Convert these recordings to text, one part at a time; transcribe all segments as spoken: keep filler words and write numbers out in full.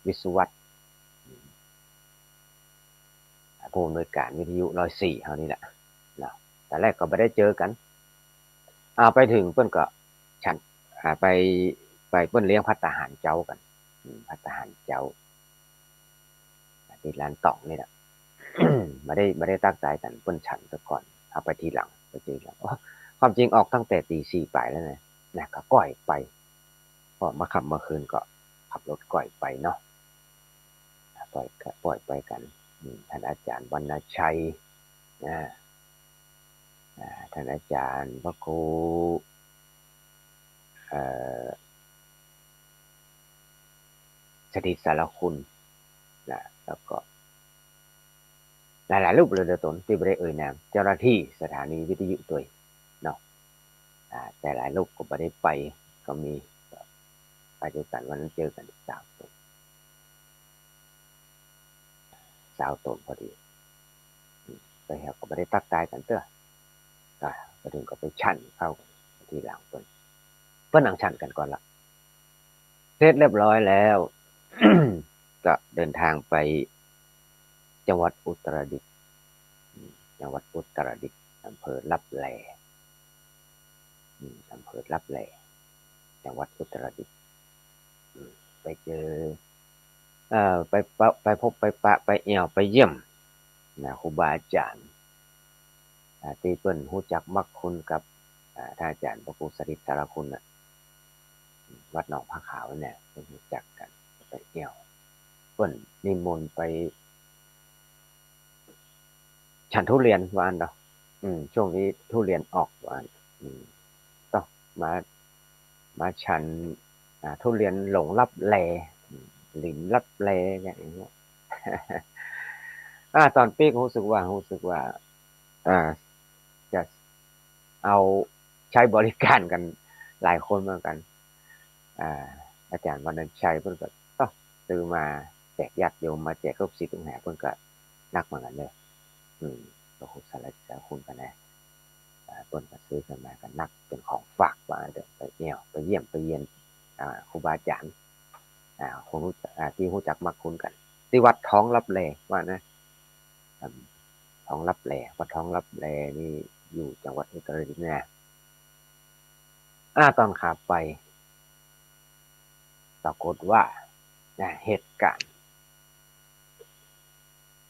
วิศวัตร ผู้อำนวยการวิทยุร้อยสี่เฮานี่แหละเนาะ แต่แรกก็บ่ได้เจอกั๋น อ่า ไปเถิงเปิ้นก็ฉัน อ่า ไป ไปเปิ้นเลี้ยงภัตตาหารเจ๊ากั๋น อืม ภัตตาหารเจ๊า ตี้ร้านต๋องนี่แหละ บ่ได้ บ่ได้ตั๊กตายกั๋น เปิ้นฉันเสียก่อน เฮาไปทีหลัง ไปทีหลัง ความจริงออกตั้งแต่ตี๋สี่ป๋ายแล้วนะ นะ ก็ก้อยไป ก็เมื่อค่ำเมื่อคืนก็ขับรถก้อยไปเนาะ ก้อย ก้อยไปกั๋น อืม ต้านอาจ๋ารย์วรรณชัย นะ อ่า ต้านอาจ๋ารย์พระครู เอ่อ สถิตสารคุณ นะ แล้วก็ หลายๆ รูปเหลือต๋นตี้บ่ได้เอ่ยนาม เจ้าหน้าตี้สถานีวิทยุตวยเนาะ อ่า แต่หลายรูปก็บ่ได้ไป ก็มี ก็ไปตวยกั๋น วันนั้นเจอกั๋นอีกสาวต๋น สาวต๋นพอดี อืม ไปเฮาก็บ่ได้ตั๊กตายกั๋นเตื้อ อ่า ไปเถิงก็ไปฉันข้าวทีหลังเปิ้น เปิ้นนั่งฉันกั๋นก่อนละ เสร็จเรียบร้อยแล้ว ก็เดินทางไปจังหวัดอุตรดิตถ์ อืม จังหวัดอุตรดิตถ์ อำเภอลับแล อืม อำเภอลับแล จังหวัดอุตรดิตถ์ อืม ไปเจอ เอ่อ ไปปะ ไปพบไปปะ ไปแอ่ว ไปเยี่ยม นะ ครูบาอาจ๋ารย์ อ่า ตี้เปิ้นฮู้จักมักคุ้นกับ อ่า ต้านอาจ๋ารย์พระครูสถิตสารคุณน่ะ วัดหนองผ้าขาวเนี่ย เปิ้นฮู้จักกั๋น ไปแอ่ว เปิ้นนิมนต์ไป ฉันทุเรียนว่าอั้นเนาะ อืม ช่วงนี้ทุเรียนออกว่าอั้น อืม ต้องมา มาฉัน อ่า ทุเรียนหลงลับแล อืม หลินลับแล อย่างเงี้ย อ่า ต๋อนปี้ก็ฮู้สึกว่า ฮู้สึกว่า อ่า จะเอาใจ๊บริก๋ารกั๋นหลายคนเหมือนกั๋น อ่า อาจ๋ารย์วรรณชัยเปิ้นก็ ก็ซื้อมาแจกญาติโยม มาแจกลูกศิษย์ลูกหา เปิ้นก็นักเหมือนกั๋นเน่อ อืม พระครูสถิตสารคุณกั๋นนะ อ่า เปิ้นก็ซื้อกั๋นมาก็นักเป๋นของฝากว่าอั้นเต๊อะ ไปแอ่ว ไปเยี่ยม ไปเยียน อ่า ครูบาอาจ๋ารย์ อ่า คนฮู้จัก อ่า ตี้ฮู้จักมักคุ้นกั๋น ตี้วัดท้องลับแลว่านะ อืม ท้องลับแล วัดท้องลับแลนี่อยู่จังหวัดอุตรดิตถ์นะ อ่า ต๋อนขาไป ปรากฏว่า นะ เหตุก๋ารณ์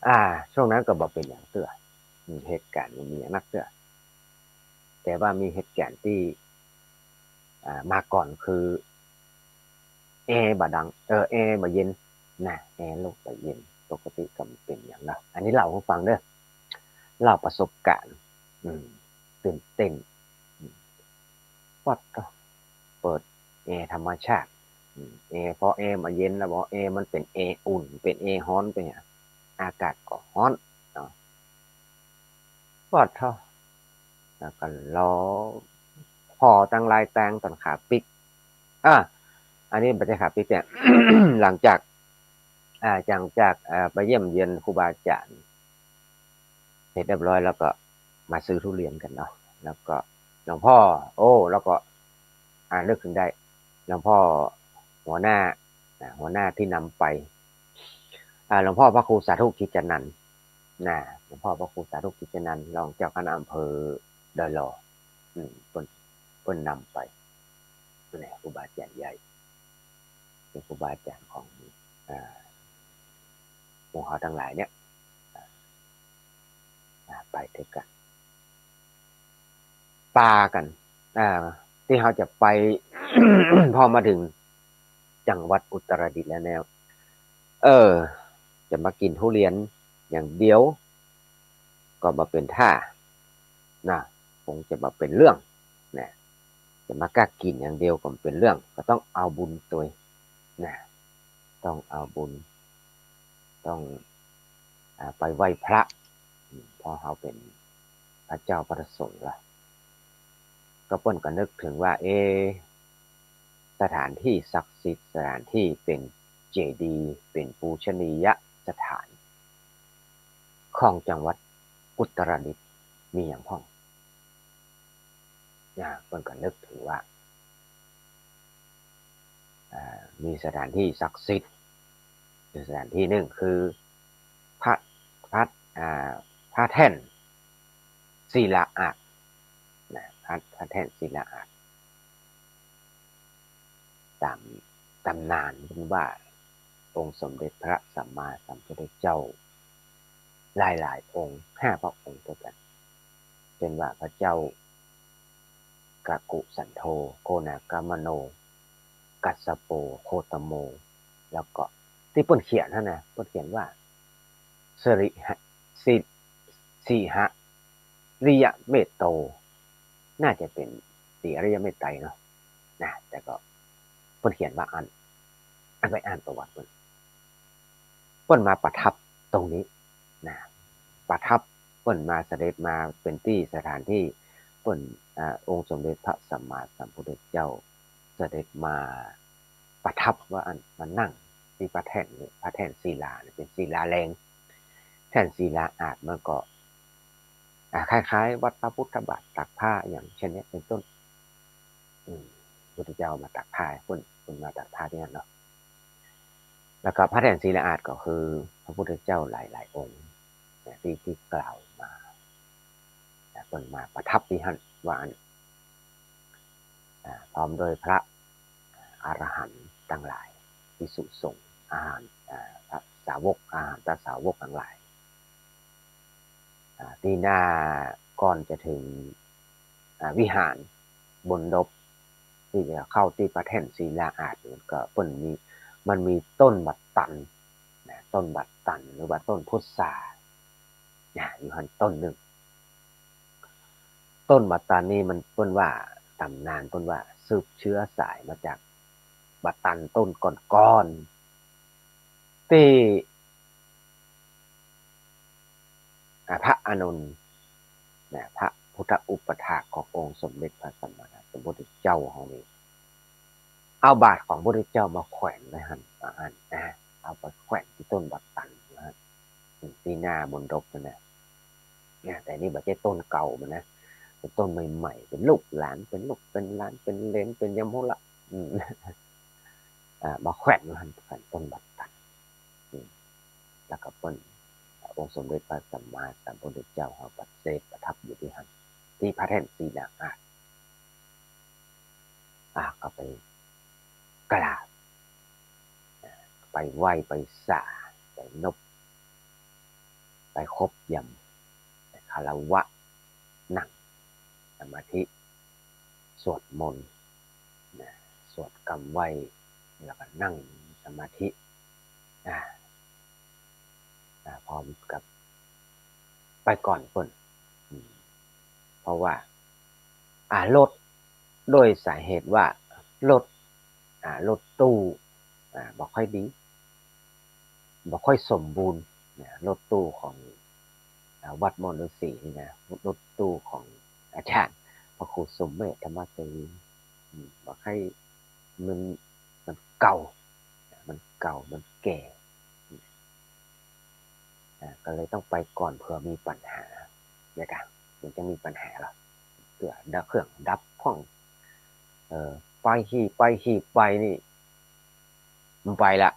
อ่า ช่วงนั้นก็บ่เป๋นหยังเตื้อ อืม เหตุก๋ารณ์บ่มีหยังนักเตื้อ แต่ว่ามีเหตุก๋ารณ์ตี้ อ่า มาก่อนคือ แอร์บ่ดัง เออ แอร์บ่เย็น นะ แอร์ลูกบ่เย็น ปกติก็บ่เป๋นหยังเนาะ อันนี้เล่าหื้อฟังเน่อ เล่าประสบก๋ารณ์ อืม ตื่นเต้น อืม ป๊อดโธ่ เปิดแอร์ธรรมชาติ อืม แอร์ พอแอร์บ่เย็นแล้ว บ่ แอร์มันเป๋นแอร์อุ่น เป๋นแอร์ฮ้อน เป๋นหยัง อากาศก็ฮ้อนเนาะ ป๊อดโธ่ แล้วก็รอ ผ่อตังหลายตางต๋อนขาปิ๊ก อ่า อันนี้บ่ใจ้ขาปิ๊กเนี่ย หลังจาก อ่า หลังจาก เอ่อ ไปเยี่ยมเยียนครูบาอาจ๋ารย์เสร็จเรียบร้อยแล้วก็มาซื้อทุเรียนกั๋นเนาะ แล้วก็หลวงพ่อ โอ้ แล้วก็ อ่า นึกถึงได้ หลวงพ่อหัวหน้า อ่า หัวหน้าตี้นำไป อ่า หลวงพ่อพระครูสาธุกิจจนันท์ นะ หลวงพ่อพระครูสาธุกิจจนันท์ รองเจ้าคณะอำเภอดอยหล่อ อืม เปิ้น เปิ้นนำไป เนี่ย ครูบาอาจ๋ารย์ใหญ่ เป๋นครูบาอาจ๋ารย์ของ อ่า หมู่เฮาตังหลายเนี่ย อ่า อ่า ไปตวยกั๋น ปากั๋น อ่า ตี้เฮาจะไป พอมาเถิงจังหวัดอุตรดิตถ์แล้วเนี่ย เออ จะมากิ๋นทุเรียนอย่างเดียว ก็บ่เป๋นท่า นะ คงจะบ่เป๋นเรื่อง นะ จะมาก้ากิ๋นอย่างเดียวก็บ่เป๋นเรื่อง ก็ต้องเอาบุญตวย นะ ต้องเอาบุญ ต้อง อ่า ไปไหว้พระ อืม เพราะเฮาเป๋นพระเจ้าพระสงฆ์ละ ก็เปิ้นก็นึกเถิงว่า เอ๊ะ สถานตี้ศักดิ์สิทธิ์ สถานตี้เป๋นเจดีย์ เป๋นปูชนียสถาน ของจังหวัดอุตรดิตถ์มีหยังพ่อง อ่า เปิ้นก็นึกเถิงว่า อ่า มีสถานตี้ศักดิ์สิทธิ์ สถานที่หนึ่งคือพระ พระ อ่า พระแท่นศิลาอาสน์นะ พระ พระแท่นศิลาอาสน์ ต๋ามต๋ำนานเปิ้นว่า องค์สมเด็จพระสัมมาสัมพุทธเจ้า หลายๆ องค์ ห้าพระองค์ตวยกั๋น เจ้นว่าพระเจ้ากักกุสันโธ โกนากมโน กัสสโป โคตโม แล้วก็ตี้เปิ้นเขียนหั้นนะ เปิ้นเขียนว่า สิริหะ สิ สิหะริยเมตโต น่าจะเป๋นสีอริยเมตไตรเนาะ นะ แต่ก็เปิ้นเขียนว่าอั้น อั้น ไปอ่านประวัติเปิ้น เปิ้นมาประทับตรงนี้นะ ประทับ เปิ้นมาเสด็จมาเป๋นตี้สถานตี้เปิ้น อ่า องค์สมเด็จพระสัมมาสัมพุทธเจ้าเสด็จมาประทับว่าอั้น มานั่งตี้พระแท่นนี้ พระแท่นศิลาเนี่ย เป๋นศิลาแรง แท่นศิลาอาสน์มันก็ อ่า คล้ายๆ วัดพระพุทธบาทตากผ้าอย่างเช่นเนี้ยเป๋นต้น อืม พุทธเจ้ามาตากผ้า เปิ้น เปิ้นมาตากผ้าตี้หั้นเนาะ แล้วก็พระแท่นศิลาอาสน์ก็คือพระพุทธเจ้าหลายๆ องค์นะ ตี้ ตี้กล่าวมานะ เปิ้นมาประทับตี้หั้นว่าอั้น อ่า พร้อมด้วยพระอรหันต์ตังหลาย ภิกษุสงฆ์ อรหันต์ อ่า พระสาวก อรหันตสาวกตังหลาย อ่า ตี้หน้าก่อนจะเถิง อ่า วิหารมณฑป ตี้จะเข้าตี้พระแท่นศิลาอาสน์ มันก็เปิ้นมี มันมีต้นบัตตันนะ ต้นบัตตันหรือว่าต้นพุทรานะ อยู่หั้นต้นนึ่ง ต้นบัตตันนี่มันเปิ้นว่า ต๋ำนานเปิ้นว่าสืบเชื้อสายมาจากบัตตันต้นก่อนๆ ตี้ อ่า พระอานนท์นะ พระพุทธอุปัฏฐากขององค์สมเด็จพระสัมมาสัมพุทธเจ้าเฮานี่ เอาบาตรของพุทธเจ้ามาแขวนไว้หั้น ว่าอั้นนะ เอาไปแขวนตี้ต้นบัตตันว่าอั้น ตี้หน้ามณฑปนั่นนะ เนี่ย แต่นี่บ่ใจ้ต้นเก่ามันนะ เป๋นต้นใหม่ๆ เป๋นลูกหลาน เป๋นลูกเป๋นหลาน เป๋นเหลน เป๋นยมฮู้ละ อืม อ่า มาแขวนไว้หั้น แขวนต้นบัตตัน อืม แล้วก็เปิ้น องค์สมเด็จพระสัมมาสัมพุทธเจ้าเฮาก็เสด็จประทับอยู่ตี้หั้น ตี้พระแท่นศิลาอาสน์ อ่า ก็ไปกราบ ไปไหว้ ไปสา ไปนบ ไปขบยำ ไปคารวะ นั่งสมาธิ สวดมนต์นะ สวดกำไหว้ แล้วก็นั่งสมาธิ อ่า อ่า พร้อมกับไปก่อนเปิ้น อืม เพราะว่า อ่า รถ ด้วยสาเหตุว่ารถ อ่า รถตู้ อ่า บ่ค่อยดี บ่ค่อยสมบูรณ์นะ รถตู้ของ อ่า วัดม่อนฤาษีนี่นะ รถตู้ของอาจารย์พระครูสมเมธธรรมเสวี อืม บ่ค่อย มัน มันเก่า มันเก่า มันแก่ อ่า ก็เลยต้องไปก่อนเผื่อมีปัญหา เนี่ยกะ มันจะมีปัญหาละ เผื่อดับ เครื่องดับพ่อง เออ ไปหีบ ไปหีบไปนี่ มันไปละ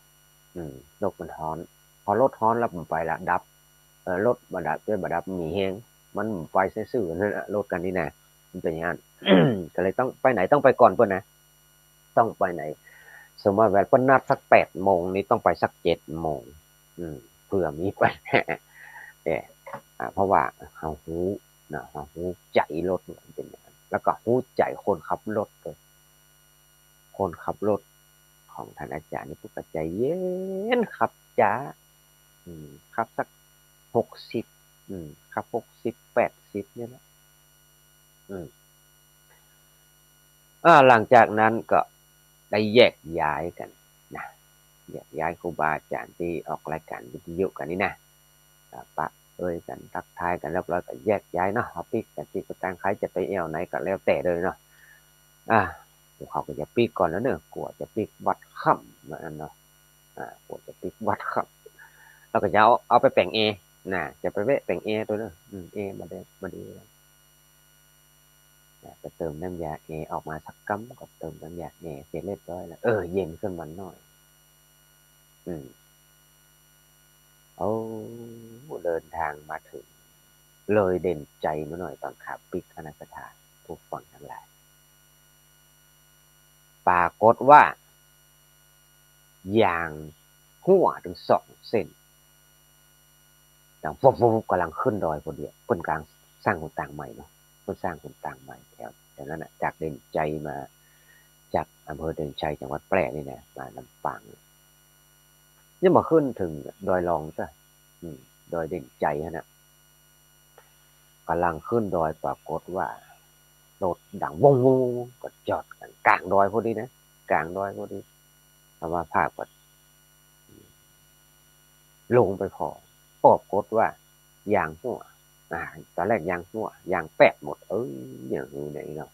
อืม รถมันฮ้อน พอรถฮ้อนแล้วมันไปละ ดับ เออ รถบ่ดับ เจ้าบ่ดับ มีแฮง มันไปซื่อๆ นั่นแหละ รถคันนี้นะ มันเป๋นอย่างนั้น ก็เลยต้องไปไหนต้องไปก่อนเปิ้นนะ ต้องไปไหน สมมุติว่าเปิ้นนัดสักแปดโมงนี่ต้องไปสักเจ็ดโมง อืม เผื่อมีปัญหา เนี่ย อ่า เพราะว่าเฮาฮู้นะ เฮาฮู้ใจ๋รถมันเป๋นอย่างนั้น แล้วก็ฮู้ใจ๋คนขับรถตวย คนขับรถของท่านอาจารย์นี่เปิ้นก็ใจ๋เย็น ขับจ๋า อืม ขับสักหกสิบ อืม ขับหกสิบ แปดสิบ เนี่ยแหละ อืม อ่า หลังจากนั้นก็ได้แยกย้ายกั๋นนะ แยกย้ายครูบาอาจารย์ตี้ออกรายการวิทยุกั๋นนี่นะ อ่า ปะเอยกั๋น ทักทายกั๋นเรียบร้อยก็แยกย้ายเนาะ เฮาปิ๊กกั๋นตี้กุฏิ ใผจะไปแอ่วไหนก็แล้วแต่เลยเนาะ อ่า พวกเขาก็จะปิ๊กก่อนแล้วเนาะ กั๋วจะปิ๊กวัดค่ำว่าอั้นเนาะ อ่า กั๋วจะปิ๊กวัดค่ำ แล้วก็จะเอา เอาไปแป๋งแอร์นะ จะไปแวะแป๋งแอร์ตวยเนาะ อืม แอร์บ่ได้ บ่ดี นะ ไปเติมน้ำยาแอร์ ออกมาสักกำก็เติมน้ำยาแอร์เสร็จเรียบร้อยแล้ว เออ เย็นขึ้นมาหน่อย อืม นทางมาเถิง เลยเด่นชัยมาหน้อยต๋อนขาปิ๊กหั้นนะศรัทธาผู้ฟังตังหลาย ปรากฏว่า ยางฮั้วตึงสองเส้น ดังวุบวุบ ก๋ำลังขึ้นดอยพอดี เปิ้นก๋ำลังสร้างหนตางใหม่เนาะ เปิ้นสร้างหนตางใหม่แถว แถวนั้นน่ะ จากเด่นชัยมา จากอำเภอเด่นชัย จังหวัดแพร่นี่นะ มาลำปาง ยังบ่ขึ้นเถิงดอยรองซ้ำ อืม ดอยเด่นชัยหั้นน่ะ ก๋ำลังขึ้นดอย ปรากฏว่ารถดังวงวงวง ก็จอดกั๋นก๋างดอยพอดีนะ ก๋างดอยพอดี อาตมาภาพก็ลงไปผ่อ ปรากฏว่ายางฮั้ว อ่า ต๋อนแรกยางฮั้ว ยางแป๊บหมด เอ้ย อย่างนี้ไหนเนาะ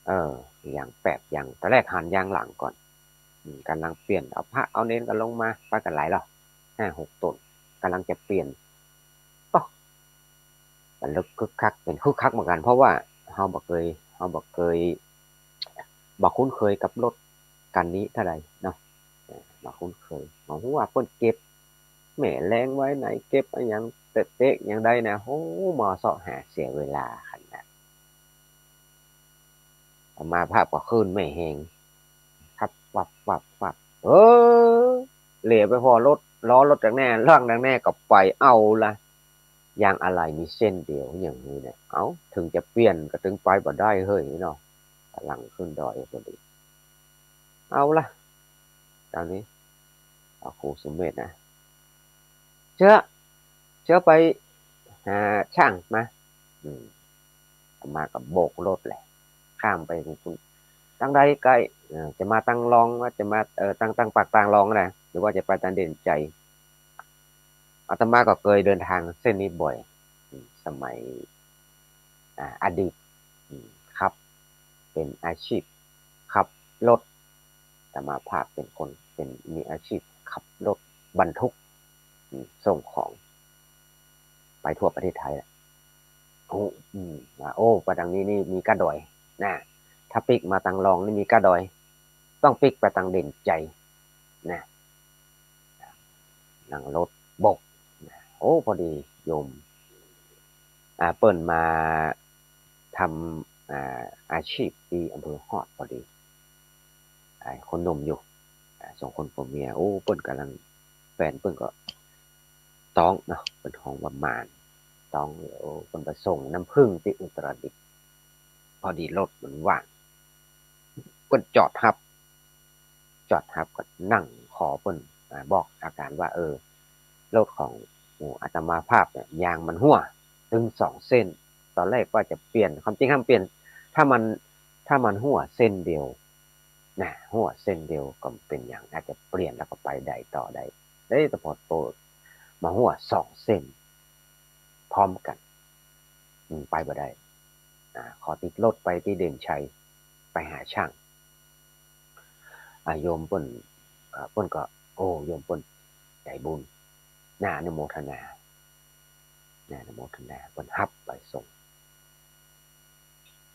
เออ ยางแป๊บ ยาง ต๋อนแรกหันยางหลังก่อน อืม ก๋ำลังเปลี่ยน เอาพระเอาเณรก็ลงมา ไปกั๋นหลายลอ ห้าหกต๋น ก๋ำลังจะเปลี่ยน ก็ มันเริ่มคึกคัก เป๋นคึกคักเหมือนกั๋น เพราะว่าเฮาบ่เกย เฮาบ่เกย บ่คุ้นเคยกับรถคันนี้เต้าใดเนาะ เออ บ่คุ้นเคย บ่ฮู้ว่าเปิ้นเก็บแม่แรงไว้ไหน เก็บอะหยังเต๊ะๆ อย่างใดนะ โอ้ มาเซาะหาเสียเวลาขนาด อาตมาภาพก็คลื่นไม่แฮง ขับวับวับวับ เออ เหลียวไปผ่อรถ ล้อรถตางแน่ ล่างตางแน่ก็ไป เอาละ ยางอะไหล่มีเส้นเดียวอย่างนี้เนี่ย เอ้า เถิงจะเปลี่ยนก็เถิงไปบ่ได้เฮ้ยเนาะ ก๋ำลังขึ้นดอยพอดี เอาละ ต๋อนนี้ เอาครูสุเมธนะ เจ๊อะ เจ๊อะไปหาช่างมา อืม อาตมาก็โบกรถแหละ ข้ามไปตางพุ้น ตางใดใก้ เออ จะมาตางรอง ว่าจะมา เออ ตาง ตางปากตางรองนะ หรือว่าจะไปตางเด่นชัย อาตมาก็เกยเดินตางเส้นนี้บ่อย อืม สมัย อ่า อดีต อืม ขับ เป๋นอาชีพขับรถ อาตมาภาพเป๋นคน เป๋น มีอาชีพขับรถบรรทุก อืม ส่งของ ไปทั่วประเทศไทยแหละ โอ้ อืม ว่า โอ้ ไปตางนี้นี่มีก้าดอยนะ ถ้าปิ๊กมาตางรองนี่มีก้าดอย ต้องปิ๊กไปตางเด่นชัยนะ นั่งรถโบกนะ โอ้ พอดีโยม อ่า เปิ้นมาทำ อ่า อาชีพตี้อำเภอฮอดพอดี ไอ้คนหนุ่มอยู่ อ่า สองคนผัวเมีย โอ้ เปิ้นก๋ำลัง แฟนเปิ้นก็ต๊องเนาะ เปิ้นฮ้องว่าหมาน ต๊อง โอ้ เปิ้นไปส่งน้ำผึ้งตี้อุตรดิตถ์ พอดีรถมันว่าง เปิ้นจอดฮับ จอดฮับก็นั่งขอเปิ้น อ่า บอกอาก๋านว่า เออ รถของหมู่อาตมาภาพเนี่ย ยางมันฮั้วตึงสองเส้น ต๋อนแรกว่าจะเปลี่ยน ความจริงห้ามเปลี่ยน ถ้ามัน ถ้ามันฮั้วเส้นเดียวนะ ฮั้วเส้นเดียวก็บ่เป๋นหยัง อาจจะเปลี่ยนแล้วก็ไปได้ต่อได้ เอ๊ะ แต่พอโตมาฮั้วสองเส้นพร้อมกั๋น อืม ไปบ่ได้ อ่า ขอติดรถไปตี้เด่นชัย ไปหาช่าง อ่า โยมเปิ้น อ่า เปิ้นก็ โอ้ โยมเปิ้นใจ๋บุญ น่าอนุโมทนา น่าอนุโมทนา เปิ้นฮับไปส่ง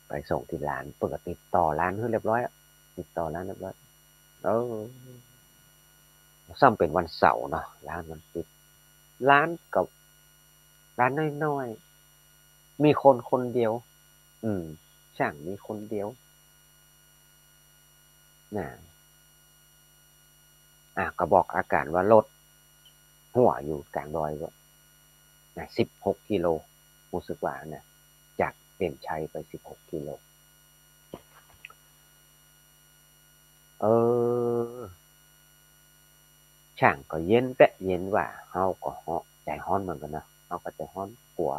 ไปส่งตี้ร้าน เปิ้นก็ติดต่อร้านหื้อเรียบร้อยอะ ติดต่อร้านเรียบร้อย เออ ซ้ำเป๋นวันเสาร์เนาะ ร้านมันปิด ร้านก็ ร้านน้อยๆ มีคนคนเดียว อืม ช่างมีคนเดียว น่ะ อ่ะ ก็บอกอาก๋านว่ารถฮั้วอยู่ก๋างดอยก็ น่ะ สิบหกกิโล ฮู้สึกว่านะ จากเด่นชัยไปสิบหกกิโล เออ ช่างก็เย็นแต๊เย็นว่า เฮาก็ฮ้อน ใจ๋ฮ้อนเหมือนกั๋นนะ เฮาก็ใจ๋ฮ้อน กั๋ว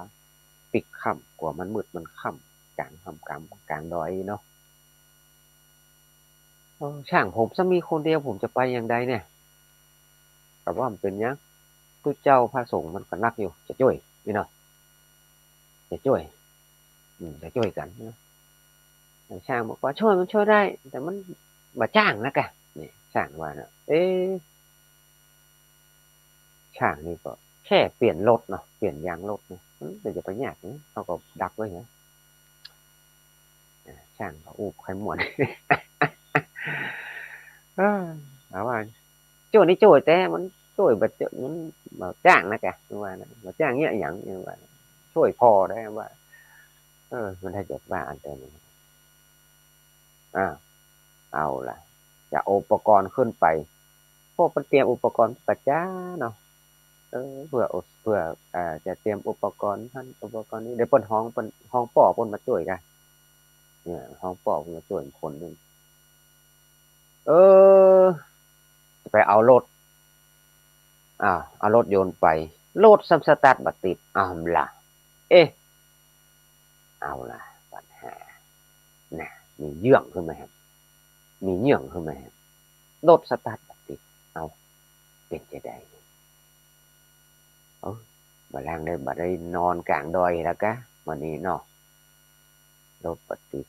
ปิ๊กค่ำ กั๋วมันมืดมันค่ำ ก๋างค่ำก๋าง ก๋างดอยเนาะ เออ ช่างผมซ้ำมีคนเดียว ผมจะไปอย่างใดเนี่ย ก็บ่ามันเป๋นหยัง ตุ๊เจ้าพระสงฆ์มันก็นักอยู่ จะจ้วย นี่เนาะ จะจ้วย อืม จะจ้วยกั๋นนะ ช่างบอกว่าจ้วยมันจ้วยได้ แต่มันบ่จ้างนะกะ นี่ ช่างว่านะ เอ๊ะ ช่างนี่ก็แค่เปลี่ยนรถเนาะ เปลี่ยนยางรถเนาะ มันจะไปยากหยัง เฮาก็ดักไว้ไง อ่า ช่างก็อู้บ่ค่อยม่วน เออ เอาว่า จ้วยนี่จ้วย แต่มัน จ้วยบ่าเจาะ มันบ่าจ้างนะกะ ว่านะ บ่าจ้างเยียะหยัง ว่า จ้วยผ่อได้ ว่า เออ มันถ้าจะว่าอันเดียวนี้ อ่า เอาล่ะ จะเอาอุปกรณ์ขึ้นไป พวกมันเตรียมอุปกรณ์กะจ๊าเนาะ เออ เปื้อ เปื้อ อ่า จะเตรียมอุปกรณ์หั้น อุปกรณ์นี้ เดี๋ยวเปิ้นฮ้อง เปิ้นฮ้องป้อเปิ้นมาจ้วยกะ เนี่ย ฮ้องป้อเปิ้นมาจ้วยคนนึ่ง เออ จะไปเอารถ อ่า เอารถยนต์ไป รถซ้ำสตาร์ทบ่ติด อ้าวล่ะ เอ๊ะ เอาล่ะ ปัญหา น่ะ มีเยื่องขึ้นมาแฮม มีเยื่องขึ้นมาแฮม รถสตาร์ทบ่ติด เอา เป๋นจะใด เออ บ่าลางได้ บ่ได้นอนก๋างดอยแล้วกะ วันนี้เนาะ รถบ่ติด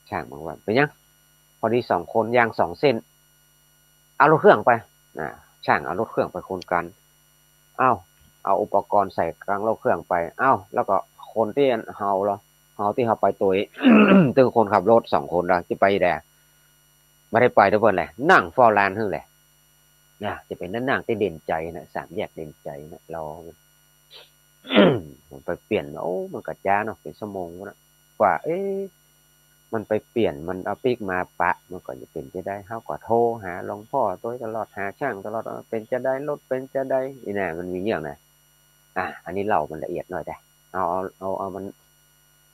ช่างบอกว่า เป๋นหยัง พอดีสองคน ยางสองเส้น เอารถเครื่องไป อ่า ช่างเอารถเครื่องไปคนกลาง เอ้า เอาอุปกรณ์ใส่กลางรถเครื่องไป เอ้า แล้วก็คนตี้เฮาเหรอ เฮาตี้เฮาไปตวย ตึงคนขับรถสองคนละ จะไปแด บ่ได้ไปตวยเปิ้นแหละ นั่งเฝ้าร้านหื้อแหละ นะ จะเป๋นนั่งตี้เด่นชัยนะ สามแยกเด่นชัยนะ รอ มันไปเปลี่ยน โอ้ มันกะจ๊าเนาะ เป๋นชั่วโมงพุ้นนะ กว่า เอ๊ะ มันไปเปลี่ยน มันเอาปิ๊กมาปะ มันก็จะเป๋นจะใด เฮาก็โทรหาหลวงป้อตวยตลอด หาช่างตลอด เป๋นจะใด รถเป๋นจะใด อีน่ะ มันมีเยื่องนะ อ่ะ อันนี้เล่ามันละเอียดหน่อยแต๊ เอา เอา เอา เอามัน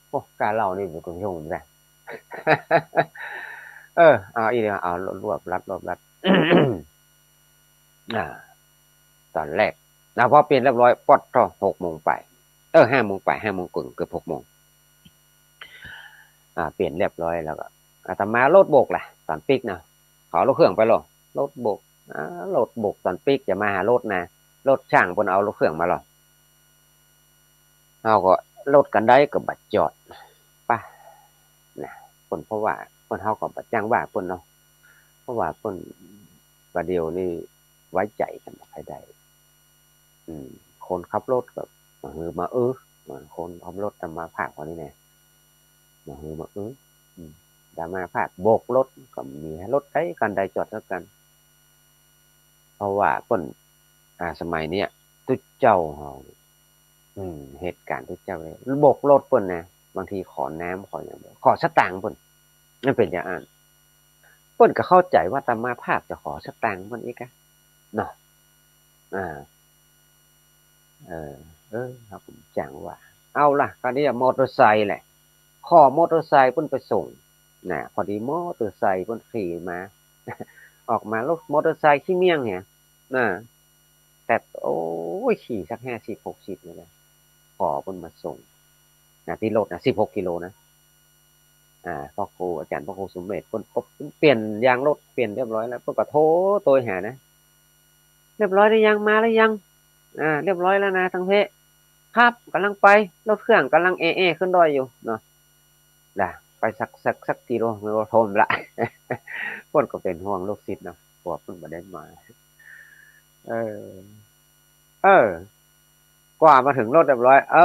โอ้ ก้าเล่านี่มันก็ยุ่งเหมือนกั๋น เออ เอาอีกแล้ว เอารวบรัด รวบรัด อ่า ต๋อนแรกนะ พอเปลี่ยนเรียบร้อย ป๊อดเต้า หกโมงไป เออ ห้าโมงไป ห้าโมงเกิ่ง เกือบหกโมง อ่า เปลี่ยนเรียบร้อยแล้วก็ อาตมาโลดโบกแหละ ต๋อนปิ๊กนะ ขอรถเครื่องไปลอ โลดโบก อ่า โลดโบกต๋อนปิ๊ก จะมาหารถนะ รถช่างเปิ้นเอารถเครื่องมาลอ เฮาก็รถคันใดก็บ่จอด ปะ นะ เปิ้น เพราะว่าเปิ้น เฮาก็บ่จ้างว่าเปิ้นเนาะ เพราะว่าเปิ้น บ่าเดี่ยวนี้ไว้ใจ๋กั๋นบ่ค่อยได้ อืม คนขับรถก็บ่หื้อบ่อื้อ คนขับรถอาตมาภาพคนนี้แน่ บ่หื้อบ่อื้อ อืม อาตมาภาพโบกรถก็บ่มี รถใดคันใดจอดสักคัน เพราะว่าเปิ้น อ่า สมัยเนี้ย ตุ๊เจ้าเฮา อืม เหตุก๋ารณ์ตุ๊เจ้าเลย โบกรถเปิ้นนะ บางทีขอน้ำขอหยัง ขอสตางค์เปิ้น มันเป๋นอย่างอั้น เปิ้นก็เข้าใจ๋ว่าอาตมาภาพจะขอสตางค์เปิ้นอีกอะ เนาะ อ่า เออ เออ เฮาก็บ่จ้างว่า เอาล่ะ คราวนี้มอเตอร์ไซค์แหละ ขอมอเตอร์ไซค์เปิ้นไปส่ง นะ พอดีมอเตอร์ไซค์เปิ้นขี่มา ออกมา รถมอเตอร์ไซค์ขี้เมี่ยงเหีย นะ แต่ โอ้ย ขี่สักห้าสิบ หกสิบนี่แหละ ขอเปิ้นมาส่ง นะ ตี้รถนะ สิบหกกิโลนะ อ่า พ่อครู อาจ๋ารย์พ่อครูสมเด็จ เปิ้น เปิ้นเปลี่ยนยางรถ เปลี่ยนเรียบร้อยแล้ว เปิ้นก็โทรโตยหานะ เรียบร้อยหรือยัง มาหรือยัง อ่า เรียบร้อยแล้วนะ ตังเพ ครับ ก่ำลังไป รถเครื่องก่ำลังแอ่ๆ ขึ้นดอยอยู่เนาะ ล่ะ ไปสัก สัก สักกิโล โทรละ เปิ้นก็เป๋นห่วงลูกศิษย์เนาะ กลัวเปิ้นบ่ได้มา เออ เออ กว่ามาเถิงรถเรียบร้อย เอ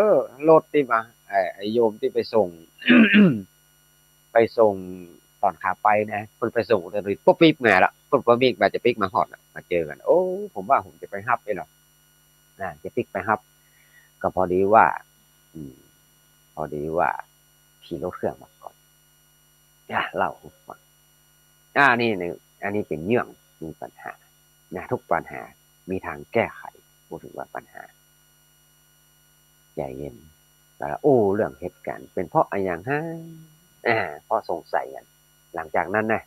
อ รถตี้มา ไอ้ ไอ้โยมตี้ไปส่ง ไปส่งต๋อนขาไปนะ เปิ้นไปส่งอุตรดิตถ์ ปุ๊บปิ๊บมาละ เปิ้นปิ๊กมา จะปิ๊กมาฮอดละ มาเจอกั๋น โอ้ ผมว่าผมจะไปฮับไอ้หรอก นะ จะปิ๊กไปฮับ ก็พอดีว่า อืม พอดีว่าขี่รถเครื่องมาก่อน อ่ะ เล่าหื้อฟัง อ่า นี่ นี่ อันนี้เป๋นเยื่อง มีปัญหา นะ ทุกปัญหามีทางแก้ไข พูดถึงว่าปัญหา ใจ๋เย็น แล้วอู้เรื่องเหตุก๋ารณ์ เป๋นเพราะอะหยังฮะ อ่า เพราะสงสัยกั๋น หลังจากนั้นนะ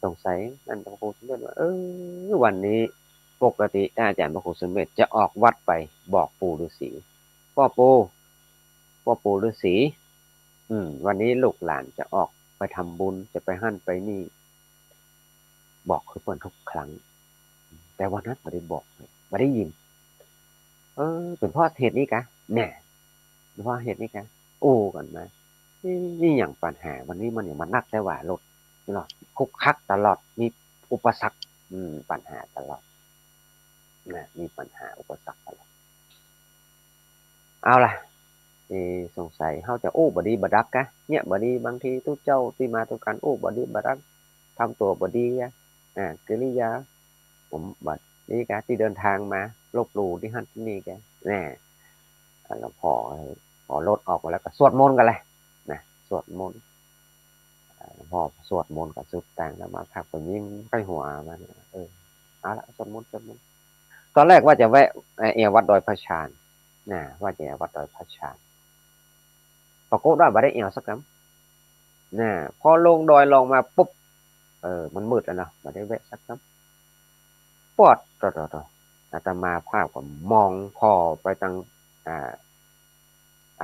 สงสัย นั่นพระครูสมเด็จว่า เออ วันนี้ปกติท่านอาจ๋ารย์พระครูสมเด็จจะออกวัดไปบอกปู่ฤาษี ป้อปู่ ป้อปู่ฤาษี อืม วันนี้ลูกหลานจะออกไปทำบุญ จะไปหั้นไปนี่ บอกคือเปิ้นทุกครั้ง แต่วันนั้นบ่ได้บอกเลย บ่ได้ยิน เออ เป๋นเพราะเหตุนี้กะ แน่ เป๋นเพราะเหตุนี้กะ อู้กั๋นมา เอ๊ะ มีหยังปัญหา วันนี้มันหยังมานักแต๊วะ รถเนาะ ขลุกขลักตลอด มีอุปสรรค อืม ปัญหาตลอด นะ มีปัญหาอุปสรรคตลอด เอาล่ะ เอ่อ สงสัยเฮาจะอู้บ่ดีบ่ดักกะ เยียะบ่ดี บางทีตุ๊เจ้าตี้มาตวยกั๋นอู้บ่ดีบ่ดัก ทำตั๋วบ่ดีกะ อ่า กิริยา ผมบัดนี้กะตี้เดินตางมา ลบหลู่ตี้หั้นตี้นี่กะ แน่ อ่า หลวงพ่อ พอรถออกมาแล้วก็สวดมนต์กั๋นเลย นะ สวดมนต์ อ่า หลวงพ่อสวดมนต์กั๋นสุดตาง อาตมาภาพก็ยิ้มใก้หัวมาเนี่ย เออ เอาละ สวดมนต์ สวดมนต์ ตอนแรกว่าจะแวะ เอ่อ แอววัดดอยพระชาน นะ ว่าจะแอววัดดอยพระชาน ปรากฏว่าบ่ได้แอวสักกำ นะ พอลงดอยลงมาปุ๊บ เออ มันมืดแล้วเนาะ บ่ได้แวะสักกำ ปอด โต โต โต อาตมาภาพก็มองผ่อไปตาง อ่า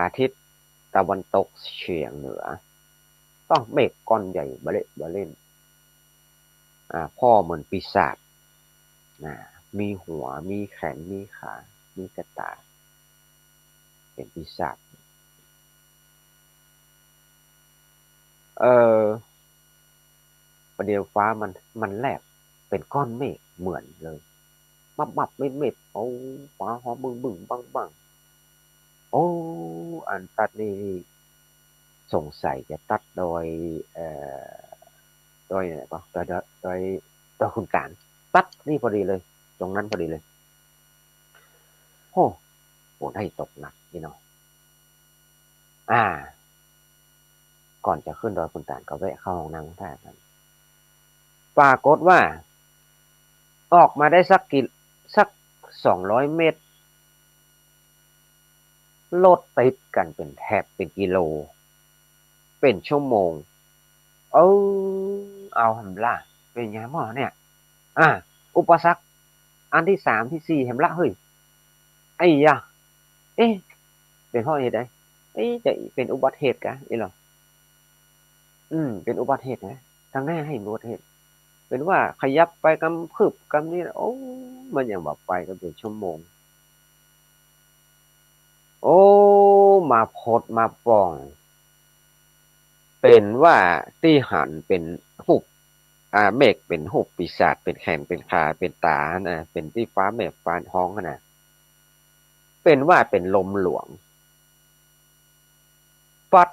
อาทิตย์ตะวันตกเฉียงเหนือ ต้องเมฆก้อนใหญ่เบ้อเร่อเบ้อเร่อ อ่า ผ่อเหมือนปีศาจ นะ มีหัว มีแขน มีขา มีกระต๋า เป๋นปีศาจ เออ ประเดี๋ยวฟ้ามัน มันแลบ เป๋นก้อนเมฆเหมือนเลย มับๆ เม็ดๆ โอ้ ฟ้าฮ้องบึ้งๆ บั้งๆ โอ้ อันตัดนี่ สงสัยจะตัดดอย เอ่อ ดอยไหนวะ ดอย ดอย ดอย ดอยขุนตาล ตัดนี่พอดีเลย ตรงนั้นพอดีเลย โอ้ ฝนได้ตกหนักนี่เนาะ อ่า ก่อนจะขึ้นดอยขุนตาลก็แวะเข้าห้องน้ำท่ากัน ปรากฏว่า ออกมาได้สักกิ สักสองร้อยเมตร รถติดกั๋นเป๋นแถบเป๋นกิโล เป๋นชั่วโมง เออ เอาแหมละ เป๋นไงหมอเนี่ย อ่า อุปสรรคอันตี้สามตี้สี่แหมละเฮ้ย ไอ้ยะ เอ๊ะ เป๋นเพราะเหตุใด เอ๊ะ จะเป๋นอุบัติเหตุกะ เอ๊ะเหรอ อืม เป๋นอุบัติเหตุนะ ตางหน้าหั้นเป๋นอุบัติเหตุ เป๋นว่าขยับไปกำคืบกำนี้ โอ้ มันยังบ่ไปก็เป๋นชั่วโมง โอ้ มาพดมาป่อง เป๋นว่าตี้หันเป๋นฮูป อ่า เมฆเป๋นฮูปปีศาจ เป๋นแขน เป๋นขา เป๋นต๋านะ เป๋นตี้ฟ้าแลบฟ้าฮ้องนะ เป๋นว่าเป๋นลมหลวง ปัด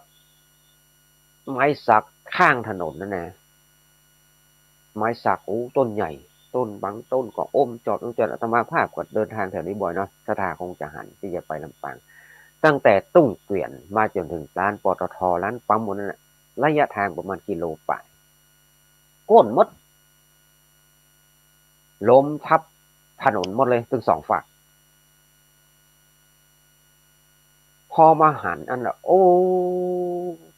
ไม้สักข้างถนนนั่นนะ ไม้สัก โอ้ ต้นใหญ่ ต้นบางต้นก็อ้มจอด อ้มจอด อาตมาภาพก็เดินตางแถวนี้บ่อยเนาะ ศรัทธาคงจะหันตี้จะไปลำปาง ตั้งแต่ตุ้งเกวียนมาจ๋นเถิงร้าน ปตท ร้านปั๊มหมดนั่นน่ะ ระยะตางประมาณกิโลป๋าย โค่นหมด ลมทับถนนหมดเลยตึงสองฝาก พอมาหันอันน่ะ โอ้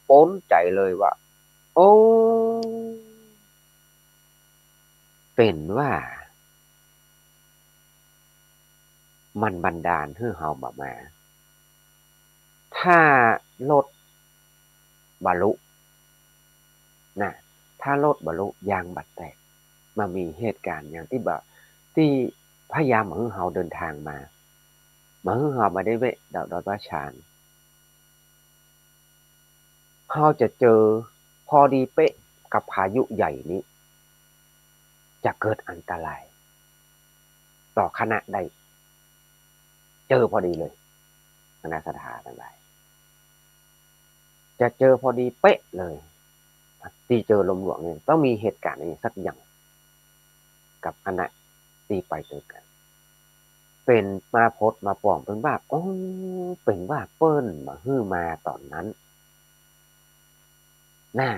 ปนใจ๋เลยว่า โอ้ เป๋นว่า มันบันดาลหื้อเฮาบ่มา ถ้ารถบ่ลุ นะ ถ้ารถบ่ลุ ยางบ่แตก บ่มีเหตุก๋ารณ์อย่างตี้บ่ ตี้พยายามหื้อเฮาเดินตางมา บ่หื้อเฮาบ่ได้แวะดอย ดอยพระชาน เฮาจะเจอพอดีเป๊ะกับพายุใหญ่นี้ จะเกิดอันตราย ต่อคณะได้ เจอพอดีเลย คณะศรัทธาตังหลาย จะเจอพอดีเป๊ะเลย ตี้เจอลมหลวงเนี่ย ต้องมีเหตุก๋ารณ์อย่างสักอย่าง กับคณะตี้ไปตวยกั๋น เป๋นมาพดมาป่อง เป๋นว่า โอ้ เป๋นว่าเปิ้นบ่หื้อมาต๋อนนั้น น่า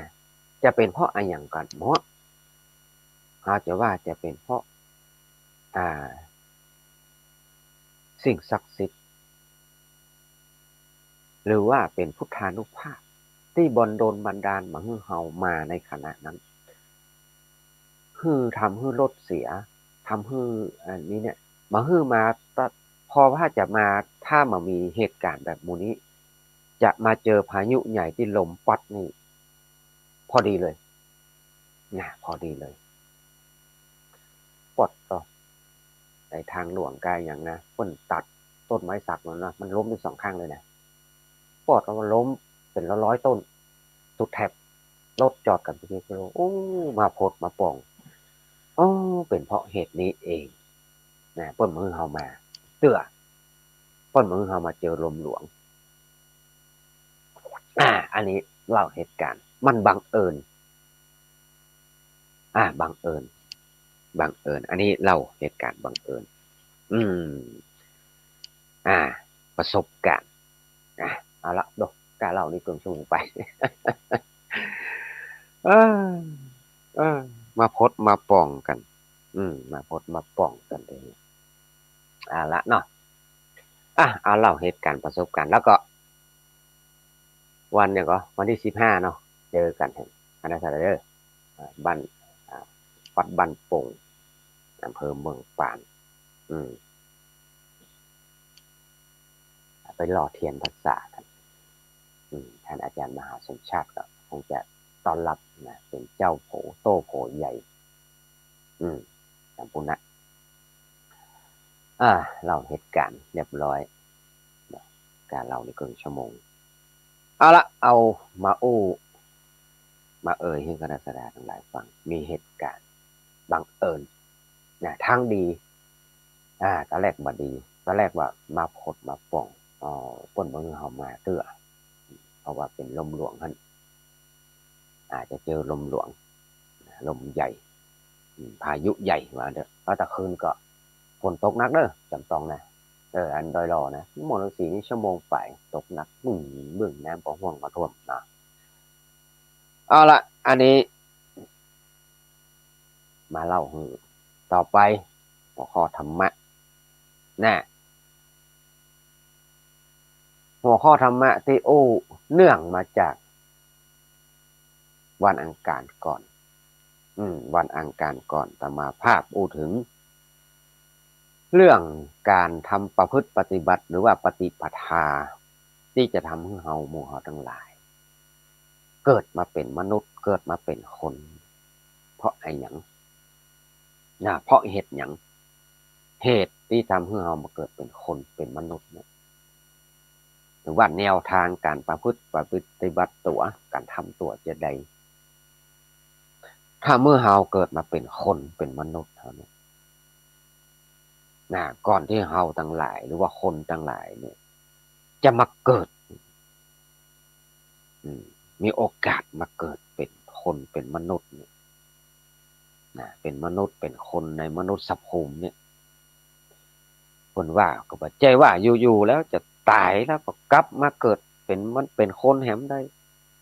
จะเป๋นเพราะอะหยังกั๋นหมอ เฮาจะว่าจะเป๋นเพราะ อ่า สิ่งศักดิ์สิทธิ์ หรือว่าเป๋นพุทธานุภาพ ตี้บ่นโดนบันดาลบ่หื้อเฮามาในขณะนั้น หื้อทำหื้อรถเสีย ทำหื้ออันนี้เนี่ย บ่หื้อมา ตะ พอว่าจะมา ถ้าบ่มีเหตุก๋ารณ์แบบหมู่นี้ จะมาเจอพายุใหญ่ตี้ลมปั๊ดนี่ พอดีเลย นะ พอดีเลย ปอดเนาะ ไอ้ตางหลวงก๋าอะหยังนะ เปิ้นตัดต้นไม้สักนั่นนะ มันล้มตึงสองข้างเลยนะ ปอดเอามาล้มเป๋นร้อยๆ ต้น สุดแถบ รถจอดกั๋นเป๋นกิโล โอ้ มาพดมาป่อง โอ้ เป๋นเพราะเหตุนี้เอง นะ เปิ้นบ่หื้อเฮามา เตื้อ เปิ้นบ่หื้อเฮามาเจอลมหลวง อ่า อันนี้เล่าเหตุก๋ารณ์ มันบังเอิญ อ่า บังเอิญ บังเอิญ อันนี้เล่าเหตุการณ์บังเอิญ อืม อ่า ประสบการณ์ อ่ะ เอาละ โด ก้าเล่านี่เกินชั่วโมงไป เออ เออ มาพดมาป่องกั๋น อืม มาพดมาป่องกั๋นทีนี้ เอาละเนาะ อ่ะ เอาเล่าเหตุการณ์ประสบการณ์ แล้วก็ วันเนี่ยก็วันตี้สิบห้าเนาะ เจอกั๋นแห่งคณะสาเด้อ อ่า บ้าน อ่า วัดบ้านโป่ง อำเภอเมืองปาน อืม ไปหล่อเตียนพรรษากั๋น อืม ต้านอาจ๋ารย์มหาสมชาติก็คงจะต้อนฮับนะ เป๋นเจ้าโผ โต้โผใหญ่ อืม ต๋ามปุ้นนะ อ่า เล่าเหตุการณ์เรียบร้อย ก้าเล่านี่เกินชั่วโมง เอาละ เอามาอู้ มาเอ่ยหื้อคณะสาเด้อตังหลายฟัง มีเหตุการณ์บังเอิญ นะ ทั้งดี อ่า ต๋อนแรกบ่ดี ต๋อนแรกว่ามาพดมาป่อง อ๋อ เปิ้นบ่หื้อเฮามาเตื้อ เพราะว่าเป๋นลมหลวงหั้น อาจจะเจอลมหลวง ลมใหญ่ อืม พายุใหญ่ว่าเถอะ แล้วตะคืนก็ฝนตกหนักเด้อ จ๋ำต้องนะ เออ อันดอยหล่อนะ ม่วงรังสีนี่ชั่วโมงไป ตกหนัก บึ้ง บึ้ง น้ำก็ฮ่วงก็ท่วมนะ เอาละ อันนี้ มาเล่าหื้อต่อไป หัวข้อธรรมะ นะ หัวข้อธรรมะตี้อู้เนื่องมาจาก วันอังคารก่อน อืม วันอังคารก่อน อาตมาภาพอู้เถิง เรื่องก๋านทำประพฤติปฏิบัติ หรือว่าปฏิปทา ตี้จะทำหื้อเฮา หมู่เฮาตังหลาย เกิดมาเป๋นมนุษย์ เกิดมาเป๋นคน เพราะอะหยัง นะ เพราะเหตุหยัง เหตุตี้ทำหื้อเฮามาเกิดเป๋นคน เป๋นมนุษย์เนี่ย หรือว่าแนวตางก๋านประพฤติปฏิบัติตั๋ว ก๋านทำตั๋วจาใด ถ้าเมื่อเฮาเกิดมาเป๋นคน เป๋นมนุษย์เฮาเนี่ย นะ ก่อนตี้เฮาตังหลาย หรือว่าคนตังหลายเนี่ย จะมาเกิด อืม มีโอกาสมาเกิดเป๋นคน เป๋นมนุษย์เนี่ย นะ เป๋นมนุษย์ เป๋นคนในมนุษย์ภูมิเนี่ย เปิ้นว่าก็บ่ใจ้ว่าอยู่ๆ แล้วจะต๋ายแล้วก็กลับมาเกิดเป๋นมัน เป๋นคนแหมได้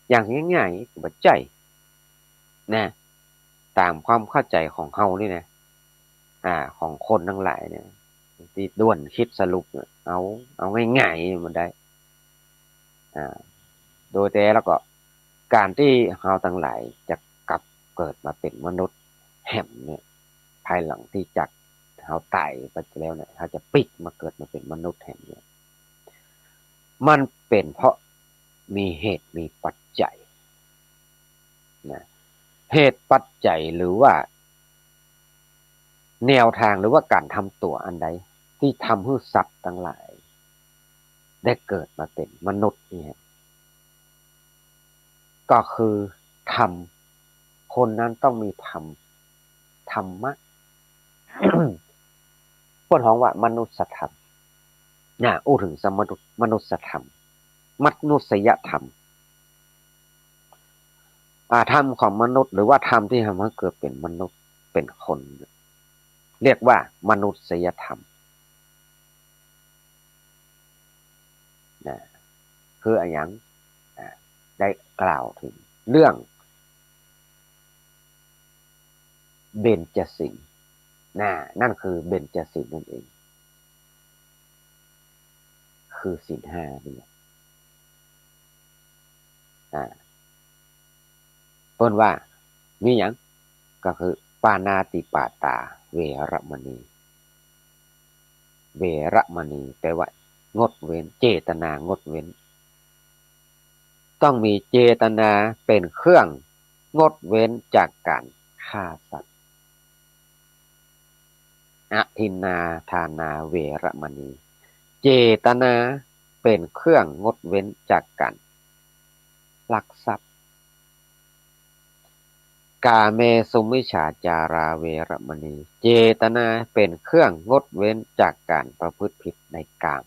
อย่างง่ายๆ ก็บ่ใจ้ นะ ต๋ามความเข้าใจ๋ของเฮานี่นะ อ่า ของคนตังหลายเนี่ย ตี้ด้วนกึ๊ดสรุปเนี่ย เอา เอาง่ายๆ บ่ได้ อ่า โดยแต๊แล้วก็ ก๋านตี้เฮาตังหลายจะกลับเกิดมาเป๋นมนุษย์แหมเนี่ย ภายหลังตี้จากเฮาต๋ายไปแล้วเนี่ย เฮาจะปิ๊กมาเกิดมาเป๋นมนุษย์แหมเนี่ย มันเป๋นเพราะมีเหตุมีปัจจัย นะ เหตุปัจจัยหรือว่า แนวตางหรือว่าก๋านทำตั๋วอันใด ตี้ทำหื้อสัตว์ตังหลาย ได้เกิดมาเป๋นมนุษย์เนี่ย ก็คือธรรม คนนั้นต้องมีธรรม ธรรมะ เปิ้นฮ้องว่ามนุสธรรม นะ อู้เถิงสมนุษย์ มนุสธรรม มนุษยธรรม อ่า ธรรมของมนุษย์ หรือว่าธรรมตี้ทำหื้อเกิดเป๋นมนุษย์ เป๋นคน เรียกว่ามนุษยธรรม นะ คืออะหยัง อ่า ได้กล่าวเถิงเรื่องเบญจศีล นะ นั่นคือเบญจศีลนั่นเอง คือศีลห้านี่แหละ อ่า เปิ้นว่ามีหยัง ก็คือปาณาติปาตา เวระมณี เวระมณี แปลว่า งดเว้น เจตนางดเว้น ต้องมีเจตนาเป๋นเครื่องงดเว้นจากก๋านฆ่าสัตว์ อทินนาทานา เวระมณี เจตนาเป๋นเครื่องงดเว้นจากก๋านลักทรัพย์ กาเมสุมิจฉาจารา เวระมณี เจตนาเป๋นเครื่องงดเว้นจากก๋านประพฤติผิดในกาม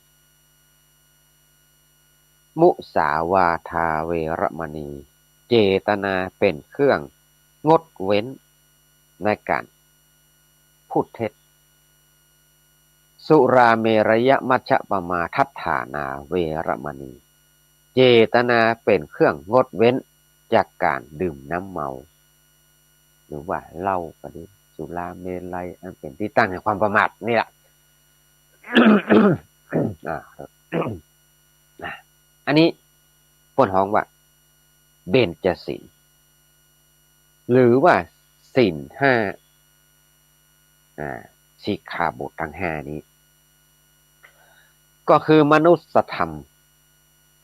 มุสาวาทา เวระมณี เจตนาเป๋นเครื่องงดเว้นในก๋าน พูดเท็จ สุราเมรยมัชฌปมาทัฏฐานาเวรมณี เจตนาเป๋นเครื่องงดเว้นจากก๋านดื่มน้ำเมา หรือว่าเหล้าก็ดี สุราเมรัย อันเป๋นตี้ตั้งแห่งความประมาทนี่แหละ อ่า อ่ะ อันนี้เปิ้นฮ้องว่าเบญจศีล หรือว่าศีลห้า อ่า สิกขาบทตังห้านี้ ก็คือมนุสสธรรม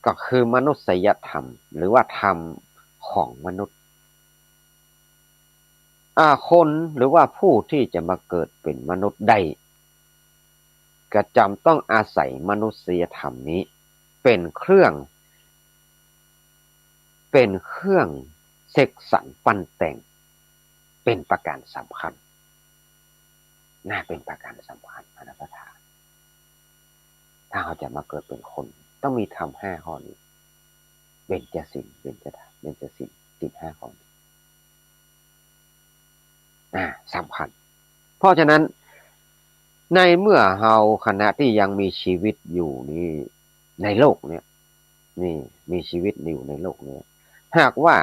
ก็คือมนุษยธรรม หรือว่าธรรมของมนุษย์ อ่า คนหรือว่าผู้ตี้จะมาเกิดเป๋นมนุษย์ได้ ก็จ๋ำต้องอาศัยมนุษยธรรมนี้เป๋นเครื่อง เป๋นเครื่องเสกสรรปั้นแต่ง เป๋นประก๋านสำคัญ นะ เป๋นประก๋านสำคัญ อนาถา ถ้าเฮาจะมาเกิดเป๋นคน ต้องมีธรรมห้าข้อนี้ เบญจศีล เบญจธรรม เบญจศีล ศีลห้าข้อนี้ อ่า สำคัญ เพราะฉะนั้น ในเมื่อเฮาขณะตี้ยังมีชีวิตอยู่นี้ ในโลกเนี้ย นี่ มีชีวิตอยู่ในโลกเนี้ย หากว่า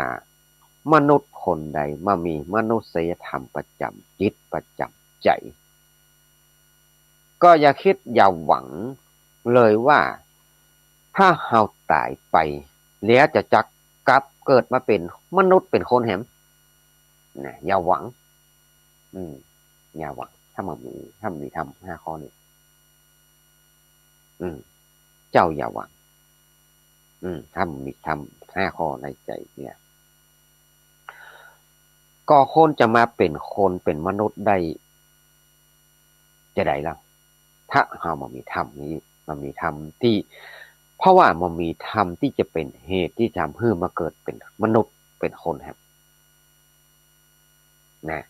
มนุษย์คนใดมามีมนุษยธรรมประจ๋ำจิตประจ๋ำใจ๋ ก็อย่าคิดอย่าหวังเลยว่า ถ้าเฮาต๋ายไปแล้วจะจักกลับเกิดมาเป๋นมนุษย์เป๋นคนแหม นะ อย่าหวัง อืม อย่าหวัง ถ้าบ่มี ถ้าบ่มีธรรมห้าข้อนี้ อืม เจ้าอย่าหวัง อืม ถ้าบ่มีธรรมห้าข้อในใจ๋เนี่ย ก็คนจะมาเป๋นคนเป๋นมนุษย์ได้ จาใดเล่า ถ้าเฮาบ่มีธรรมนี้ บ่มีธรรมตี้ เพราะว่าบ่มีธรรมตี้จะเป๋นเหตุตี้ทำหื้อมาเกิดเป๋นมนุษย์เป๋นคนแหม นะ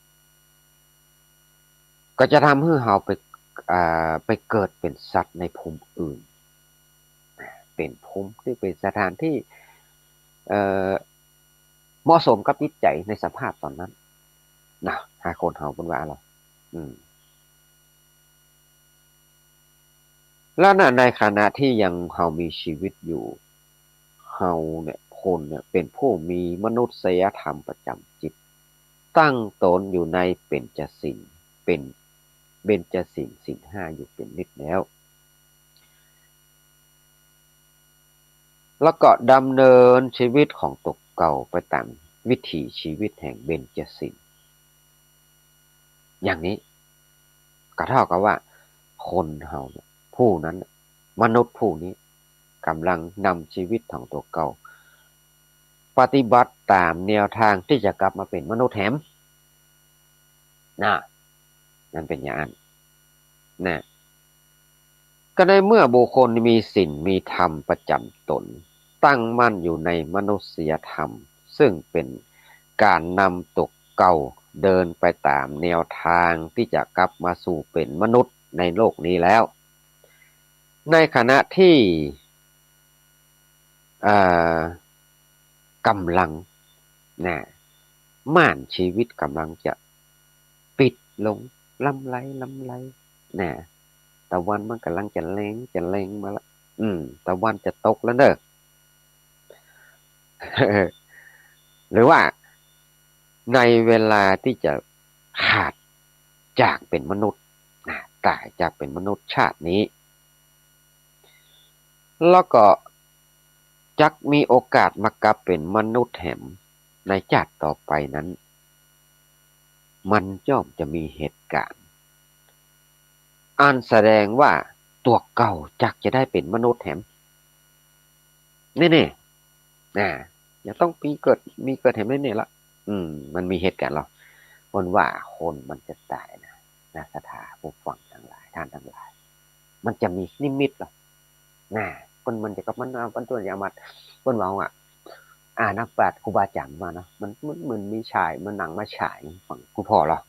ก็จะทำหื้อเฮาไป อ่า ไปเกิดเป๋นสัตว์ในภูมิอื่น เป๋นภูมิตี้เป๋นสถานตี้ เอ่อ เหมาะสมกับจิตใจ๋ในสภาพต๋อนนั้น นะ ถ้าคนเฮาเปิ้นว่าเฮา อืม แล้วนะ ในขณะตี้ยังเฮามีชีวิตอยู่ เฮาเนี่ย คนเนี่ย เป๋นผู้มีมนุษยธรรมประจ๋ำจิต ตั้งต๋นอยู่ในเบญจศีล เป๋นเบญจศีล ศีลห้าอยู่เป๋นนิดแล้ว แล้วก็ดำเนินชีวิตของตั๋วเก่าไปต๋ามวิถีชีวิตแห่งเบญจศีล อย่างนี้ ก็เต้ากับว่าคนเฮาเนี่ย ผู้นั้นน่ะ มนุษย์ผู้นี้ ก่ำลังนำชีวิตของตั๋วเก่า ปฏิบัติต๋ามแนวตางตี้จะกลับมาเป๋นมนุษย์แหม นะ มันเป๋นอย่างอั้น นะ ก็ในเมื่อบุคคลมีศีลมีธรรมประจ๋ำต๋น ตั้งมั่นอยู่ในมนุษยธรรม ซึ่งเป๋นก๋านนำตั๋วเก่าเดินไปต๋ามแนวตางตี้จะกลับมาสู่เป๋นมนุษย์ในโลกนี้แล้ว ในขณะตี้ เอ่อ ก่ำลัง นะ ม่านชีวิตก่ำลังจะปิดลง ลำไร ลำไร นะ ตะวันมันก่ำลังจะแลง จะแลงมาละ อืม ตะวันจะตกแล้วเน่อ หรือว่าในเวลาตี้จะขาดจากเป๋นมนุษย์ นะ ต๋ายจากเป๋นมนุษย์ชาตินี้ แล้วก็จักมีโอกาสมากลับเป๋นมนุษย์แหมในชาติต่อไปนั้น มันย่อมจะมีเหตุก๋ารณ์ อันแสดงว่าตั๋วเก่าจักจะได้เป๋นมนุษย์แหม แน่ๆ อ่า จะต้องมีเกิด มีเกิดแหมแน่ๆ ละ อืม มันมีเหตุก๋ารณ์หรอก เปิ้นว่าคนมันจะต๋ายนะ นะ ศรัทธาผู้ฟังตังหลาย ต้านตังหลาย มันจะมีนิมิตหรอก นะ เปิ้น มันจะกับมัน อ่า เปิ้น เปิ้นจะเอามา เปิ้นว่า อ่า อ่า นักปราชญ์ครูบาอาจ๋ารย์ว่าเนาะ มัน มัน มันมีฉาย มันหนังมาฉาย ฟังกูพ่อหรอ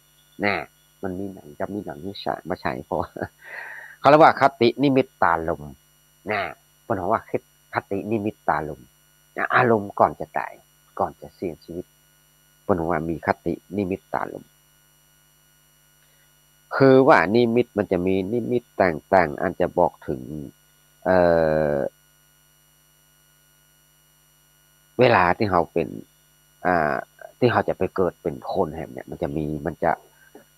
นะ มันมีหนัง จะมีหนังมาฉาย มาฉายพ่อ เขาเรียกว่าคตินิมิตตารมณ์ นะ เปิ้นว่าคตินิมิตตารมณ์ นะ อารมณ์ก่อนจะต๋าย ก่อนจะสิ้นชีวิต เปิ้นว่ามีคตินิมิตตารมณ์ ค คือว่านิมิตมันจะมีนิมิตต่างๆ อันจะบอกเถิง เอ่อ เวลาตี้เฮาเป๋น อ่า ตี้เฮาจะไปเกิดเป๋นคนแหมเนี่ย มันจะมี มันจะ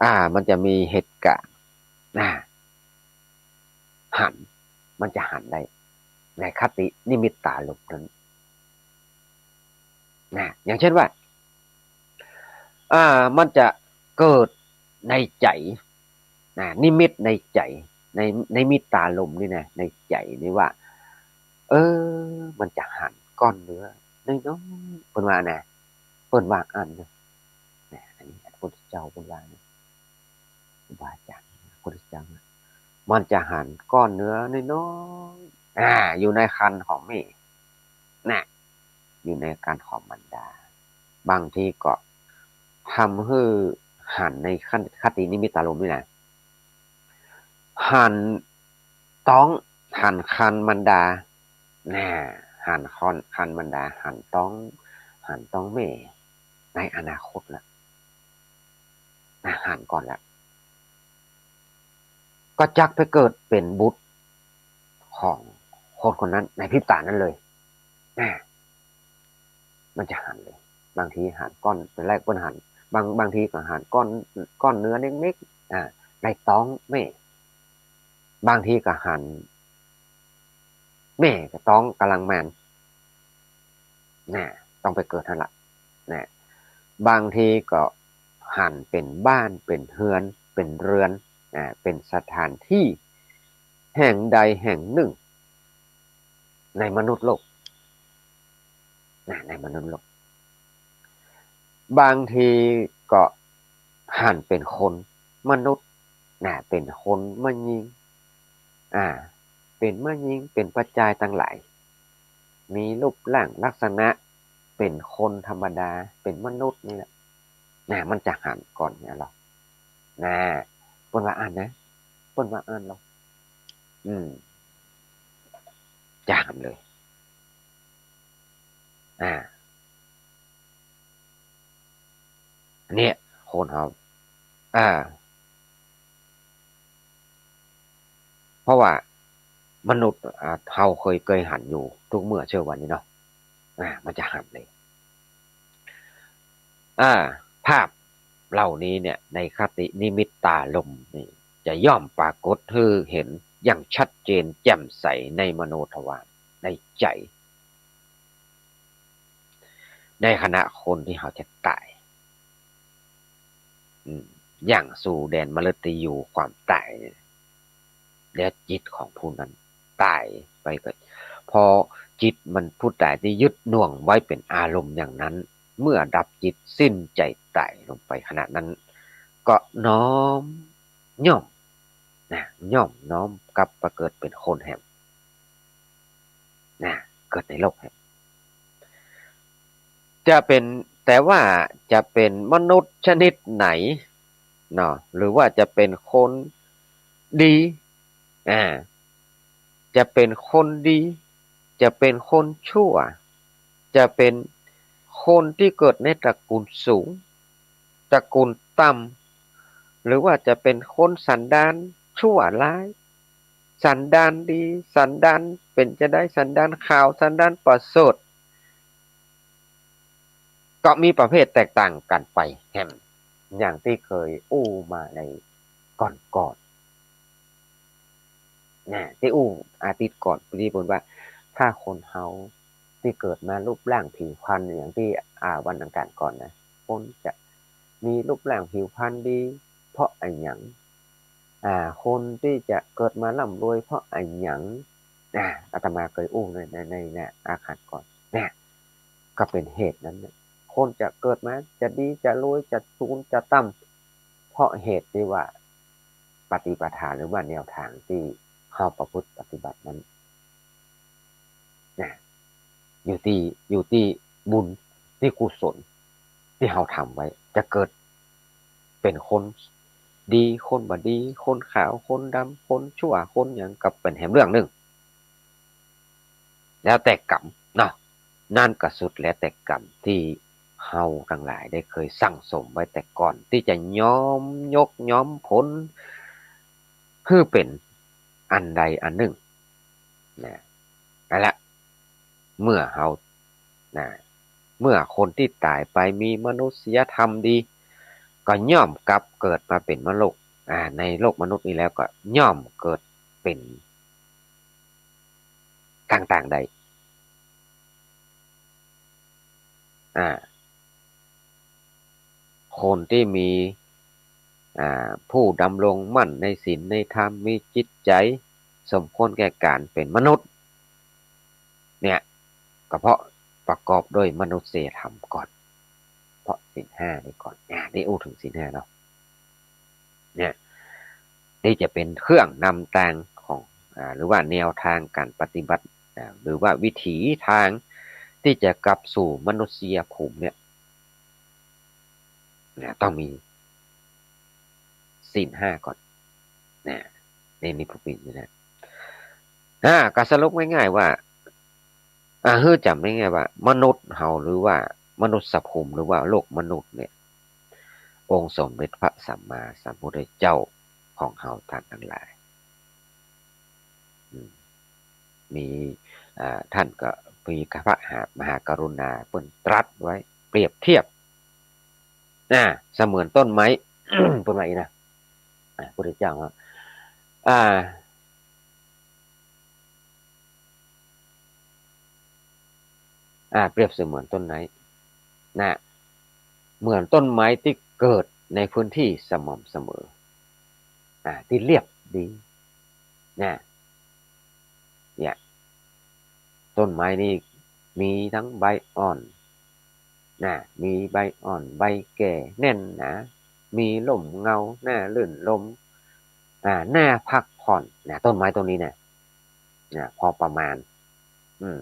อ่า มันจะมีเหตุก๋ารณ์ อ่า หัน มันจะหันได้ ในคตินิมิตตารมณ์นั้น นะ อย่างเช่นว่า อ่า มันจะเกิดในใจ๋ นะ นิมิตในใจ๋ ใน ในนิมิตตารมณ์นี่นะ ในใจ๋นี่ว่า เออ มันจะหันก้อนเนื้อน้อยๆ เปิ้นว่านะ เปิ้นว่าอั้นนะ นะ อันนี้พระพุทธเจ้าเปิ้นว่านะ ครูบาอาจ๋ารย์ พระพุทธเจ้านะ มันจะหันก้อนเนื้อน้อยๆ อ่า อยู่ในครรภ์ของแม่ นะ อยู่ในครรภ์ของมารดา บางทีก็ทำหื้อหันในคตินิมิตตารมณ์นี่นะ หันต๊อง หันครรภ์มารดา นะ หันครรภ์ ครรภ์มารดา หันต๊อง หันต๊องแม่ ในอนาคตละ นะ หันก่อนละ ก็จักไปเกิดเป๋นบุตรของคนคนนั้นในพริบต๋านั้นเลย นะ มันจะหันเลย บางทีหันก้อน ต๋อนแรกเปิ้นหัน บาง บางทีก็หันก้อน ก้อนเนื้อเล็กๆ อ่า ในต๊องแม่ บางทีก็หัน แม่กับต๊องก๋ำลังมาน นะ ต้องไปเกิดหั้นละ นะ บางทีก็หันเป๋นบ้าน เป๋นเฮือน เป๋นเรือน นะ เป๋นสถานตี้แห่งใดแห่งนึ่ง ในมนุษย์โลก นะ ในมนุษย์โลก บางทีก็หันเป๋นคนมนุษย์ นะ เป๋นคนแม่ญิง อ่า เป๋นแม่ญิง เป๋นป้าจายตังหลาย มีรูปร่างลักษณะเป๋นคนธรรมดา เป๋นมนุษย์นี่แหละ นะ มันจะหันก่อนเนี่ยหรอ นะ เปิ้นว่าอั้นนะ เปิ้นว่าอั้นหรอ อืม จะหันเลย อ่า เนี่ย คนเฮา อ่า เพราะว่ามนุษย์ อ่า เฮาเกย เกยหันอยู่ทุกเมื่อเช้าวันนี้เนาะ อ่า มันจะหันเลย อ่า ภาพเหล่านี้เนี่ย ในคตินิมิตตารมณ์นี่ จะย่อมปรากฏหื้อเห็นอย่างชัดเจนแจ่มใสในมโนทวาร ในใจ๋ ในขณะคนตี้เฮาจะต๋าย อืม ย่างสู่แดนมฤตยูความต๋าย แล้วจิตของผู้นั้นต๋ายไปก็ พอจิตมันผู้ต๋ายตี้ยึดหน่วงไว้เป๋นอารมณ์อย่างนั้น เมื่อดับจิตสิ้นใจ๋ต๋ายลงไปขณะนั้น ก็น้อม ย่อม นะ ย่อมน้อมกลับไปเกิดเป๋นคนแหม นะ เกิดในโลกแหม จะเป๋น แต่ว่าจะเป๋นมนุษย์ชนิดไหนเนาะ หรือว่าจะเป๋นคนดี อ่า จะเป๋นคนดี จะเป๋นคนชั่ว จะเป๋นคนตี้เกิดในตระกูลสูง ตระกูลต่ำ หรือว่าจะเป๋นคนสันดานชั่วร้าย สันดานดี สันดานเป๋นจาใด สันดานขาว สันดานประเสริฐ ก็มีประเภทแตกต่างกั๋นไปแหม อย่างตี้เกยอู้มาในก่อนๆ นะ ตี้อู้อาทิตย์ก่อน ตี้เปิ้นว่า ถ้าคนเฮาตี้เกิดมารูปร่างผิวพรรณอย่างตี้ อ่า วันอังคารก่อนนะ คนจะมีรูปร่างผิวพรรณดีเพราะอะหยัง อ่า คนตี้จะเกิดมาร่ำรวยเพราะอะหยัง อ่า อาตมาเกยอู้ใน ใน ใน ในอังคารก่อน เนี่ย ก็เป๋นเหตุนั้นเนี่ย คนจะเกิดมาจะดีจะรวยจะสูงจะต่ำ เพราะเหตุตี้ว่าปฏิปทาหรือว่าแนวตางตี้เฮาประพฤติปฏิบัตินั้น นะ อยู่ตี้ อยู่ตี้บุญตี้กุศลตี้เฮาทำไว้ จะเกิดเป๋นคนดี คนบ่ดี คนขาว คนดำ คนชั่ว คนหยังก็เป๋นแหมเรื่องนึ่ง แล้วแต่กรรมเนาะ นั่นก็สุดแล้วแต่กรรมตี้ เฮาตังหลายได้เคยสั่งสมไว้แต่ก่อนตี้จะยอมยกยอมผล หื้อเป๋นอันใดอันนึ่งนะ เอาละ เมื่อเฮา นะ เมื่อคนตี้ต๋ายไปมีมนุษยธรรมดี ก็ย่อมกลับเกิดมาเป๋นมนุษย์ อ่า ในโลกมนุษย์นี้แล้วก็ย่อมเกิดเป๋นต่างๆ ได้ อ่า คนตี้มี อ่า ผู้ดำรงมั่นในศีลในธรรม มีจิตใจ๋สมควรแก่ก๋านเป๋นมนุษย์ เนี่ย ก็เพราะประกอบด้วยมนุษยธรรมก่อน เพราะศีลห้านี้ก่อน อ่า ได้อู้เถิงศีลห้าเนาะ เนี่ย ตี้จะเป๋นเครื่องนำตางของ อ่า หรือว่าแนวตางก๋านปฏิบัติ อ่า หรือว่าวิถีตางตี้จะกลับสู่มนุษยภูมิเนี่ย นะ ต้องมีศีลห้าก่อน นะ นี่ นี่ผู้ปี๋นะ อ่า ก็สรุปง่ายๆ ว่า อ่า หื้อจ๋ำง่ายๆ ว่า มนุษย์เฮา หรือว่ามนุษยภูมิ หรือว่าโลกมนุษย์เนี่ย องค์สมเด็จพระสัมมาสัมพุทธเจ้าของเฮาต้านตังหลาย อืม มี อ่า ต้านก็มีพระมหากรุณาเปิ้นตรัสไว้ เปรียบเทียบ อ่า เสมือนต้นไม้ เปิ้นว่าอี้นะ อ่า พุทธเจ้าว่า อ่า อ่า เปรียบเสมือนต้นไม้ นะ เหมือนต้นไม้ตี้เกิดในพื้นตี้สม่ำเสมอ อ่า ตี้เรียบดี นะ เนี่ย ต้นไม้นี่มีตึงใบอ่อน นะ มีใบอ่อน ใบแก่แน่นหนา มีร่มเงา น่ารื่นรมย์ อ่า น่าพักผ่อน นะ ต้นไม้ต้นนี้นะ นะ พอประมาณ อืม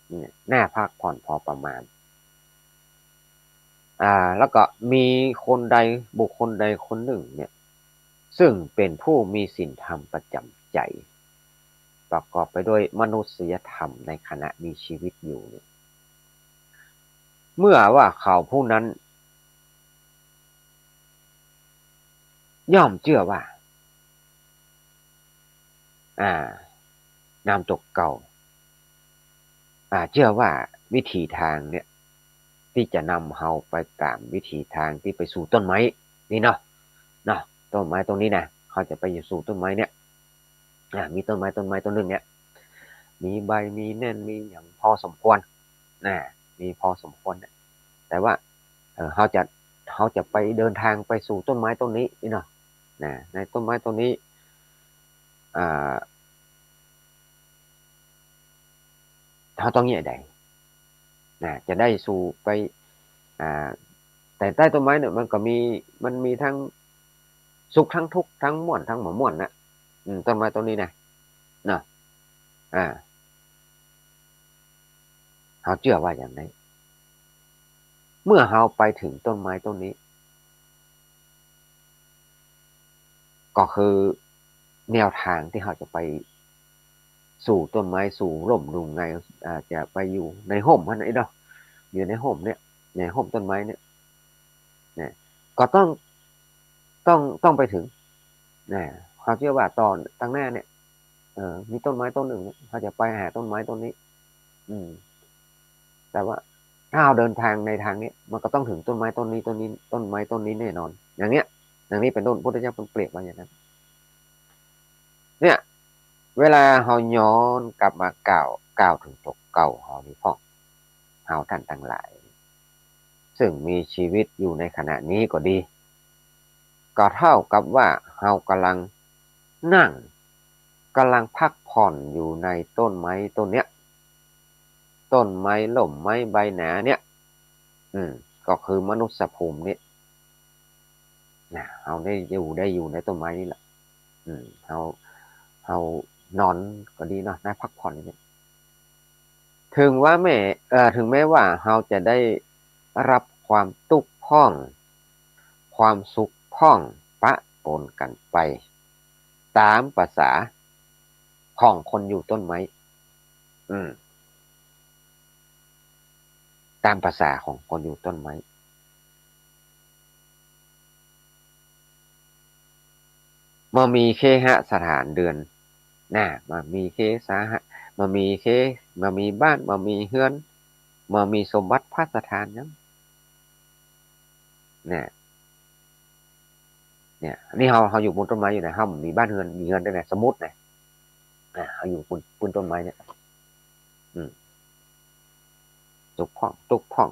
เนี่ย น่าพักผ่อนพอประมาณ อ่า แล้วก็มีคนใด บุคคลใดคนนึ่งเนี่ย ซึ่งเป๋นผู้มีศีลธรรมประจ๋ำใจ๋ ประกอบไปด้วยมนุษยธรรมในขณะมีชีวิตอยู่เนี่ย เมื่อว่าเขาผู้นั้น ย่อมเจื้อว่า อ่า นำตกเก่า อ่า เจื้อว่าวิถีตางเนี่ย ตี้จะนำเฮาไปต๋ามวิถีตางตี้ไปสู่ต้นไม้นี่เนาะ เนาะ ต้นไม้ต้นนี้นะ เฮาจะไปอยู่สู่ต้นไม้เนี่ย อ่า มีต้นไม้ ต้นไม้ต้นนึ่งเนี่ย มีใบ มีแน่น มีหยังพอสมควร นะ มีพอสมควรเนี่ย แต่ว่า เอ่อ เฮาจะ เฮาจะไปเดินตางไปสู่ต้นไม้ต้นนี้นี่เนาะ นะ ในต้นไม้ต้นนี้ อ่า เฮาต้องเยียะใด นะ จะได้สู่ไป อ่า แต่ใต้ต้นไม้เนี่ย มันก็มี มันมีตึงสุขตึงทุกข์ ตึงม่วนตึงบ่ม่วนนะ อืม ต้นไม้ต้นนี้นะ เนาะ อ่า เฮาเจื้อว่าอย่างนั้น เมื่อเฮาไปเถิงต้นไม้ต้นนี้ ก็คือแนวตางตี้เฮาจะไปสู่ต้นไม้ สู่ร่มนุงไง อ่า จะไปอยู่ในฮ่มหั้นนะเนาะ อยู่ในฮ่มเนี่ย ในฮ่มต้นไม้เนี่ย นะ ก็ต้อง ต้อง ต้องไปเถิง นะ เฮาเจื้อว่าต๋อนตางหน้าเนี่ย เออ มีต้นไม้ต้นนึ่งเนี่ย เฮาจะไปหาต้นไม้ต้นนี้ อืม แต่ว่าถ้าเฮาเดินตางในตางนี้ มันก็ต้องเถิงต้นไม้ต้นนี้ ต้นนี้ ต้นไม้ต้นนี้แน่นอน อย่างเนี้ย อย่างนี้เป๋นต้น พุทธเจ้าเปิ้นเปรียบไว้อย่างนั้น เนี่ย เวลาเฮาย้อนกลับมากล่าว กล่าวเถิงตกเก่าเฮานี่พ่อง เฮาต้านตังหลาย ซึ่งมีชีวิตอยู่ในขณะนี้ก็ดี ก็เท่ากับว่าเฮากำลังนั่ง กำลังพักผ่อนอยู่ในต้นไม้ต้นเนี้ย ต้นไม้ล่มไม้ใบหนาเนี่ย อืม ก็คือมนุษยภูมิเนี่ย นะ เฮาได้อยู่ ได้อยู่ในต้นไม้นี่แหละ อืม เฮา เฮานอนก็ดีเนาะ ได้พักผ่อนเนี่ย ถึงว่าแม้ เอ่อ ถึงแม้ว่าเฮาจะได้รับความตุ๊กข์พ่อง ความสุขพ่อง ปะปนกันไป ต๋ามประสาของคนอยู่ต้นไม้ อืม ต๋ามประสาของคนอยู่ต้นไม้ บ่มีเคหสถานเดือน นะ บ่มีเคสหะ บ่มีเค บ่มีบ้าน บ่มีเฮือน บ่มีสมบัติภัสถานหยัง เนี่ย เนี่ย นี่เฮา เฮาอยู่ปูนต้นไม้อยู่นะ เฮาบ่มีบ้านเฮือน มีเฮือนได้ไง สมมุตินะ อ่า เฮาอยู่ปูน ปูนต้นไม้เนี่ย อืม ตุ๊กพ่อง ตุ๊กพ่อง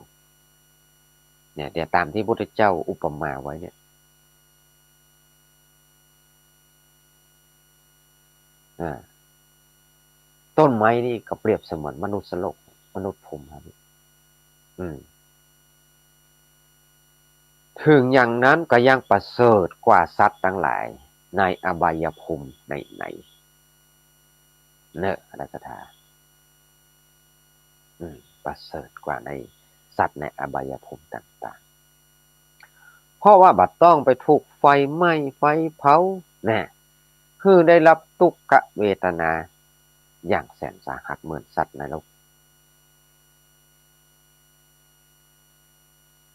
เนี่ย เดี๋ยวต๋ามตี้พุทธเจ้าอุปมาไว้เนี่ย อ่า ต้นไม้นี่ก็เปรียบเสมือนมนุษย์โลก มนุษย์ภูมิครับ อืม เถิงอย่างนั้นก็ยังประเสริฐกว่าสัตว์ตังหลายในอบายภูมิไหนๆ เนอะ อรรถศรัทธา อืม ประเสริฐกว่าในสัตว์ในอบายภูมิต่างๆ เพราะว่าบ่ต้องไปถูกไฟไหม้ไฟเผา นะ หื้อได้รับทุกขเวทนาอย่างแสนสาหัสเหมือนสัตว์ในโลก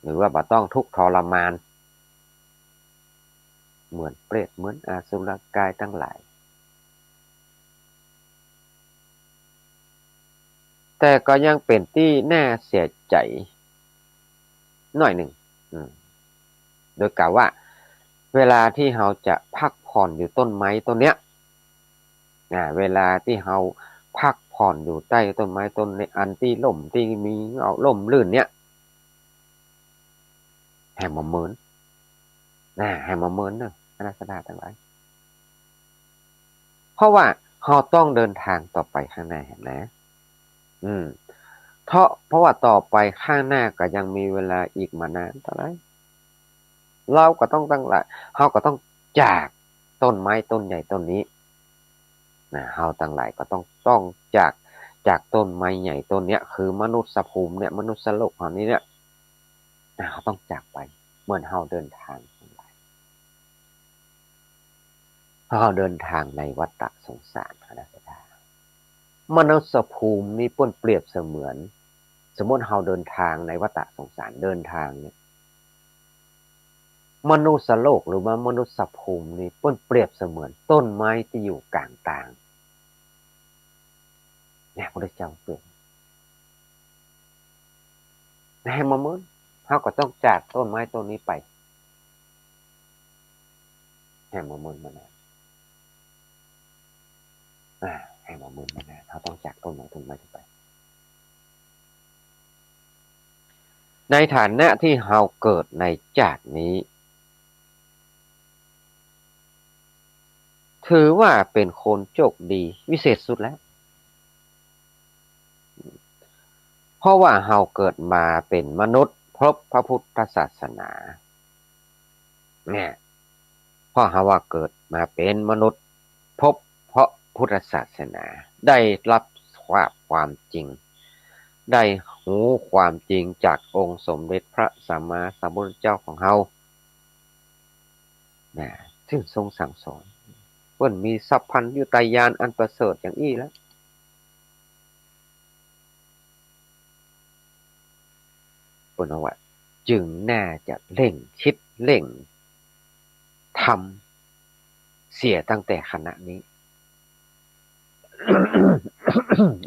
หรือว่าบ่ต้องทุกข์ทรมาน เหมือนเปรต เหมือนอสุรกายตังหลาย แต่ก็ยังเป๋นตี้น่าเสียใจ๋หน้อยนึ่ง อืม โดยกล่าวว่า เวลาตี้เฮาจะพักผ่อนอยู่ต้นไม้ต้นเนี้ย อ่า เวลาตี้เฮาพักผ่อนอยู่ใต้ต้นไม้ต้นนี้ อันตี้ร่มตี้มีเงาร่มรื่นเนี่ย แหมบ่เมิน นะ แหมบ่เมินเนอะ อรรถศรัทธาตังหลาย เพราะว่าเฮาต้องเดินทางต่อไปข้างหน้าหั้นนะ อืม เพราะ เพราะว่าต่อไปข้างหน้าก็ยังมีเวลาอีกบ่นานเต้าใด เฮาก็ต้องตังหลาย เฮาก็ต้องจากต้นไม้ต้นใหญ่ต้นนี้ นะ เฮาตังหลายก็ต้อง ต้องจาก จากต้นไม้ใหญ่ต้นเนี้ย คือมนุษย์ภูมิเนี่ย มนุษย์โลกเฮานี้เนี่ย นะ เฮาต้องจากไป เหมือนเฮาเดินทางตังหลาย เฮาเดินทางในวัฏฏะสงสาร อรรถศรัทธา มนุษย์ภูมินี้เปิ้นเปรียบเสมือน สมมุติเฮาเดินทางในวัฏฏะสงสาร เดินทางเนี่ย มนุษย์โลกหรือว่ามนุษย์ภูมินี้เปิ้นเปรียบเสมือนต้นไม้ตี้อยู่ก๋างตาง เนี่ย พระพุทธเจ้าเปรียบ แหมบ่เมิน เฮาก็ต้องจากต้นไม้ต้นนี้ไป แหมบ่เมินบ่นาน อ่า แหมบ่เมินบ่นาน เฮาต้องจากต้นไม้ต้นไม้นี้ไป ในฐานะตี้เฮาเกิดในจาตินี้ ถือว่าเป๋นคนโชคดีวิเศษสุดแล้ว เพราะว่าเฮาเกิดมาเป๋นมนุษย์พบพระพุทธศาสนา เนี่ย เพราะเฮาว่าเกิดมาเป๋นมนุษย์พบพระพุทธศาสนา ได้รับทราบความจริง ได้ฮู้ความจริงจากองค์สมเด็จพระสัมมาสัมพุทธเจ้าของเฮา นะ ซึ่งทรงสั่งสอน เปิ้นมีสัพพัญญุตญาณอันประเสริฐอย่างอี้แล้ว เปิ้นว่า จึงน่าจะเร่งคิดเร่งทำเสียตั้งแต่ขณะนี้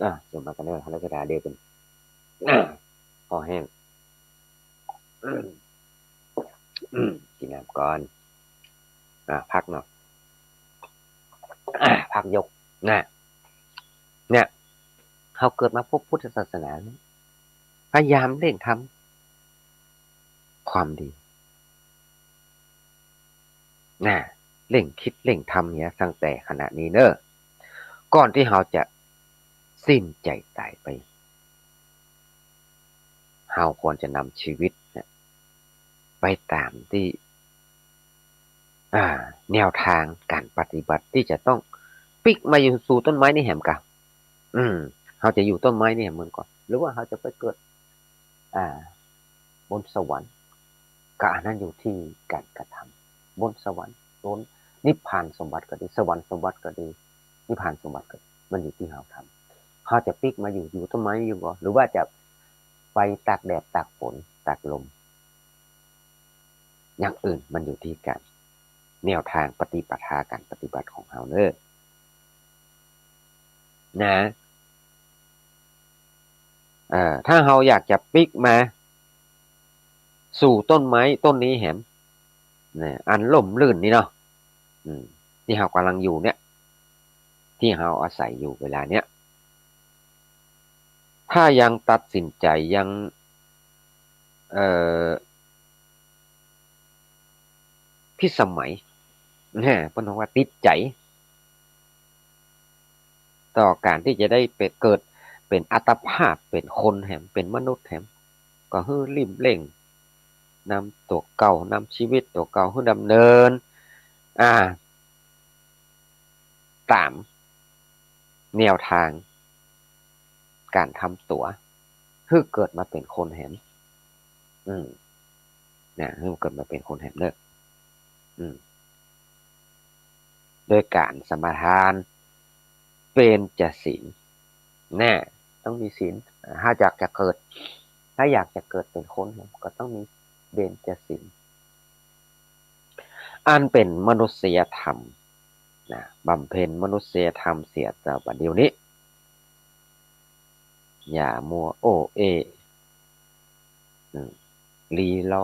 อ่ะ สวดมนต์กั๋นเน่อ อรรถศรัทธา เดี๋ยวเปิ้น อ่ะ คอแห้ง อืม อืม กิ๋นน้ำก่อน อ่า พักเนาะ อ่า พักยก นะ เนี่ย เฮาเกิดมาพบพุทธศาสนา พยายามเร่งทำความดี นะ เร่งคิดเร่งทำเหียตั้งแต่ขณะนี้เน่อ ก่อนตี้เฮาจะสิ้นใจ๋ต๋ายไป เฮาควรจะนำชีวิตเนี่ย ไปต๋ามตี้ อ่า แนวทางก๋านปฏิบัติตี้จะต้องปิ๊กมาอยู่สู่ต้นไม้นี้แหมก่า อืม เฮาจะอยู่ต้นไม้นี้แหมก่อน หรือว่าเฮาจะไปเกิด อ่า บนสวรรค์ ก็อันนั้นอยู่ตี้ก๋านกระทำ บนสวรรค์ บนนิพพานสมบัติก็ดี สวรรค์สมบัติก็ดี นิพพานสมบัติก็ดี มันอยู่ตี้เฮาทำ เฮาจะปิ๊กมาอยู่ อยู่ต้นไม้อยู่ก่อ หรือว่าจะไปตากแดด ตากฝน ตากลม อย่างอื่นมันอยู่ตี้ก๋าน แนวตางปฏิปทาก๋านปฏิบัติของเฮาเน่อ นะ เอ่อ ถ้าเฮาอยากจะปิ๊กมาสู่ต้นไม้ต้นนี้แหม นะ อันร่มรื่นนี่เนาะ อืม ตี้เฮาก่ำลังอยู่เนี่ย ตี้เฮาอาศัยอยู่เวลาเนี้ย ถ้ายังตัดสินใจ๋ยัง เอ่อ ผิดสมัย นะ เปิ้นฮ้องว่าติดใจ๋ ต่อก๋านตี้จะได้ไปเกิดเป๋นอัตภาพเป๋นคนแหม เป๋นมนุษย์แหม ก็หื้อลิ่มเล่งนำตั๋วเก่า นำชีวิตตั๋วเก่าหื้อดำเนิน อ่า ต๋ามแนวตางก๋านทำตั๋ว หื้อเกิดมาเป๋นคนแหม อืม นะ หื้อเกิดมาเป๋นคนแหมเน่อ อืม โดยก๋านสมาทานเบญจศีล นะ ต้องมีศีล ถ้าอยากจะเกิด ถ้าอยากจะเกิดเป๋นคนแหม ก็ต้องมีเบญจศีล อันเป๋นมนุษยธรรม นะ บำเพ็ญมนุษยธรรมเสียเจ้าบัดเดี๋ยวนี้ อย่ามัวโอ้เอ้ อืม ลีลอ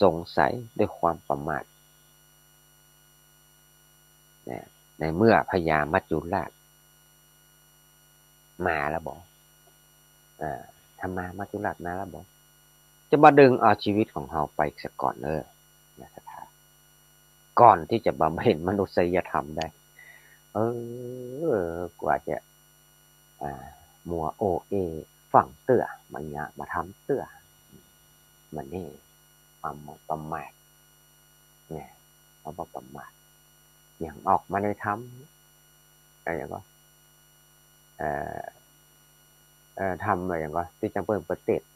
สงสัยด้วยความประมาท นะ ในเมื่อพญามัจจุราชมาแล้วบ่ อ่า ธรรมามัจจุราชมาแล้วบ่ จะมาดึงเอาชีวิตของเฮาไปเสียก่อนเน่อ นะ ศรัทธา ก่อนตี้จะบำเพ็ญมนุษยธรรมได้ เออ กว่าจะ อ่า มัวโอ้เอ้ฟั่งเตื้อ บ่าหยามาทำเตื้อ มันนี่ความประมาท เนี่ย ความประมาท อย่างออกมาในธรรม อะไรอย่างก็ เอ่อ เอ่อ ธรรมอะไรอย่างก็ ตี้จั้งเปิ้นปะเตศน์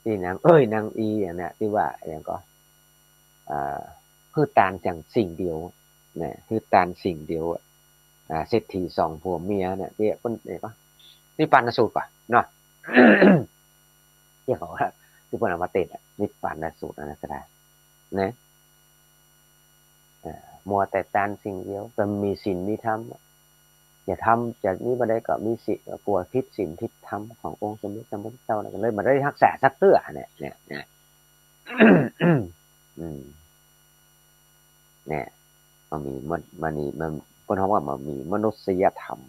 ตี้นางเอ้ยนางอีอย่างเนี้ย ตี้ว่าอย่างก็ อ่า หื้อตานอย่างสิ่งเดียว นะ หื้อตานสิ่งเดียว อ่า เศรษฐีสองผัวเมียเนี่ย ตี้เปิ้นเนี่ยก็ นิพพานสูตรก่อนเนาะ ตี้เขาว่า ตี้เปิ้นเอามาเตศน์อะ นิพพานสูตรอะนะ ศรัทธา นะ อ่า มัวแต่ตานสิ่งเดียว ก็มีศีลมีธรรม จะทำ จะนี่บ่ได้ก็มีศีล กลัวผิดศีลผิดธรรมขององค์สมเด็จพระสัมมาสัมพุทธเจ้า แล้วก็เลยบ่ได้ฮักษาสักเตื้อเนี่ย เนี่ย เนี่ย อืม เนี่ย มันมี มัน มันนี่ มัน เปิ้นฮ้องว่ามันมีมนุษยธรรม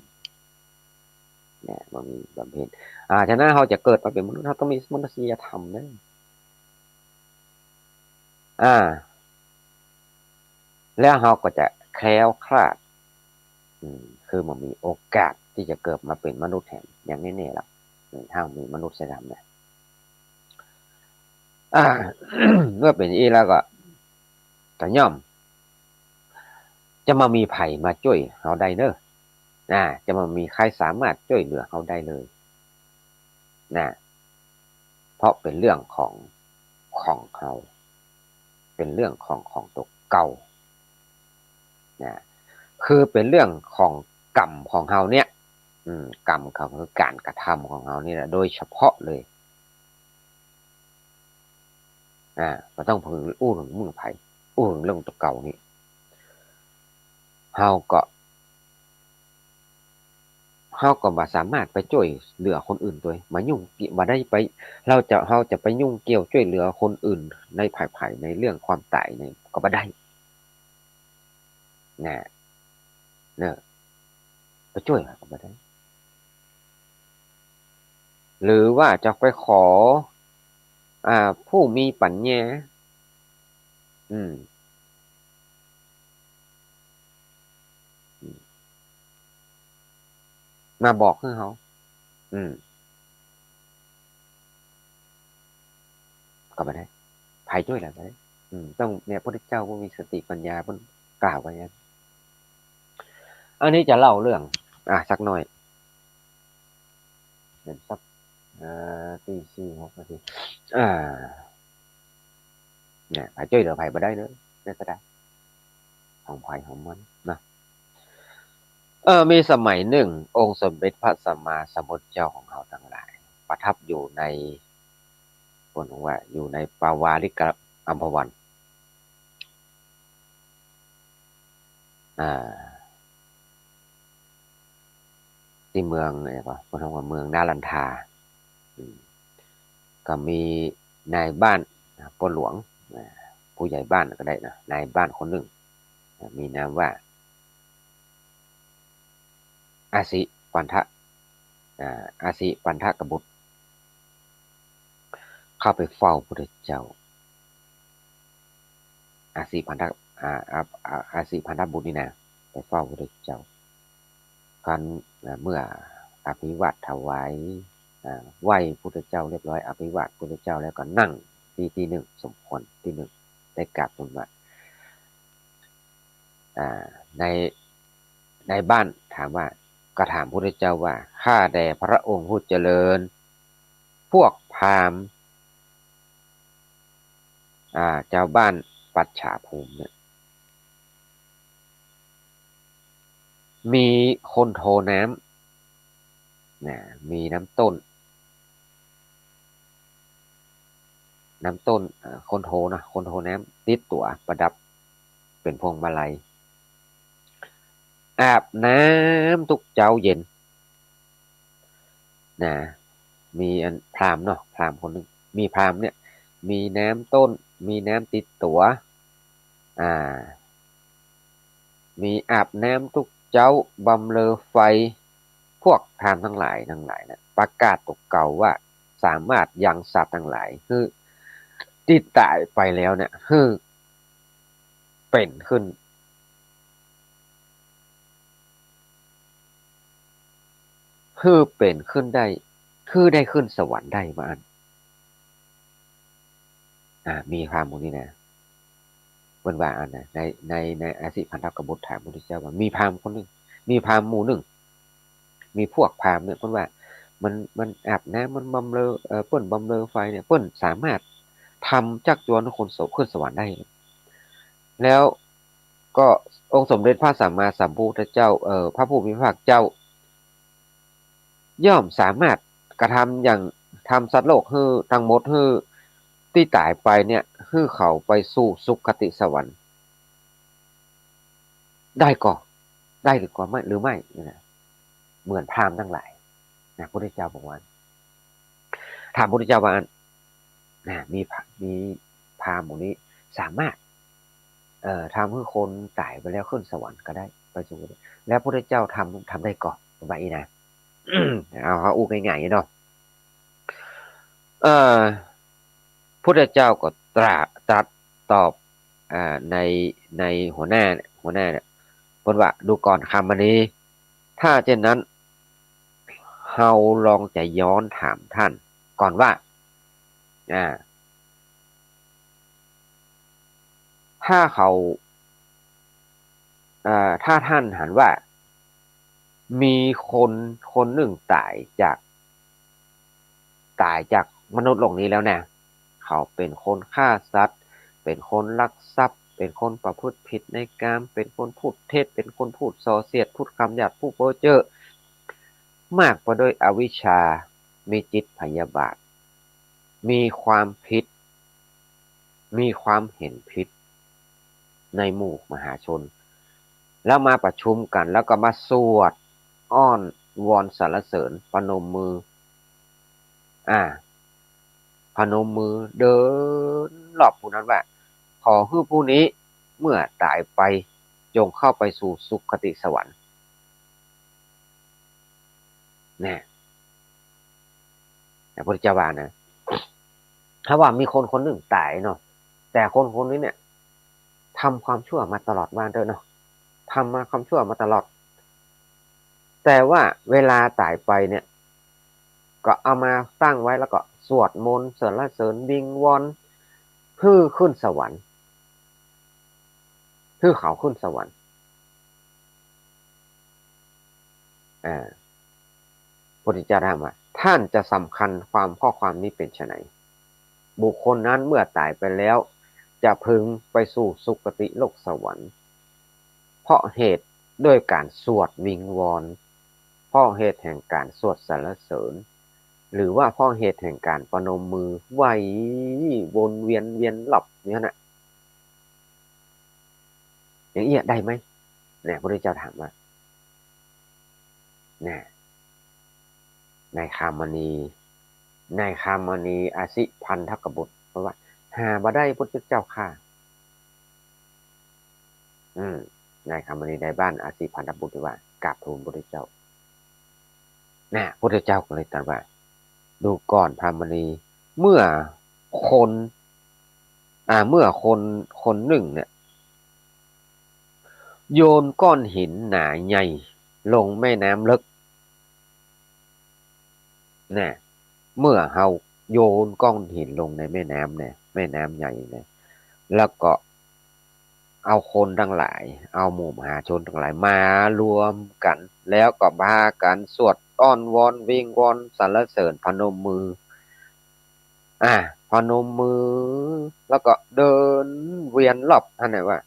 เนี่ย มันมีบำเพ็ญ อ่า ฉะนั้นเฮาจะเกิดมาเป๋นมนุษย์ เฮาต้องมีมนุษยธรรมเน่อ อ่า แล้วเฮาก็จะแคล้วคลาด อืม คือมันมีโอกาสตี้จะเกิดมาเป๋นมนุษย์แหมอย่างแน่ๆ ละ อืม ถ้ามีมนุษยธรรมเนี่ย อ่า เมื่อเป๋นอี้แล้วก็ ก็ย่อม จะบ่มีใผมาจ้วยเฮาได้เน่อ นะ จะบ่มีใผสามารถจ้วยเหลือเฮาได้เลย นะ เพราะเป๋นเรื่องของ ของเฮา เป๋นเรื่องของ ของตั๋วเก่า นะ คือเป๋นเรื่องของกรรมของเฮาเนี่ย อืม กรรมของ คือก๋านกระทำของเฮานี่แหละ โดยเฉพาะเลย อ่า บ่ต้องอู้เถิงเมืองใผ อู้เถิงเรื่องตั๋วเก่านี่ เฮาก็ เฮาก็บ่สามารถไปจ้วยเหลือคนอื่นตวย มายุ่งเกี่ยว บ่ได้ไป เฮาจะ เฮาจะไปยุ่งเกี่ยวจ้วยเหลือคนอื่นในใผๆ ในเรื่องความต๋ายนี่ก็บ่ได้ นะ เน่อ ไปจ้วยก็บ่ได้ หรือว่าจะไปขอ อ่า ผู้มีปั๋ญญา อืม อืม มาบอกหื้อเฮา อืม ก็บ่ได้ ใผจ้วยแหละบ่ได้ อืม ต้อง เนี่ย พระพุทธเจ้าผู้มีสติปัญญาเปิ้นกล่าวไว้อย่างนั้น อันนี้จะเล่าเรื่อง อ่ะ สักหน่อย เห็นสัก เอ่อ ตี้สี่หกนาที อ่า เนี่ย ใผจ้วยเหลือใผบ่ได้เน่อ เนี่ยก็ได้ ของใผของมันนะ เออ มีสมัยหนึ่ง องค์สมเด็จพระสัมมาสัมพุทธเจ้าของเฮาตังหลาย ประทับอยู่ใน เปิ้นว่าอยู่ในปาวาริกะอัมพวัน อ่า ตี้เมือง อะหยังก่อ เปิ้นฮ้องว่าเมืองนาลันทา อืม ก็มีนายบ้าน ป้อหลวง อ่า ผู้ใหญ่บ้านก็ได้นะ นายบ้านคนนึ่ง อ่า มีนามว่า อาสิปันทะ อ่า อาสิปันทะกบุตร เข้าไปเฝ้าพุทธเจ้า อาสิปันทะ อ่า อา อา อาสิปันทะบุตรนี่นะ ไปเฝ้าพุทธเจ้า ครั้น อ่า เมื่ออภิวาทถวาย อ่า ไหว้พุทธเจ้าเรียบร้อย อภิวาทพุทธเจ้าแล้วก็นั่งตี้ตี้นึ่งสมควรตี้นึ่ง ได้กราบทูลว่า อ่า นาย นายบ้านถามว่า ก็ถามพุทธเจ้าว่า ข้าแต่พระองค์ผู้เจริญ พวกพราหมณ์ อ่า จาวบ้านปัจฉาภูมิเนี่ย มีคนโทน้ำ นะ มีน้ำต้น น้ำต้น เอ่อ คนโทนะ คนโทน้ำ ติดตั๋วประดับเป๋นพวงมาลัย อาบน้ำทุกเจ๊าเย็น นะ มีอันพราหมณ์เนาะ พราหมณ์คนนึ่ง มีพราหมณ์เนี่ย มีน้ำต้น มีน้ำติดตั๋ว อ่า มีอาบน้ำทุกเจ๊า บำเรอไฟ พวกพราหมณ์ตังหลายตังหลายนะ ประกาศตั๋วเก่าว่า สามารถยังสัตว์ตังหลาย หื้อตี้ต๋ายไปแล้วเนี่ย หื้อเป๋นขึ้น หื้อเป๋นขึ้นได้ หื้อได้ขึ้นสวรรค์ได้ ว่าอั้น อ่า มีพราหมณ์หมู่นี้นะ เปิ้นว่าอั้นนะ ใน ใน ในอาสิปันทะกบุตรถามพุทธเจ้าว่า มีพราหมณ์คนนึ่ง มีพราหมณ์หมู่นึ่ง มีพวกพราหมณ์เนี่ย เปิ้นว่า มัน มันอาบน้ำ มันบำเรอ เอ่อ เปิ้นบำเรอไฟเนี่ย เปิ้นสามารถทำจั๊กจวนหื้อคนขึ้นสวรรค์ได้ แล้วก็องค์สมเด็จพระสัมมาสัมพุทธเจ้า เอ่อ พระผู้มีพระภาคเจ้า ย่อมสามารถกระทำอย่าง ทำสัตว์โลกหื้อตังหมด หื้อตี้ต๋ายไปเนี่ย หื้อเขาไปสู่สุคติสวรรค์ ได้ก่อ ได้หรือก่อไม่ หรือไม่ เนี่ยนะ เหมือนพราหมณ์ตังหลาย นะ พุทธเจ้าบอกว่า ถามพุทธเจ้าว่าอั้น นะ มีพรา มีพราหมณ์หมู่นี้สามารถ เอ่อ ทำหื้อคนต๋ายไปแล้วขึ้นสวรรค์ก็ได้ ไปสู่ แล้วพุทธเจ้าทำ ทำได้ก่อ ว่าอี้นะ เอา เอาอู้ง่ายๆ เนาะ เอ่อ พุทธเจ้าก็ตรัส ตรัสตอบ อ่า ใน ในหัวหน้าเนี่ย หัวหน้าเนี่ย เปิ้นว่า ดูก่อนคามณี ถ้าเจ้นนั้น เฮาลองจะย้อนถามท่านก่อนว่า อ่า ถ้าเขา เอ่อ ถ้าท่านหันว่า มีคนคนนึ่งต๋ายจาก ต๋ายจากมนุษย์โลกนี้แล้วนะ เขาเป๋นคนฆ่าสัตว์ เป๋นคนลักทรัพย์ เป๋นคนประพฤติผิดในกาม เป๋นคนพูดเท็จ เป๋นคนพูดส่อเสียด พูดกำหยาบ พูดเป๊อเจ้อ มากไปด้วยอวิชชา มีจิตพยาบาท มีความผิด มีความเห็นผิดในหมู่มหาชน แล้วมาประชุมกั๋น แล้วก็มาสวดอ้อนวอนสรรเสริญ ประนมมือ อ่า ประนมมือเดินรอบผู้นั้นว่า ขอหื้อผู้นี้เมื่อต๋ายไปจงเข้าไปสู่สุคติสวรรค์ นะ พระพุทธเจ้าว่านะ ถ้าว่ามีคนคนนึ่งต๋ายเนาะ แต่คนคนนี้เนี่ย ทำความชั่วมาตลอดว่าเถอะเนาะ ทำมาความชั่วมาตลอด แต่ว่าเวลาต๋ายไปเนี่ย ก็เอามาตั้งไว้แล้วก็สวดมนต์สรรเสริญวิงวอน หื้อขึ้นสวรรค์ หื้อเขาขึ้นสวรรค์ อ่า พุทธเจ้าถามว่า ท่านจะสำคัญความข้อความนี้เป็นไฉน บุคคลนั้นเมื่อต๋ายไปแล้ว จะพึงไปสู่สุคติโลกสวรรค์ เพราะเหตุด้วยการสวดวิงวอน เพราะเหตุแห่งการสวดสรรเสริญ หรือว่าเพราะเหตุแห่งการประนมมือไหว้วนเวียนเวียนรอบเนี่ยนะ อย่างเอี้ยได้ไหม เนี่ย พระพุทธเจ้าถามว่า เนี่ย นายคามณี นายคามณี อสิพันธกบุตร เปิ้นว่า หาบ่ได้ พระพุทธเจ้าข้า อืม นายคามณีนายบ้านอสิพันธบุตรว่า กราบทูลพระพุทธเจ้า นะ พระพุทธเจ้าก็เลยตรัสว่า ดูก่อนคามณี เมื่อคน อ่า เมื่อคนคนนึ่งเนี่ย โยนก้อนหินหนาใหญ่ลงแม่น้ำลึก นะ เมื่อเฮาโยนก้อนหินลงในแม่น้ำเนี่ย แม่น้ำใหญ่เนี่ย แล้วก็เอาคนตังหลาย เอาหมู่มหาชนตังหลายมารวมกั๋น แล้วก็พากั๋นสวดอ้อนวอนวิงวอนสรรเสริญ พนมมือ อ่า พนมมือ แล้วก็เดินเวียนรอบหั้นน่ะว่า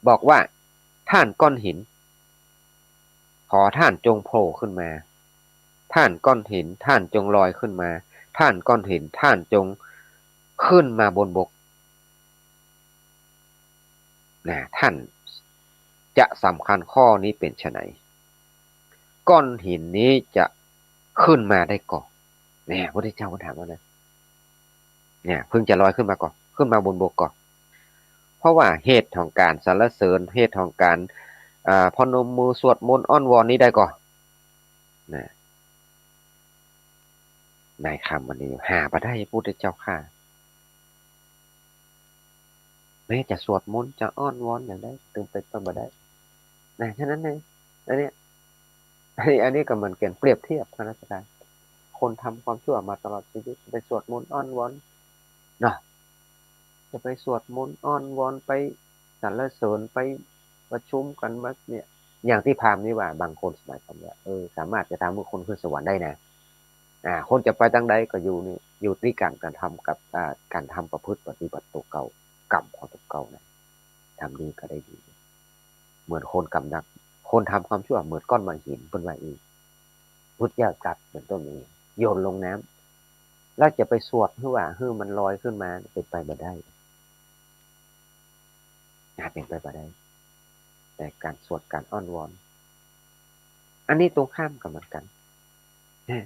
บอกว่า ท่านก้อนหิน ขอท่านจงโผล่ขึ้นมา ท่านก้อนหิน ท่านจงลอยขึ้นมา ท่านก้อนหิน ท่านจงขึ้นมาบนบก นะ ท่านจะสำคัญข้อนี้เป๋นไฉน ก้อนหินนี้จะขึ้นมาได้ก่อ เนี่ย พระพุทธเจ้าก็ถามว่านะ เนี่ย เพิ่งจะลอยขึ้นมาก่อ ขึ้นมาบนบกก่อ เพราะว่าเหตุของก๋านสรรเสริญ เหตุของก๋าน อ่า พนมมือสวดมนต์อ้อนวอนนี้ได้ก่อ นะ นายคามณี หาบ่ได้ พระพุทธเจ้าข้า แม้จะสวดมนต์ จะอ้อนวอนอย่างใด ตึงเป๋นไปบ่ได้ นะ ฉะนั้นเนี่ย อันเนี้ย อันนี้ อันนี้ก็เหมือนกั๋น เปรียบเทียบ คณะสัตยา คนทำความชั่วมาตลอดชีวิต ไปสวดมนต์อ้อนวอน เนาะ จะไปสวดมนต์อ้อนวอน ไปสรรเสริญ ไปประชุมกั๋นมาเนี่ย อย่างตี้พราหมณ์นี้ว่า บางคนสมัยก่อนว่า เออ สามารถจะทำหื้อคนขึ้นสวรรค์ได้นะ อ่า คนจะไปตางใดก็อยู่นี่ อยู่ตี้ก๋านกระทำกับ อ่า ก๋านทำประพฤติปฏิบัติตั๋วเก่า กรรมของตั๋วเก่านะ ทำดีก็ได้ดี เหมือนคนกำนัก คนทำความชั่วเหมือนก้อนไม้หิน เปิ้นว่าอี้ พุทธเจ้าตรัสเป๋นต้นอี้ โยนลงน้ำ แล้วจะไปสวดหื้อว่า หื้อมันลอยขึ้นมา เป๋นไปบ่ได้ นะ เป๋นไปบ่ได้ แต่ก๋านสวด ก๋านอ้อนวอน อันนี้ตรงข้ามก็เหมือนกั๋น นะ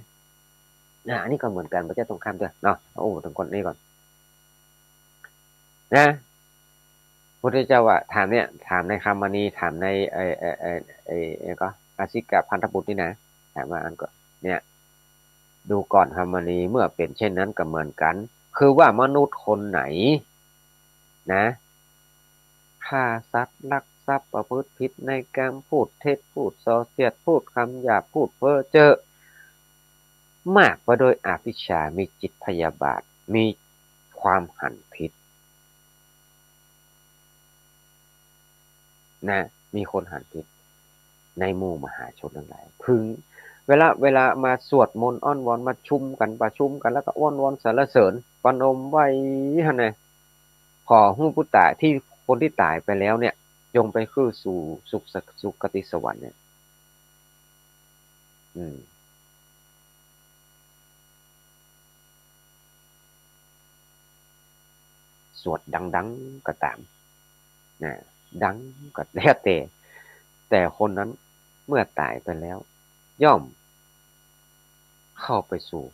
อ่า อันนี้ก็เหมือนกั๋น บ่ใจ้ตรงข้ามเตื้อเนาะ โอ้ เถิงคนนี้ก่อน นะ พุทธเจ้าว่า ถามเนี่ย ถามนายคามณี ถามนาย ไอ้ ไอ้ ไอ้ ไอ้ ไอ้ก็ อสิกะพันธบุตรนี่นะ ถามว่าอันก็ เนี่ย ดูก่อนคามณี เมื่อเป๋นเช่นนั้นก็เหมือนกั๋น คือว่ามนุษย์คนไหน นะ ฆ่าสัตว์ ลักทรัพย์ ประพฤติผิดในกาม พูดเท็จ พูดส่อเสียด พูดกำหยาบ พูดเพ้อเจ้อ มากไปด้วยอวิชชา มีจิตพยาบาท มีความหันผิด นะ มีคนหันผิด ในหมู่มหาชนตังหลาย พึง เวลา เวลามาสวดมนต์อ้อนวอน มาชุมกั๋น ประชุมกั๋น แล้วก็อ้อนวอนสรรเสริญ ประนมไหว้หั้นนะ ขอหื้อผู้ต๋าย ตี้ คนตี้ต๋ายไปแล้วเนี่ย จงไปขึ้นสู่สุค สุคติสวรรค์เนี่ย อืม สวดดังๆ ก็ต๋าม นะ ดังก็แล้วแต่ แต่คนนั้นเมื่อต๋ายไปแล้ว ย่อมเข้าไปสู่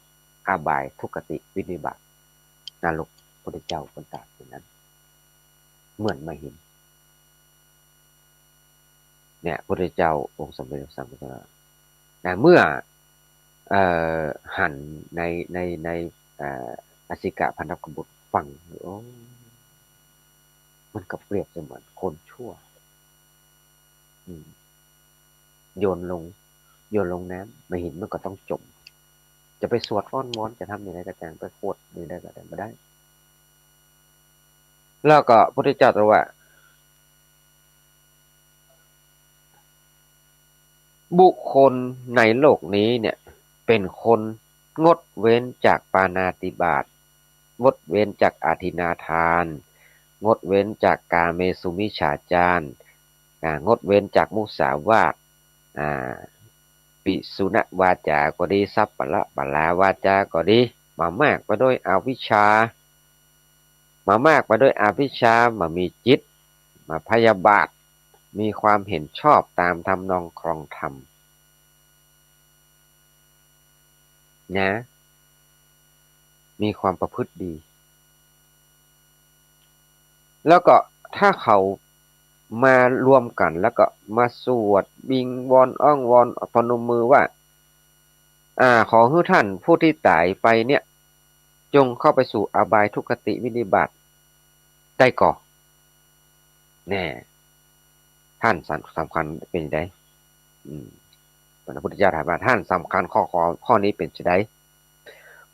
อบายทุคติวินิบาต นรก พุทธเจ้าเปิ้นตรัสอย่างนั้น เหมือนไม้หิน เนี่ย พุทธเจ้าองค์สมเด็จพระสัมมาสัมพุทธเจ้า นะ เมื่อ เอ่อ หันใน ใน ใน เอ่อ อสิกะพันธบุตรฟัง โอ้ มันก็เปรียบเสมือนคนชั่ว อืม โยนลง โยนลงน้ำ ไม้หินมันก็ต้องจ๋ม จะไปสวดอ้อนวอน จะทำอย่างใดก็จ่าง ไปขวดอย่างใดก็ได้ บ่ได้ แล้วก็พุทธเจ้าตรัสว่า บุคคลในโลกนี้เนี่ย เป๋นคนงดเว้นจากปาณาติบาต งดเว้นจากอทินนาทาน งดเว้นจากกาเมสุมิจฉาจาร อ่า งดเว้นจากมุสาวาท อ่า ปิสุนวาจาก็ดี สัปปะละปะลาวาจาก็ดี บ่มากไปด้วยอวิชชา บ่มากไปด้วยอวิชชา บ่มีจิต บ่พยาบาท มีความเห็นชอบตามทำนองครองธรรม นะ มีความประพฤติดี แล้วก็ถ้าเขามารวมกั๋น แล้วก็มาสวดวิงวอนอ้อนวอนพนมมือว่า อ่า ขอหื้อท่านผู้ตี้ต๋ายไปเนี่ย จงเข้าไปสู่อบายทุคติวินิบาตได้ก่อ แน่ ท่านสำ สำคัญเป๋นใด อืม พระพุทธเจ้าถามว่า ท่านสำคัญข้อ ข้อ ข้อนี้เป๋นไฉน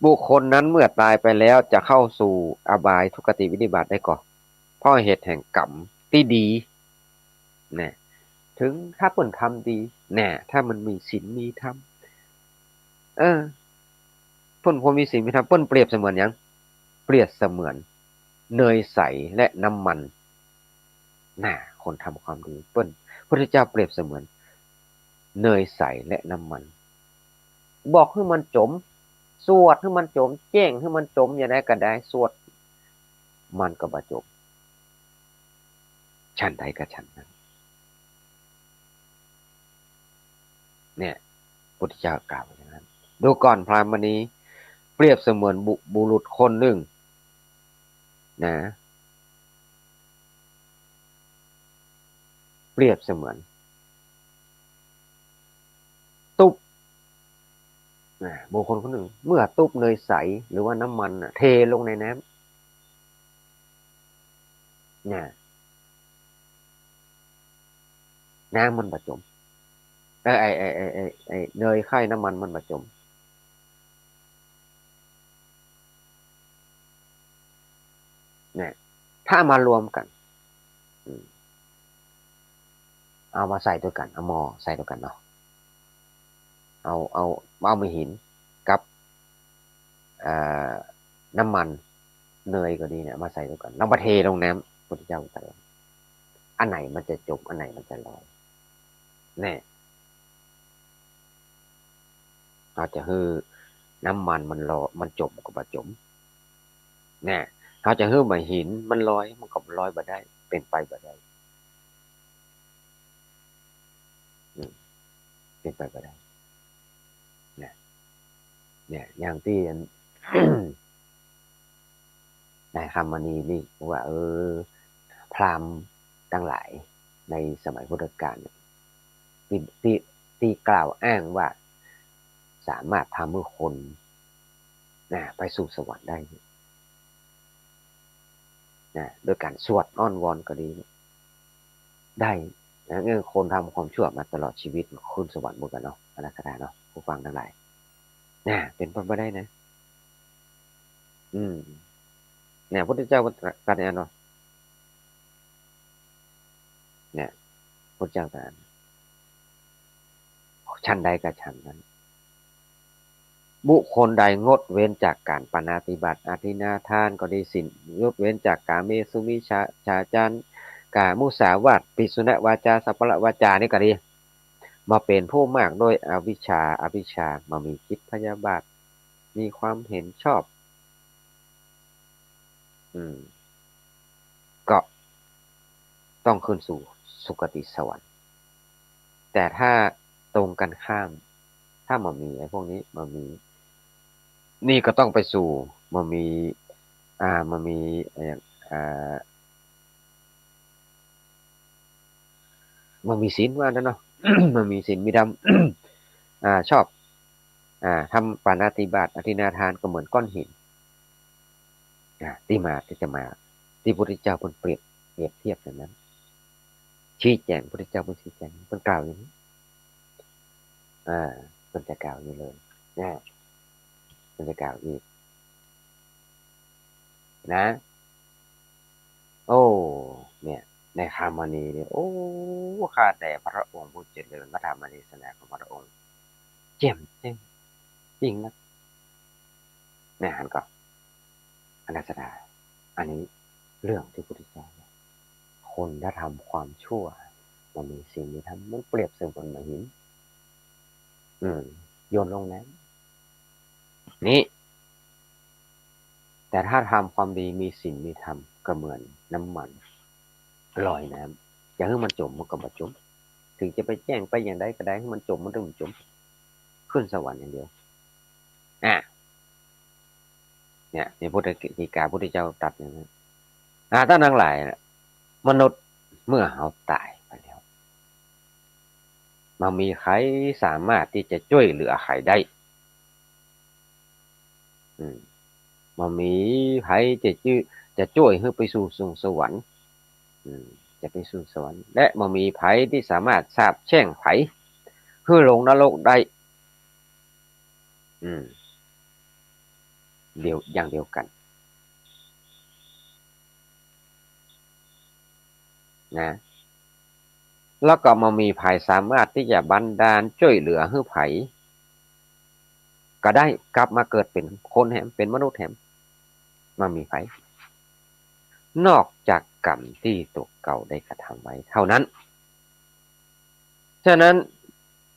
บุคคลนั้นเมื่อต๋ายไปแล้วจะเข้าสู่อบายทุคติวินิบาตได้ก่อ เพราะเหตุแห่งกรรมตี้ดี แน่ ถึงถ้าเปิ้นทำดี แน่ ถ้ามันมีศีลมีธรรม เออ เปิ้นควรมีศีลมีธรรม เปิ้นเปรียบเสมือนหยัง เปรียบเสมือนเนยใสและน้ำมัน น่ะ คนทำความดี เปิ้น พุทธเจ้าเปรียบเสมือนเนยใสและน้ำมัน บอกหื้อมันจ๋ม สวดหื้อมันจ๋ม แจ้งหื้อมันจ๋ม อย่างใดก็ได้ สวด มันก็บ่จ๋ม ฉันใดก็ฉันนั้น เนี่ย พุทธเจ้ากล่าวอย่างนั้น ดูก่อนพราหมณี เปรียบเสมือนบุ บุรุษคนหนึ่ง นะ เปรียบเสมือน ตุ๊บ นะ บุคคลคนหนึ่ง เมื่อตุ๊บเนยใสหรือว่าน้ำมันน่ะ เทลงในน้ำ นะ น้ำมันบ่จ๋ม เอ้ย ไอ้ ไอ้ ไอ้ ไอ้ ไอ้เนยใค่น้ำมันมันบ่จ๋ม เนี่ย ถ้ามารวมกั๋น อืม เอามาใส่ตวยกั๋น เอาหม้อใส่ตวยกั๋นเนาะ เอา เอา เอาหม้อหินกับ เอ่อ น้ำมัน เนยก็ดีเนี่ย มาใส่ตวยกั๋น แล้วมาเทลงน้ำ พุทธเจ้าตรัสว่า อันไหนมันจะจ๋ม อันไหนมันจะลอย แน่ เฮาจะหื้อน้ำมันมันลอย มันจ๋มก็บ่จ๋ม แน่ เฮาจะหื้อหม้อหินมันลอย มันก็ลอยบ่ได้ เป๋นไปบ่ได้ อืม เป๋นไปบ่ได้ นะ เนี่ย อย่างตี้อัน นายคำมณีนี่ว่า เออ พราหมณ์ตังหลายในสมัยพุทธกาลเนี่ย ตี้ ตี้ ตี้กล่าวอ้างว่า สามารถทำหื้อคน นะ ไปสู่สวรรค์ได้ นะ โดยก๋านสวดอ้อนวอนก็ดี ได้ นะ เนี่ย คนทำความชั่วมาตลอดชีวิต ขึ้นสวรรค์หมดกั๋นเนาะ อนาถาเนาะ ผู้ฟังตังหลาย นะ เป๋นไปบ่ได้นะ อืม เนี่ย พุทธเจ้าก็ตรัสอย่างนั้นเนาะ เนี่ย พุทธเจ้าตรัส ฉันใดก็ฉันนั้น บุคคลใดงดเว้นจากก๋านปาณาติบาต อทินนาทานก็ดี ศีล งดเว้นจากกาเมสุมิจฉา ฉาจาร กามุสาวาท ปิสุนวาจา สัปปะวาจานี่ก็ดี บ่เป๋นผู้มากด้วยอวิชชา อวิชชา บ่มีจิตพยาบาท มีความเห็นชอบ อืม ก็ต้องขึ้นสู่สุคติสวรรค์ แต่ถ้าตรงกันข้าม ถ้าบ่มีไอ้พวกนี้ บ่มี นี่ก็ต้องไปสู่ บ่มี อ่า บ่มี เอ่อ อ่า บ่มีศีลว่านั้นเนาะ บ่มีศีลมีธรรม อ่า ชอบ อ่า ทำปาณาติบาต อทินนาทานก็เหมือนก้อนหิน อ่า ตี้มา ตี้จะมา ตี้พุทธเจ้าเปิ้นเปรียบ เปรียบเทียบอย่างนั้น ชี้แจง พุทธเจ้าเปิ้นชี้แจง เปิ้นกล่าวอย่างนี้ อ่า เปิ้นจะกล่าวอย่างนี้เลย นะ เปิ้นจะกล่าวอีก นะ โอ้ เนี่ย นายคำมณีเนี่ย โอ้ ข้าแต่พระองค์ผู้เจริญ พระธรรมเทศนาของพระองค์ แจ่มแจ้งยิ่งนัก เนี่ย หันก่อ อนาถา อันนี้เรื่องตี้พุทธเจ้าว่า คนถ้าทำความชั่ว บ่มีศีลมีธรรม มันเปรียบเสมือนหม้อหิน อืม โยนลงน้ำ นี่ แต่ถ้าทำความดี มีศีลมีธรรม ก็เหมือนน้ำมันลอยน้ อย่าหื้อมันจ๋ม มันก็บ่จ๋ม เถิงจะไปแจ้งไปอย่างใดก็ได้ หื้อมันจ๋ม มันต้องจ๋ม ขึ้นสวรรค์อย่างเดียว อ่ะ เนี่ย นี่พุทธกิจกาพุทธเจ้าตรัสอย่างนั้น อ่า ต้านตังหลายน่ะ มนุษย์เมื่อเฮาต๋ายไปแล้ว บ่มีใผสามารถตี้จะจ้วยเหลือใผได้ อืม บ่มีใผจะจ้วย จะจ้วยหื้อไปสู่สวงสวรรค์ อืม จะไปสู่สวรรค์ และบ่มีใผตี้สามารถสาปแช่งใผหื้อลงนรกได้ อืม เดียว อย่างเดียวกั๋น นะ แล้วก็บ่มีใผสามารถตี้จะบันดาลจ้วยเหลือหื้อใผก็ได้ กลับมาเกิดเป๋นคนแหม เป๋นมนุษย์แหม บ่มีใผ นอกจากกรรมตี้ตั๋วเก่าได้กระทำไว้เท่านั้น ฉะนั้น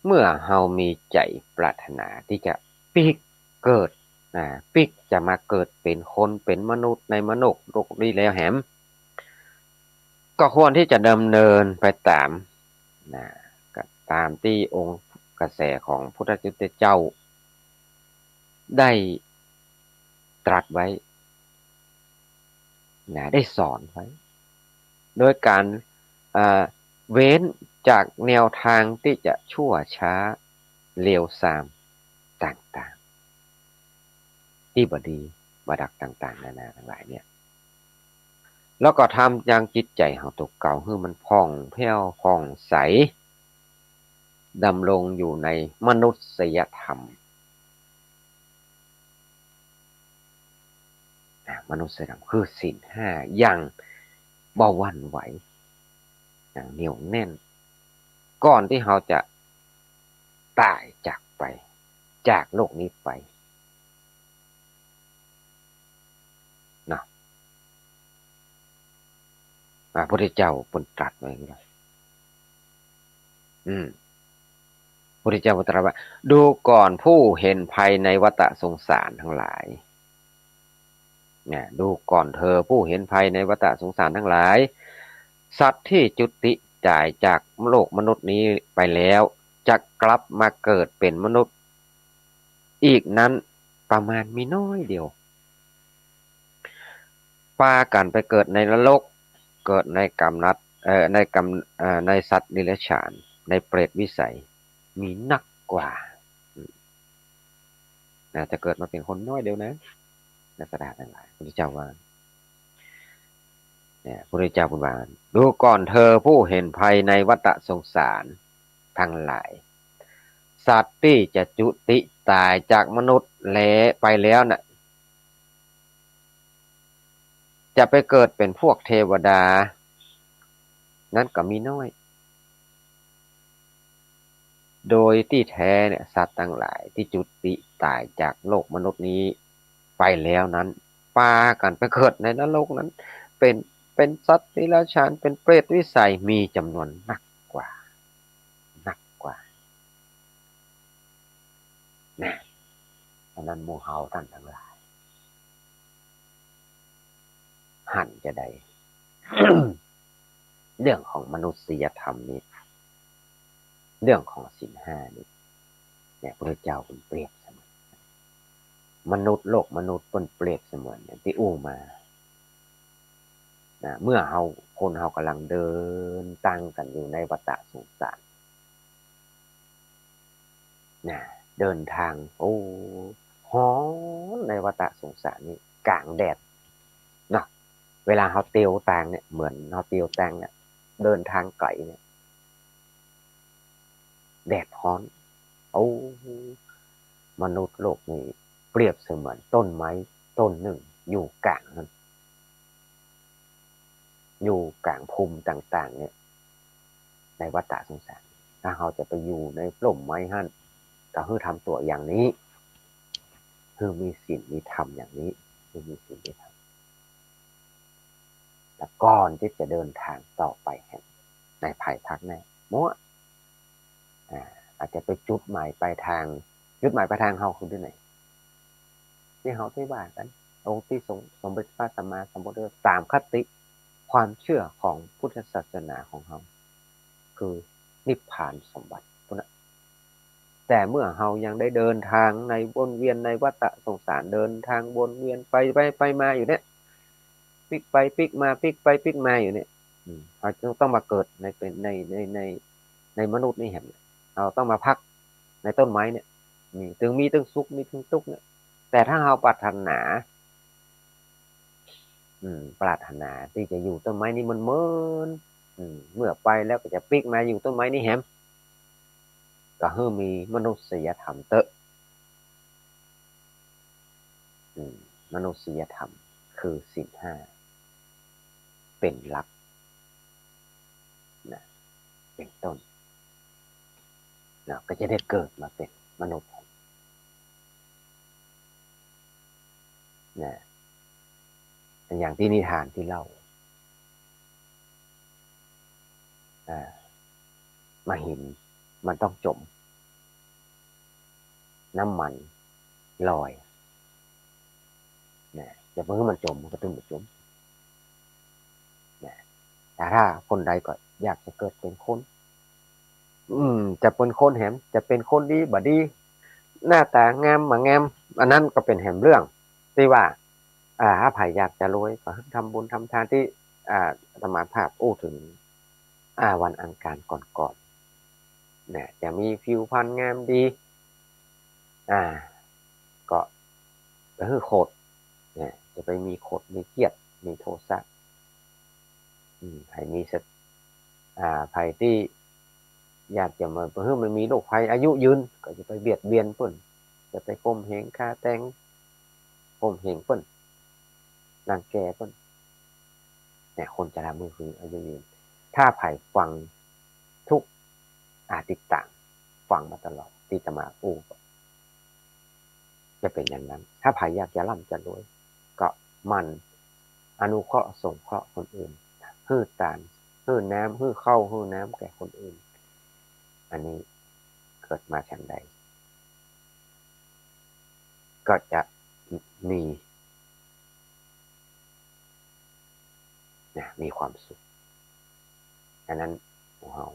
เมื่อเฮามีใจ๋ปรารถนาตี้จะปิ๊กเกิด อ่า ปิ๊กจะมาเกิดเป๋นคน เป๋นมนุษย์ในมนุษย์โลกนี้แล้วแหม ก็ควรตี้จะดำเนินไปต๋าม นะ ก็ต๋ามตี้องค์กระแสของพุทธเจ้าได้ตรัสไว้ นะ ได้สอนไว้ โดยก๋าน อ่า เว้นจากแนวตางตี้จะชั่วช้าเลวซามต่างๆ ตี้บ่ดีบ่ดักต่างๆ นานาตังหลายเนี่ย แล้วก็ทำยังจิตใจ๋ของตั๋วเก่าหื้อมันผ่องแผ้วผ่องใส ดำรงอยู่ในมนุษยธรรม อ่ะ มนุษยธรรมคือศีลห้าอย่างบ่หวั่นไหว อย่างเหนียวแน่น ก่อนตี้เฮาจะต๋ายจากไป จากโลกนี้ไป เนาะ อ่า พุทธเจ้าเปิ้นตรัสไว้อย่างนี้ อืม พุทธเจ้าตรัสว่า ดูก่อนผู้เห็นภัยในวัฏสงสารทั้งหลาย นะ ดูก่อนเธอผู้เห็นภัยในวัฏสงสารทั้งหลาย สัตว์ที่จุติต๋ายจากโลกมนุษย์นี้ไปแล้ว จะกลับมาเกิดเป๋นมนุษย์อีกนั้นประมาณมีน้อยเดียว ปากั๋นไปเกิดในนรก เกิดในก๋ำนัด เอ่อ ในก๋ำ เอ่อ ในสัตว์เดรัจฉาน ในเปรตวิสัย มีนักกว่า นะ จะเกิดมาเป๋นคนน้อยเดียวนะ นักศรัทธาตังหลาย พุทธเจ้าว่า เนี่ย พุทธเจ้าพูดว่า ดูก่อนเธอผู้เห็นภัยในวัฏสงสารทั้งหลาย สัตว์ตี้จะจุติต๋ายจากมนุษย์แลไปแล้วน่ะ จะไปเกิดเป๋นพวกเทวดา นั้นก็มีน้อย โดยตี้แต๊เนี่ย สัตว์ตังหลายตี้จุติต๋ายจากโลกมนุษย์นี้ไปแล้วนั้น ปากั๋นไปเกิดในนรกนั้น เป๋น เป๋นสัตว์เดรัจฉาน เป๋นเปรตวิสัย มีจ๋ำนวนนักกว่า นักกว่า นะ ฉะนั้นหมู่เฮาต้านตังหลาย หันจาใด เรื่องของมนุษยธรรมนี่ เรื่องของศีลห้านี่ เนี่ย พระเจ้าเปิ้นเปรียบเสมือน มนุษย์ โลกมนุษย์เปิ้นเปรียบเสมือนอย่างตี้อู้มา นะ เมื่อเฮา คนเฮากำลังเดินตางกั๋นอยู่ในวัฏสงสาร นะ เดินตาง โอ้ ฮ้อนในวัฏสงสารนี่ ก๋างแดด เนาะ เวลาเฮาเตียวตางเนี่ย เหมือนเฮาเตียวตางเนี่ย เดินตางไก๋เนี่ย แดดฮ้อน โอ้ มนุษย์โลกนี่เปรียบเสมือนต้นไม้ต้นนึ่งอยู่ก๋างหั้น อยู่ก๋างภูมิต่างๆ เนี่ย ในวัฏสงสาร ถ้าเฮาจะไปอยู่ในร่มไม้หั้น ก็หื้อทำตั๋วอย่างนี้ หื้อมีศีลมีธรรมอย่างนี้ หื้อมีศีลมีธรรม แล้วก่อนตี้จะเดินตางต่อไปแหม ในภายภาคหน้า มัว อ่า อาจจะไปจุดหมายปลายตาง จุดหมายปลายตางเฮาคือตี้ไหน ตี้เฮาตี้ว่ากั๋น องค์ตี้ทรง สมเด็จพระสัมมาสัมพุทธเจ้า ต๋ามคติ ความเจื้อของพุทธศาสนาของเฮา คือนิพพานสมบัติพุ้นนะ แต่เมื่อเฮายังได้เดินตางในวนเวียนในวัฏสงสาร เดินตางวนเวียนไปไปไปมาอยู่เนี่ย ปิ๊กไปปิ๊กมา ปิ๊กไปปิ๊กมาอยู่เนี่ย อืม เฮาจึงต้องมาเกิดใน เป็นใน ใน ใน ในมนุษย์นี่แหม เฮาต้องมาพักในต้นไม้เนี่ย มี ตึงมีตึงสุข มีตึงตุ๊กข์เนี่ย แต่ถ้าเฮาปรารถนา อืม ปรารถนาตี้จะอยู่ต้นไม้นี้เมินๆ อืม เมื่อไปแล้วก็จะปิ๊กมาอยู่ต้นไม้นี้แหม ก็หื้อมีมนุษยธรรมเต๊อะ อืม มนุษยธรรมคือศีลห้า เป๋นหลัก นะ เป๋นต้น นะ ก็จะได้เกิดมาเป๋นมนุษย์ นะ อย่างตี้นิทานตี้เล่า อ่า มะหินมันต้องจ๋ม น้ำมันลอย นะ จะไปหื้อมันจ๋ม มันก็ตึงบ่จ๋ม นะ แต่ถ้าคนใดก็อยากจะเกิดเป๋นคน อืม จะเป๋นคนแหม จะเป๋นคนดีบ่ดี หน้าตางามบ่งาม อันนั้นก็เป๋นแหมเรื่อง ตี้ว่า อ่า ถ้าใผอยากจะรวยก็ทำบุญทำตานตี้ อ่า อาตมาภาพอู้เถิง อ่า วันอังคารก่อนๆ นะ จะมีผิวพรรณงามดี อ่า ก็ไปหื้อโขด นะ จะไปมีโขด มีเคียด มีโทสะ อืม ใผมีสติ อ่า ใผตี้อยากจะมา ไปหื้อมันมีโรคภัย อายุยืน ก็จะไปเบียดเบียนเปิ้น จะไปข่มเหงฆ่าแตง ข่มเหงเปิ้น รังแกเปิ้น เนี่ย คนจะทำหื้ออายุยืน ถ้าใผฟังทุกอาทิตย์ต่าง ฟังมาตลอดตี้อาตมาอู้ จะเป๋นอย่างนั้น ถ้าใผอยากจะร่ำจะรวย ก็หมั่นอนุเคราะห์สงเคราะห์คนอื่น หื้อตาน หื้อน้ำ หื้อข้าว หื้อน้ำแก่คนอื่น อันนี้เกิดมาฉันใด ก็จะมี นะ มีความสุข อันนั้นของเฮา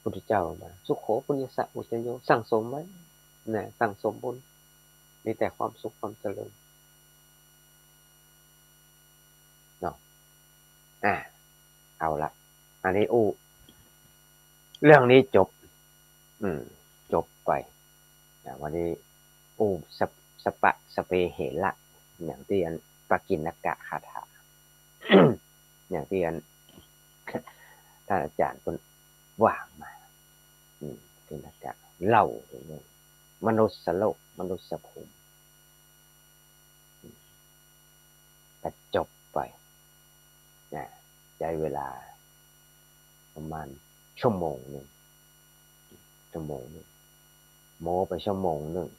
พุทธเจ้าว่า สุโข ปุญญสสะ อุจจโย สั่งสมไว้ นะ สั่งสมบุญ มีแต่ความสุขความเจริญ เนาะ อ่า เอาละ อันนี้อู้ เรื่องนี้จบ อืม จบไป นะ วันนี้อู้ สป- สปะ สเปเหระ อย่างตี้อันปกิณณกะคาถา อย่างตี้อัน ท่านอาจารย์เปิ้นว่ามา อืม ปกิณณกะเล่าเถิงเรื่องมนุษย์โลก มนุษย์ภูมิ อืม ก็จบไป นะ ใจ๊เวลาประมาณชั่วโมงนึ่ง ชั่วโมงนึ่ง โม้ไปชั่วโมงนึ่ง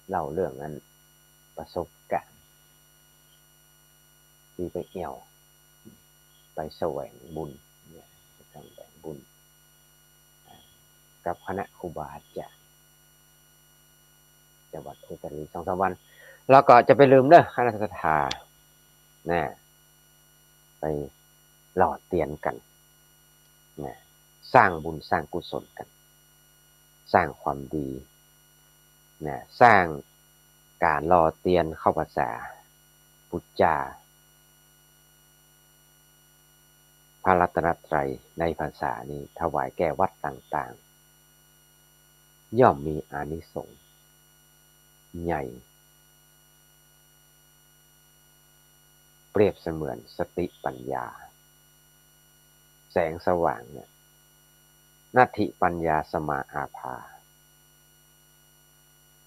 เล่าเรื่องอันประสบก๋ารณ์ตี้ไปแอ่ว ไปแสวงบุญ เนี่ย ไปแสวงบุญ กับคณะครูบาอาจารย์ จังหวัดอุตรดิตถ์ สองสามวัน แล้วก็จะไปลืมเด้อ คณะศรัทธา นะ ไปหล่อเตียนกั๋น นะ สร้างบุญสร้างกุศลกั๋น สร้างความดี นะ สร้างก๋านหล่อเตียนเข้าพรรษา ปู๋จาพระรัตนตรัยในพรรษานี้ ถวายแก่วัดต่างๆ ย่อมมีอานิสงส์ใหญ่ เปรียบเสมือนสติปัญญา แสงสว่างเนี่ย นัตถิปัญญาสมาอาภา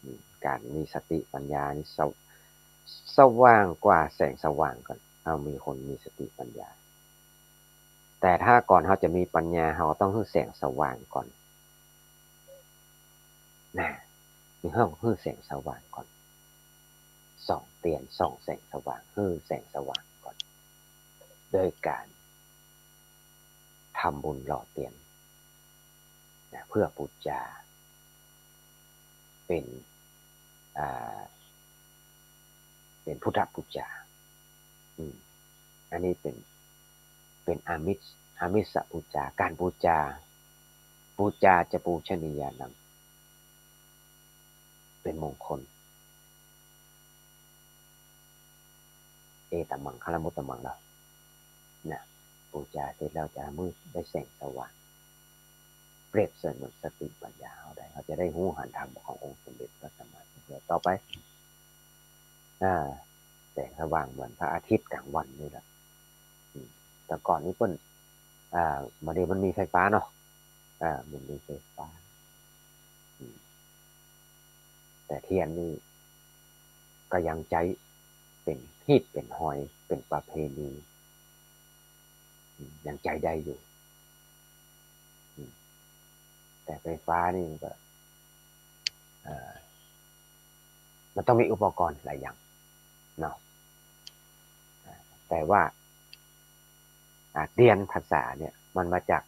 อืม ก๋านมีสติปัญญานี่สว- สว่างกว่าแสงสว่างก่อน เฮามีคนมีสติปัญญา แต่ถ้าก่อนเฮาจะมีปัญญา เฮาต้องหื้อแสงสว่างก่อน นะ มีเฮาหื้อแสงสว่างก่อน ส่องเตียน ส่องแสงสว่าง หื้อแสงสว่างก่อน โดยก๋านทำบุญหล่อเตียน นะ เพื่อปู๋จา เป๋น อ่า เป๋นพุทธปู๋จา อืม อันนี้เป๋น เป๋นอามิส อามิสปูจา ก๋านปูจา ปูจาจะปูชนียานัง เป๋นมงคล เอตะมัง คละมุตตะมัง เนาะ นะ ปูจาเสร็จแล้วจะหื้อได้แสงสว่าง เปรียบเสมือนสติปัญญาเฮาได้ เฮาจะได้ฮู้หันธรรมขององค์สมเด็จพระสัมมาสัมพุทธเจ้า ต่อไป อ่า แสงสว่างเหมือนพระอาทิตย์กลางวันนี่แหละ อืม แต่ก่อนนี้เปิ้น อ่า บ่าเดี่ยวมันมีไฟฟ้าเนาะ อ่า มันมีไฟฟ้า อืม แต่เตียนนี่ก็ยังใจ๊เป๋นฮีตเป๋นหอย เป๋นประเพณี อืม ยังใจ๊ได้อยู่ อืม แต่ไฟฟ้านี่มันก็ เอ่อ มันต้องมีอุปกรณ์หลายอย่างเนาะ อ่า แต่ว่า อ่า เตียนพรรษาเนี่ย มันมาจาก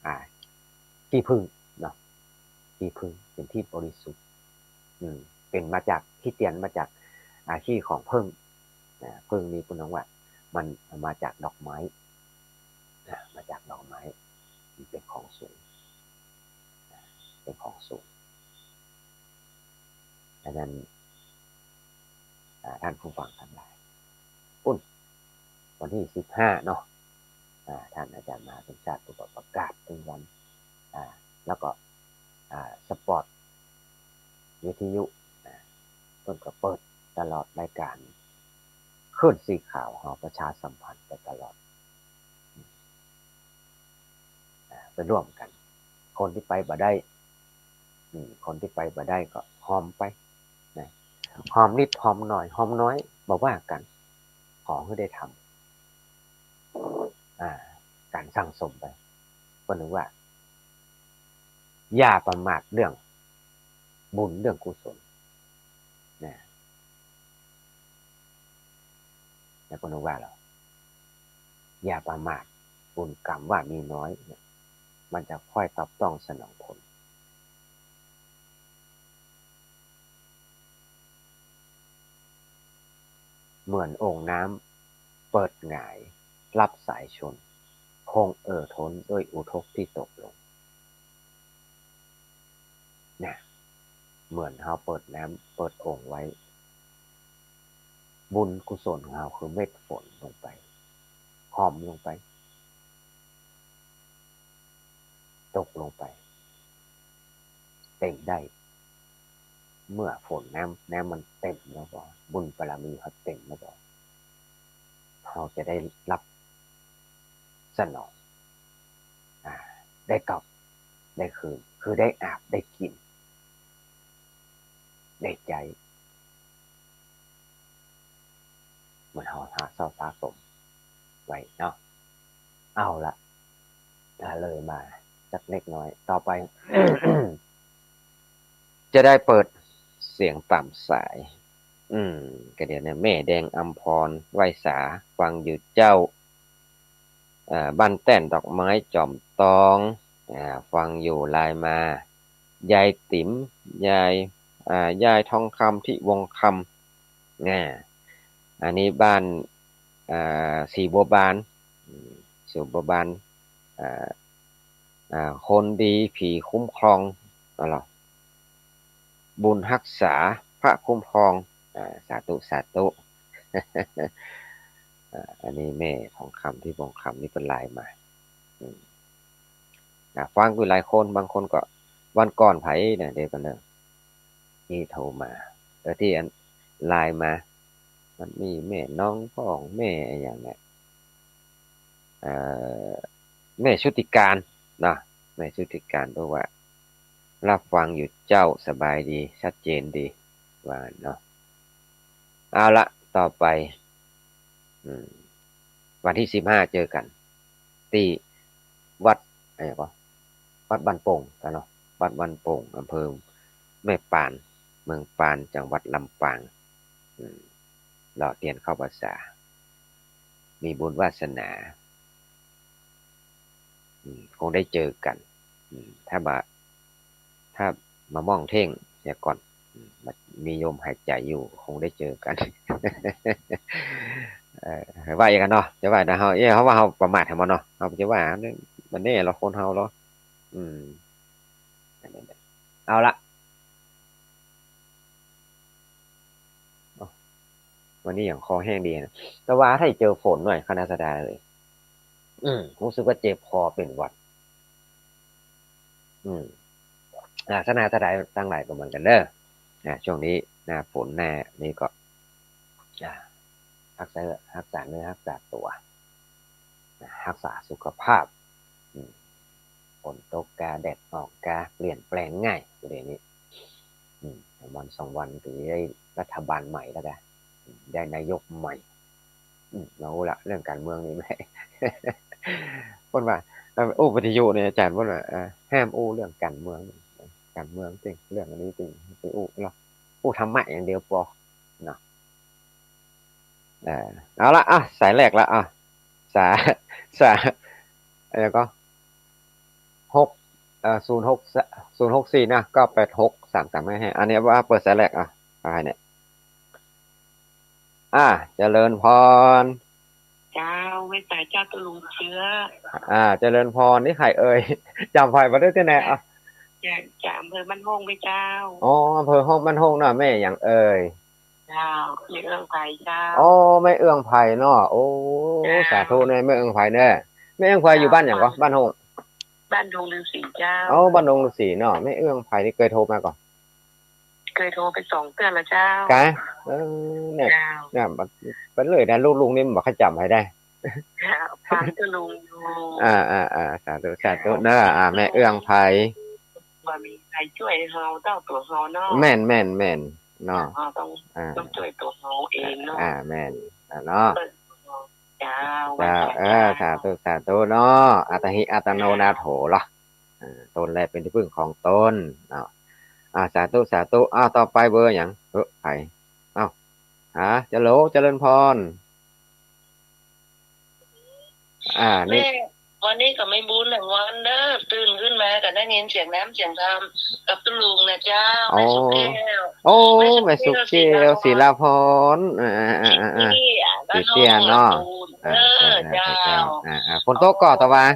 อ่า ขี้ผึ้งเนาะ ขี้ผึ้งเป๋นที่บริสุทธิ์ อืม เป๋นมาจากขี้เตียน มาจาก อ่า ขี้ของผึ้ง อ่า ผึ้งนี่เปิ้นว่ามันมาจากดอกไม้ อ่า มาจากดอกไม้ มันเป๋นของสูง อ่า เป๋นของสูง ฉะนั้น อ่า ท่านผู้ฟังตังหลาย ปุ้น วันตี้สิบห้าเนาะ อ่า ท่านอาจารย์มหาสมชาติเปิ้นก็ประกาศเถิงวัน อ่า แล้วก็ อ่า สปอตวิทยุ อ่า เปิ้นก็เปิดตลอดรายก๋าน คลื่นสีขาวเฮาประชาสัมพันธ์ไปตลอด อ่า ไปร่วมกั๋น คนตี้ไปบ่ได้ อืม คนตี้ไปบ่ได้ก็หอมไป นะ หอมนิดหอมหน่อย หอมน้อย บ่ว่ากั๋น ขอหื้อได้ทำ อ่า ก๋านสั่งสมไป เปิ้นว่า อย่าประมาทเรื่องบุญเรื่องกุศล นะ แล้วเปิ้นว่าแล้ว อย่าประมาท บุญกรรมว่ามีน้อยเนี่ย มันจะค่อยตอบต้องสนองผล เหมือนโอ่งน้ำเปิดหงายรับสายชน คงเอ่อท้นด้วยอุทกที่ตกลง นะ เหมือนเฮาเปิดน้ำ เปิดโอ่งไว้ บุญกุศลของเฮาคือเม็ดฝนลงไป หอมลงไป ตกลงไป เต็มได้ เมื่อฝนน้ำ น้ำมันเต็มแล้วก็ บุญบารมีเฮาเต็มแล้วก็ เฮาจะได้รับสนอง อ่า ได้กลับ ได้คืน คือได้อาบ ได้กิ๋น ได้ใจ๊ เหมือนเฮาหาเซาสะสมไว้เนาะ เอาละ อ่า เลยมาสักเล็กน้อย ต่อไป จะได้เปิดเสียงต๋ามสาย อืม ก็เดี๋ยวเนี่ย แม่แดงอำพร ไหว้สา ฟังอยู่เจ้า อ่า บ้านแต้นดอกไม้จอมตอง อ่า ฟังอยู่ ไลน์มา ยายติ๋ม ยาย อ่า ยายทองคำ ที่วงคำ อ่า อันนี้บ้าน อ่า สีบัวบาน อืม สีบัวบาน อ่า อ่า คนดีผีคุ้มครอง อะไร บุญฮักษาพระคุ้มครอง อ่า สาธุ สาธุ อ่า อันนี้แม่ทองคำ ที่วงคำ นี่เปิ้นไลน์มา อืม อ่า ฟังอยู่หลายคน บางคนก็ วันก่อนใผนะ เดี๋ยวก่อนเนอะ ที่โทรมา เออ ที่อันไลน์มา มันมีแม่น้องพ่อง แม่อะหยังเนี่ย เอ่อ แม่ชุติการเนาะ แม่ชุติการบอกว่า รับฟังอยู่เจ้า สบายดี ชัดเจนดี ว่าเนาะ เอาละ ต่อไป อืม วันตี้สิบห้าเจอกั๋น ตี้วัด อะไรวะ วัดบ้านโป่งกั๋นเนาะ วัดบ้านโป่ง อำเภอแม่ปาน เมืองปาน จังหวัดลำปาง อืม หล่อเตียนเข้าพรรษา มีบุญวาสนา อืม คงได้เจอกั๋น อืม ถ้าบ่า ถ้าบ่าม่องเท่งเสียก่อน อืม บ่ามีลมหายใจ๋อยู่ คงได้เจอกั๋น เออ ว่าอย่างนั้นเนาะ จะว่าแต่เฮา เอ้ย เฮาว่าเฮาประมาทแหมเนาะ เฮาจะว่ามันแน่เหรอ คนเฮาเหรอ อืม เอาละ วันนี้อย่างคอแห้งดีนะ แต่ว่าถ้าเจอฝนหน่อย คณะเสียดายเลย อืม รู้สึกว่าเจ็บคอเป็นหวัด อืม อ่า คณะเสียดายตังหลายก็เหมือนกั๋นเด้อ อ่า ช่วงนี้หน้าฝนหน้านี่ก็ อ่า ฮักษา ฮักษาเนื้อ ฮักษาตั๋ว อ่า ฮักษาสุขภาพ อืม ฝนตกกา แดดออกกา เปลี่ยนแปลงง่าย ประเด็นนี้ อืม วันสองวันก็ได้รัฐบาลใหม่แล้วกา อืม ได้นายกใหม่ อืม เอาละ เรื่องก๋านเมืองนี่แม่ เปิ้นว่า เอ่อ โอ้ วิทยุเนี่ย อาจ๋ารย์เปิ้นว่า เอ่อ ห้ามอู้เรื่องก๋านเมือง ก๋านเมืองเต๊อะ เรื่องอันนี้เต๊อะ ไปอู้เนาะ อู้ธรรมะอย่างเดียวปอ เนาะ เอ่อ เอาละ อ่ะ สายแรกละ อ่ะ สาย สาย อะไรก็ หก เอ่อ ศูนย์หก ศูนย์หกสี่ นะ เก้าแปดหก สามสามห้าห้า อันนี้ว่าเปิดสายแรก อ่ะ เอาให้เนี่ย อ่า เจริญพร เจ้า ไหว้สาเจ้าตุ๊ลุงเชื้อ อ่า เจริญพร นี่ใผเอ่ย จ๋ำใผบ่ได้ตี้แน่ อ่ะ จาก จากอำเภอบ้านโฮ่งไปเจ้า อ๋อ อำเภอฮ่อง บ้านโฮ่งเนาะ แม่หยังเอ่ย เจ้า แม่เอื้องไพรเจ้า อ๋อ แม่เอื้องไพรเนาะ โอ้ เจ้า สาธุเน่อ แม่เอื้องไพรเน่อ แม่เอื้องไพรอยู่บ้านหยังก่อ บ้านโฮ่ง บ้านดงฤๅษีเจ้า อ๋อ บ้านดงฤๅษีเนาะ แม่เอื้องไพรนี่เกยโทรมาก่อ เกยโทรไปสองเตื้อแล้วเจ้า กะ เออ เนี่ย เจ้า เนี่ย มัน มันเลยนะ ลูกๆ นี่มันบ่ค่อยจ๋ำใผได้ เจ้า ฟังตุ๊ลุงอยู่ อ่า อ่า อ่า สาธุ สาธุเน่อ อ่า แม่เอื้องไพร บ่มีใผจ้วยเฮาเต้าตั๋วเฮาเนาะ แม่น แม่น แม่น เนาะ เฮาต้อง อ่า ต้องจ้วยตั๋วเฮาเองเนาะ อ่า แม่น อ่า เนาะ เจ้า เจ้า เออ สาธุ สาธุเนาะ อัตตาหิ อัตตโน นาโถ เหรอ อ่า ตนแลเป็นที่พึ่งของตน เนาะ อ่า สาธุ สาธุ อ้าว ต่อไปเบอร์หยัง เออ ไผ อ้าว หา เจริญ เจริญพร อ่า นี่ แม่ วันนี้ก็ไม่บูนแหละวันเด้อ ตื่นขึ้นมาก็ได้ยินเสียงน้ำเสียงธรรมกับตุ๊ลุงนะเจ้า อ๋อ แม่สุแก้ว โอ้ แม่สุแก้ว แม่สุแก้ว ศิลาพร ศิลาพร อ่า อ่า อ่า อ่า อ่า สีเตี้ย สีเตี้ยเนาะ บ้านโฮ่ง อ่า เออ อ่า เจ้า เจ้า อ่า อ่า ฝนตกก่อตะวัน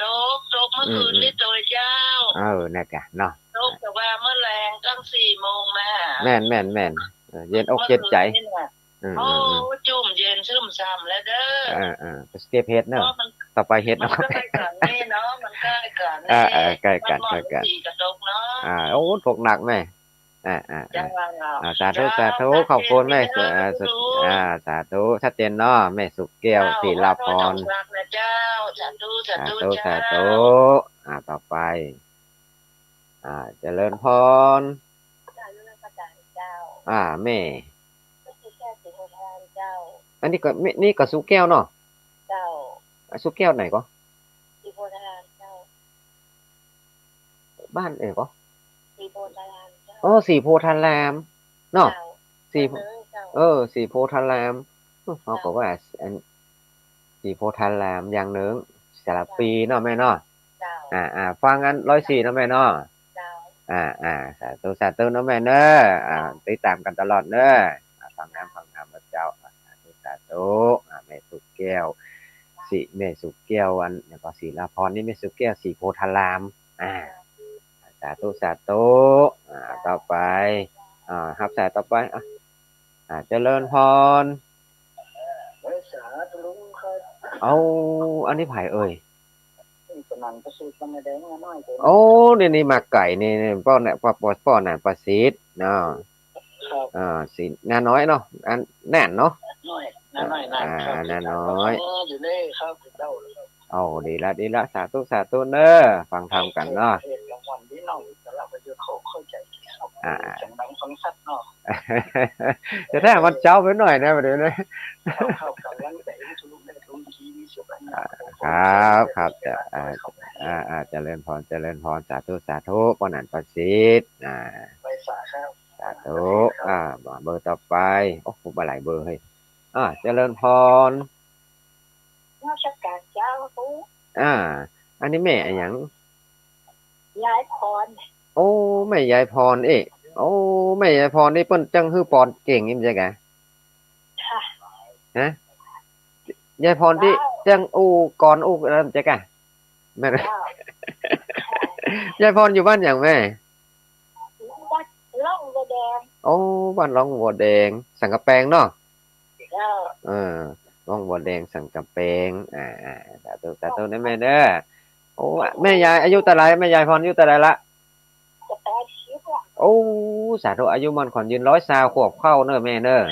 ตก ตกเมื่อคืนนี้โตยเจ้า อืม อืม เออ นั่นกะเนาะ ตกแต่ว่าเมื่อแลงตั้งสี่โมงมา แม่น แม่น แม่น เออ เย็นอกเย็นใจ๋ เมื่อคืนนี่น่ะ อืม โอ้ อืม อืม จุ่มเย็นชุ่มฉ่ำแล้วเด้อ เออ เออ ไปเก็บเห็ดเนาะ เพราะมัน ต่อไปเห็ด มันใก้กั๋นนี่เนาะ มันใก้กั๋นนี่ เออ เออ ใก้กั๋น มันหมด ใก้กั๋น สี่กระดกเนาะ อ่า โอ้ ตกหนักแม่ อ่า อ่า อ่า เจ้า อ่า สาธุ เจ้า สาธุ ขอบคุณแม่ สาธุ อ่า สาธุ อ่า สาธุ ชัดเจนเนาะ แม่สุแก้ว เจ้า ศิลาพร ขอโทษนะเจ้า สาธุ สาธุ สาธุ เจ้า สาธุ อ่า ต่อไป อ่า เจริญพร เจ้า อ่า แม่ แม่สุแก้ว ศรีโพธิ์ธารามเจ้า อันนี้ก็ แม่ นี่ก็สุแก้วเนาะ เจ้า อ่ะ สุแก้วไหนก่อ ศรีโพธิ์ธารามเจ้า บ้านเอ๋ยก่อ ศรีโพธิ์ธารามเจ้า อ๋อ ศรีโพธิ์ธารามเนาะ เจ้า ศรี เจ้า เออ ศรีโพธิ์ธาราม เฮาก็ว่าอัน ศรีโพธิ์ธารามอย่างหนึ่ง สารภีเนาะแม่เนาะ เจ้า อ่า อ่า ฟังอันร้อยสี่เนาะแม่เนาะ เจ้า อ่า อ่า สาธุ สาธุเนาะแม่เนาะ อ่า ติดตามกั๋นตลอดเนาะ อ่า ฟังธรรม ฟังธรรมนะเจ้า อ่า สาธุ สาธุ อ่า แม่สุแก้ว สิ แม่สุแก้ว อัน แล้วก็ศิลาพรนี่ แม่สุแก้ว ศรีโพธิ์ธาราม อ่า สาธุ สาธุ อ่า ต่อไป อ่า ฮับสายต่อไป อ่ะ อ่า เจริญพร เอา อันนี้ใผเอ่ย โอ้ นี่ นี่มาไก๋ นี่ นี่ ป้อน่ะ ป้อ ป้อ ป้อหนานประสิทธิ์เนาะ ครับ อ่า สิ น้าน้อยเนาะ อัน แน่นเนาะ น้อย น้าน้อย อ่า ครับ น้าน้อย อยู่นี่ครับ เจ้า โอ้ ดีละ ดีละ สาธุ สาธุเนาะ ฟังธรรมกั๋นเนาะ เหตุ เหตุกลางวันนี้น้องอิสระประโยชน์เขาเข้าใจ๋ครับ อ่า เสียงดังฟังชัดเนาะ จะได้มันเจ๊าไปหน่อยนะ ประเดี๋ยวนี้ ครับ ครับ กำลังใจ๋ทุลุงได้ทุลุงทีมีสุขอัน อ่า ครับ ครับ จะ อ่า อ่า อ่า เจริญพร เจริญพร สาธุ สาธุ ป้อหนานประสิทธิ์ อ่า ไหว้สาครับ สาธุ อ่า เบอร์ต่อไป โอ้โห บ่หลายเบอร์เฮ้ย อ่า เจริญพร นมัสก๋านเจ้า อ่า อันนี้แม่อะหยัง ยายพร โอ้ แม่ยายพรเอ๊ะ โอ้ แม่ยายพรนี่เปิ้นจั้งหื้อปอนเก่งนี่บ่ใจ้กะ ค่ะ ฮะ ยายพรตี้ เจ้า เตื้องอู้กลอนอู้อันนั้นเจ๊กะ แม่น เจ้า ยายพรอยู่บ้านหยังแม่ บ้านหลวงบัวแดง โอ้ บ้านหลวงบัวแดง สังกะแปงเนาะ เจ้า เออ หลวงบัวแดง สังกะแปง อ่า อ่า สาธุ สาธุนะแม่เด้อ โอ้ แม่ยายอายุเต้าใด แม่ยายพรอายุเต้าใดละ จะแปดสิบละ โอ้ สาธุ อายุมั่นขวัญยืน ร้อยซาวขวบเข้าเน้อแม่เน้อ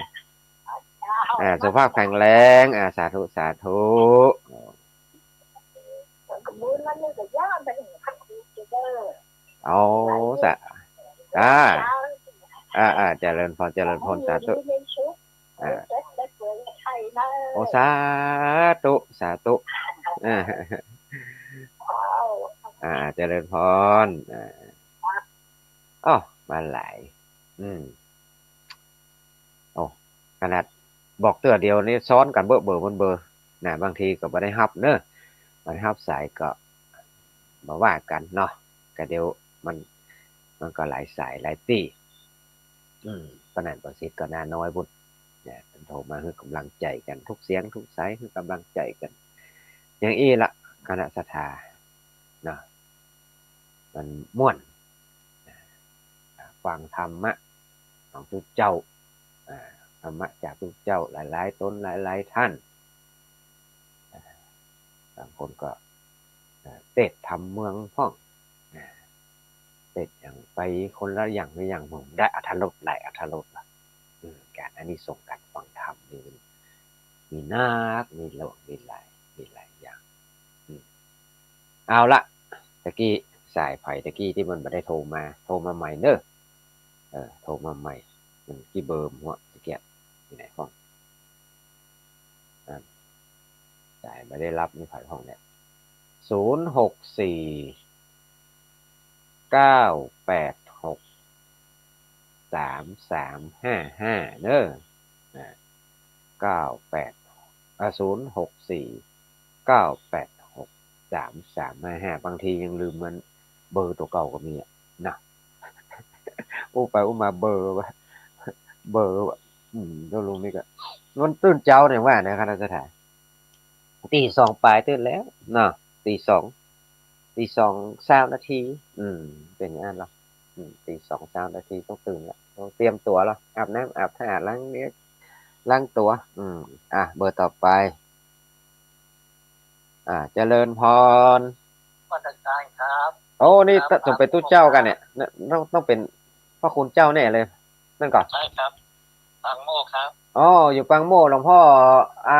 เจ้า อ่า สุขภาพแข็งแรง อ่า สาธุ สาธุ บุญมันนี่ก็ยาก มันนี่ก็ยาก เอา สา อ่า อ่า อ่า เจริญพร เจริญพร สาธุ อ่า โอ้ สาธุ สาธุ อ่า อ่า เจริญพร อ่า อ้อ มาหลาย อืม โอ้ ขนาดบอกเตื้อเดียวนี่ซ้อนกั๋นเบ้อเบ้อเบ้อเบ้อ นะ บางทีก็บ่ได้ฮับเน้อ บ่ได้ฮับสายก็บ่ว่ากั๋นเนาะ ก็เดี๋ยวมัน มันก็หลายสายหลายตี้ อืม ป้อหนานป้อสิทธิ์ก็นาน้อยพุ้น นะ เปิ้นโทรมาหื้อกำลังใจ๋กั๋น ทุกเสียงทุกสายหื้อกำลังใจ๋กั๋น อย่างอี้ละ คณะศรัทธา เนาะ มันม่วน ฟังธรรมะของตุ๊เจ้า อ่า ธรรมะจากตุ๊เจ้าหลายๆ ต๋นหลายๆ ท่าน อ่า บางคนก็ อ่า เตสน์ธรรมเมืองพ่อง อ่า เตสน์อย่างไปคนละอย่างละอย่าง ผมได้อรรถรส ได้อรรถรสละ อืม ก๋านอานิสงส์ก๋านฟังธรรมนี่มันมีนัก มีหลวง มีหลาย มีหลายอย่าง อืม เอาละ ตะกี้สายใผตะกี้ตี้มันบ่ได้โทรมา โทรมาใหม่เน้อ เออ โทรมาใหม่ มันกี่เบอร์หัวตะกี้ ตี้ไหนพ่อง อ่ะ สายบ่ได้ฮับ มีใผพ่องเนี่ย ศูนย์หกสี่ เก้าแปดหก สามสามห้าห้า เน้อ อ่ะ เก้าแปด อ่ะ ศูนย์หกสี่ เก้าแปดหก สามสามห้าห้า บางทียังลืมมัน เบอร์ตั๋วเก่าก็มีอะ นะ อู้ไปอู้มาเบอร์วะ เบอร์วะ อืม เดี๋ยวลุงนี่ก็ มันตื่นเจ๊าเนี่ยว่านะ คณะศรัทธา ตีสองป๋ายตื่นแล้วเนาะ ตีสอง ตีสองซาวนาที อืม เป๋นอย่างนั้นเหรอ อืม ตีสองซาวนาทีต้องตื่นแล้ว ต้องเตรียมตั๋วแล้ว อาบน้ำอาบท่า ล้างเนื้อ ล้างตั๋ว อืม อ่ะ เบอร์ต่อไป อ่า เจริญพร นมัสก๋านครับ โอ้ นี่ ครับ ต้องเป๋นตุ๊เจ้ากั๋นเนี่ย ครับ ต้อง ต้องเป๋นพระคุณเจ้าแน่เลย นั่นก่อ ใช่ครับ ปางโมกข์ครับ อ๋อ อยู่ปางโมกข์ หลวงพ่อ อ่า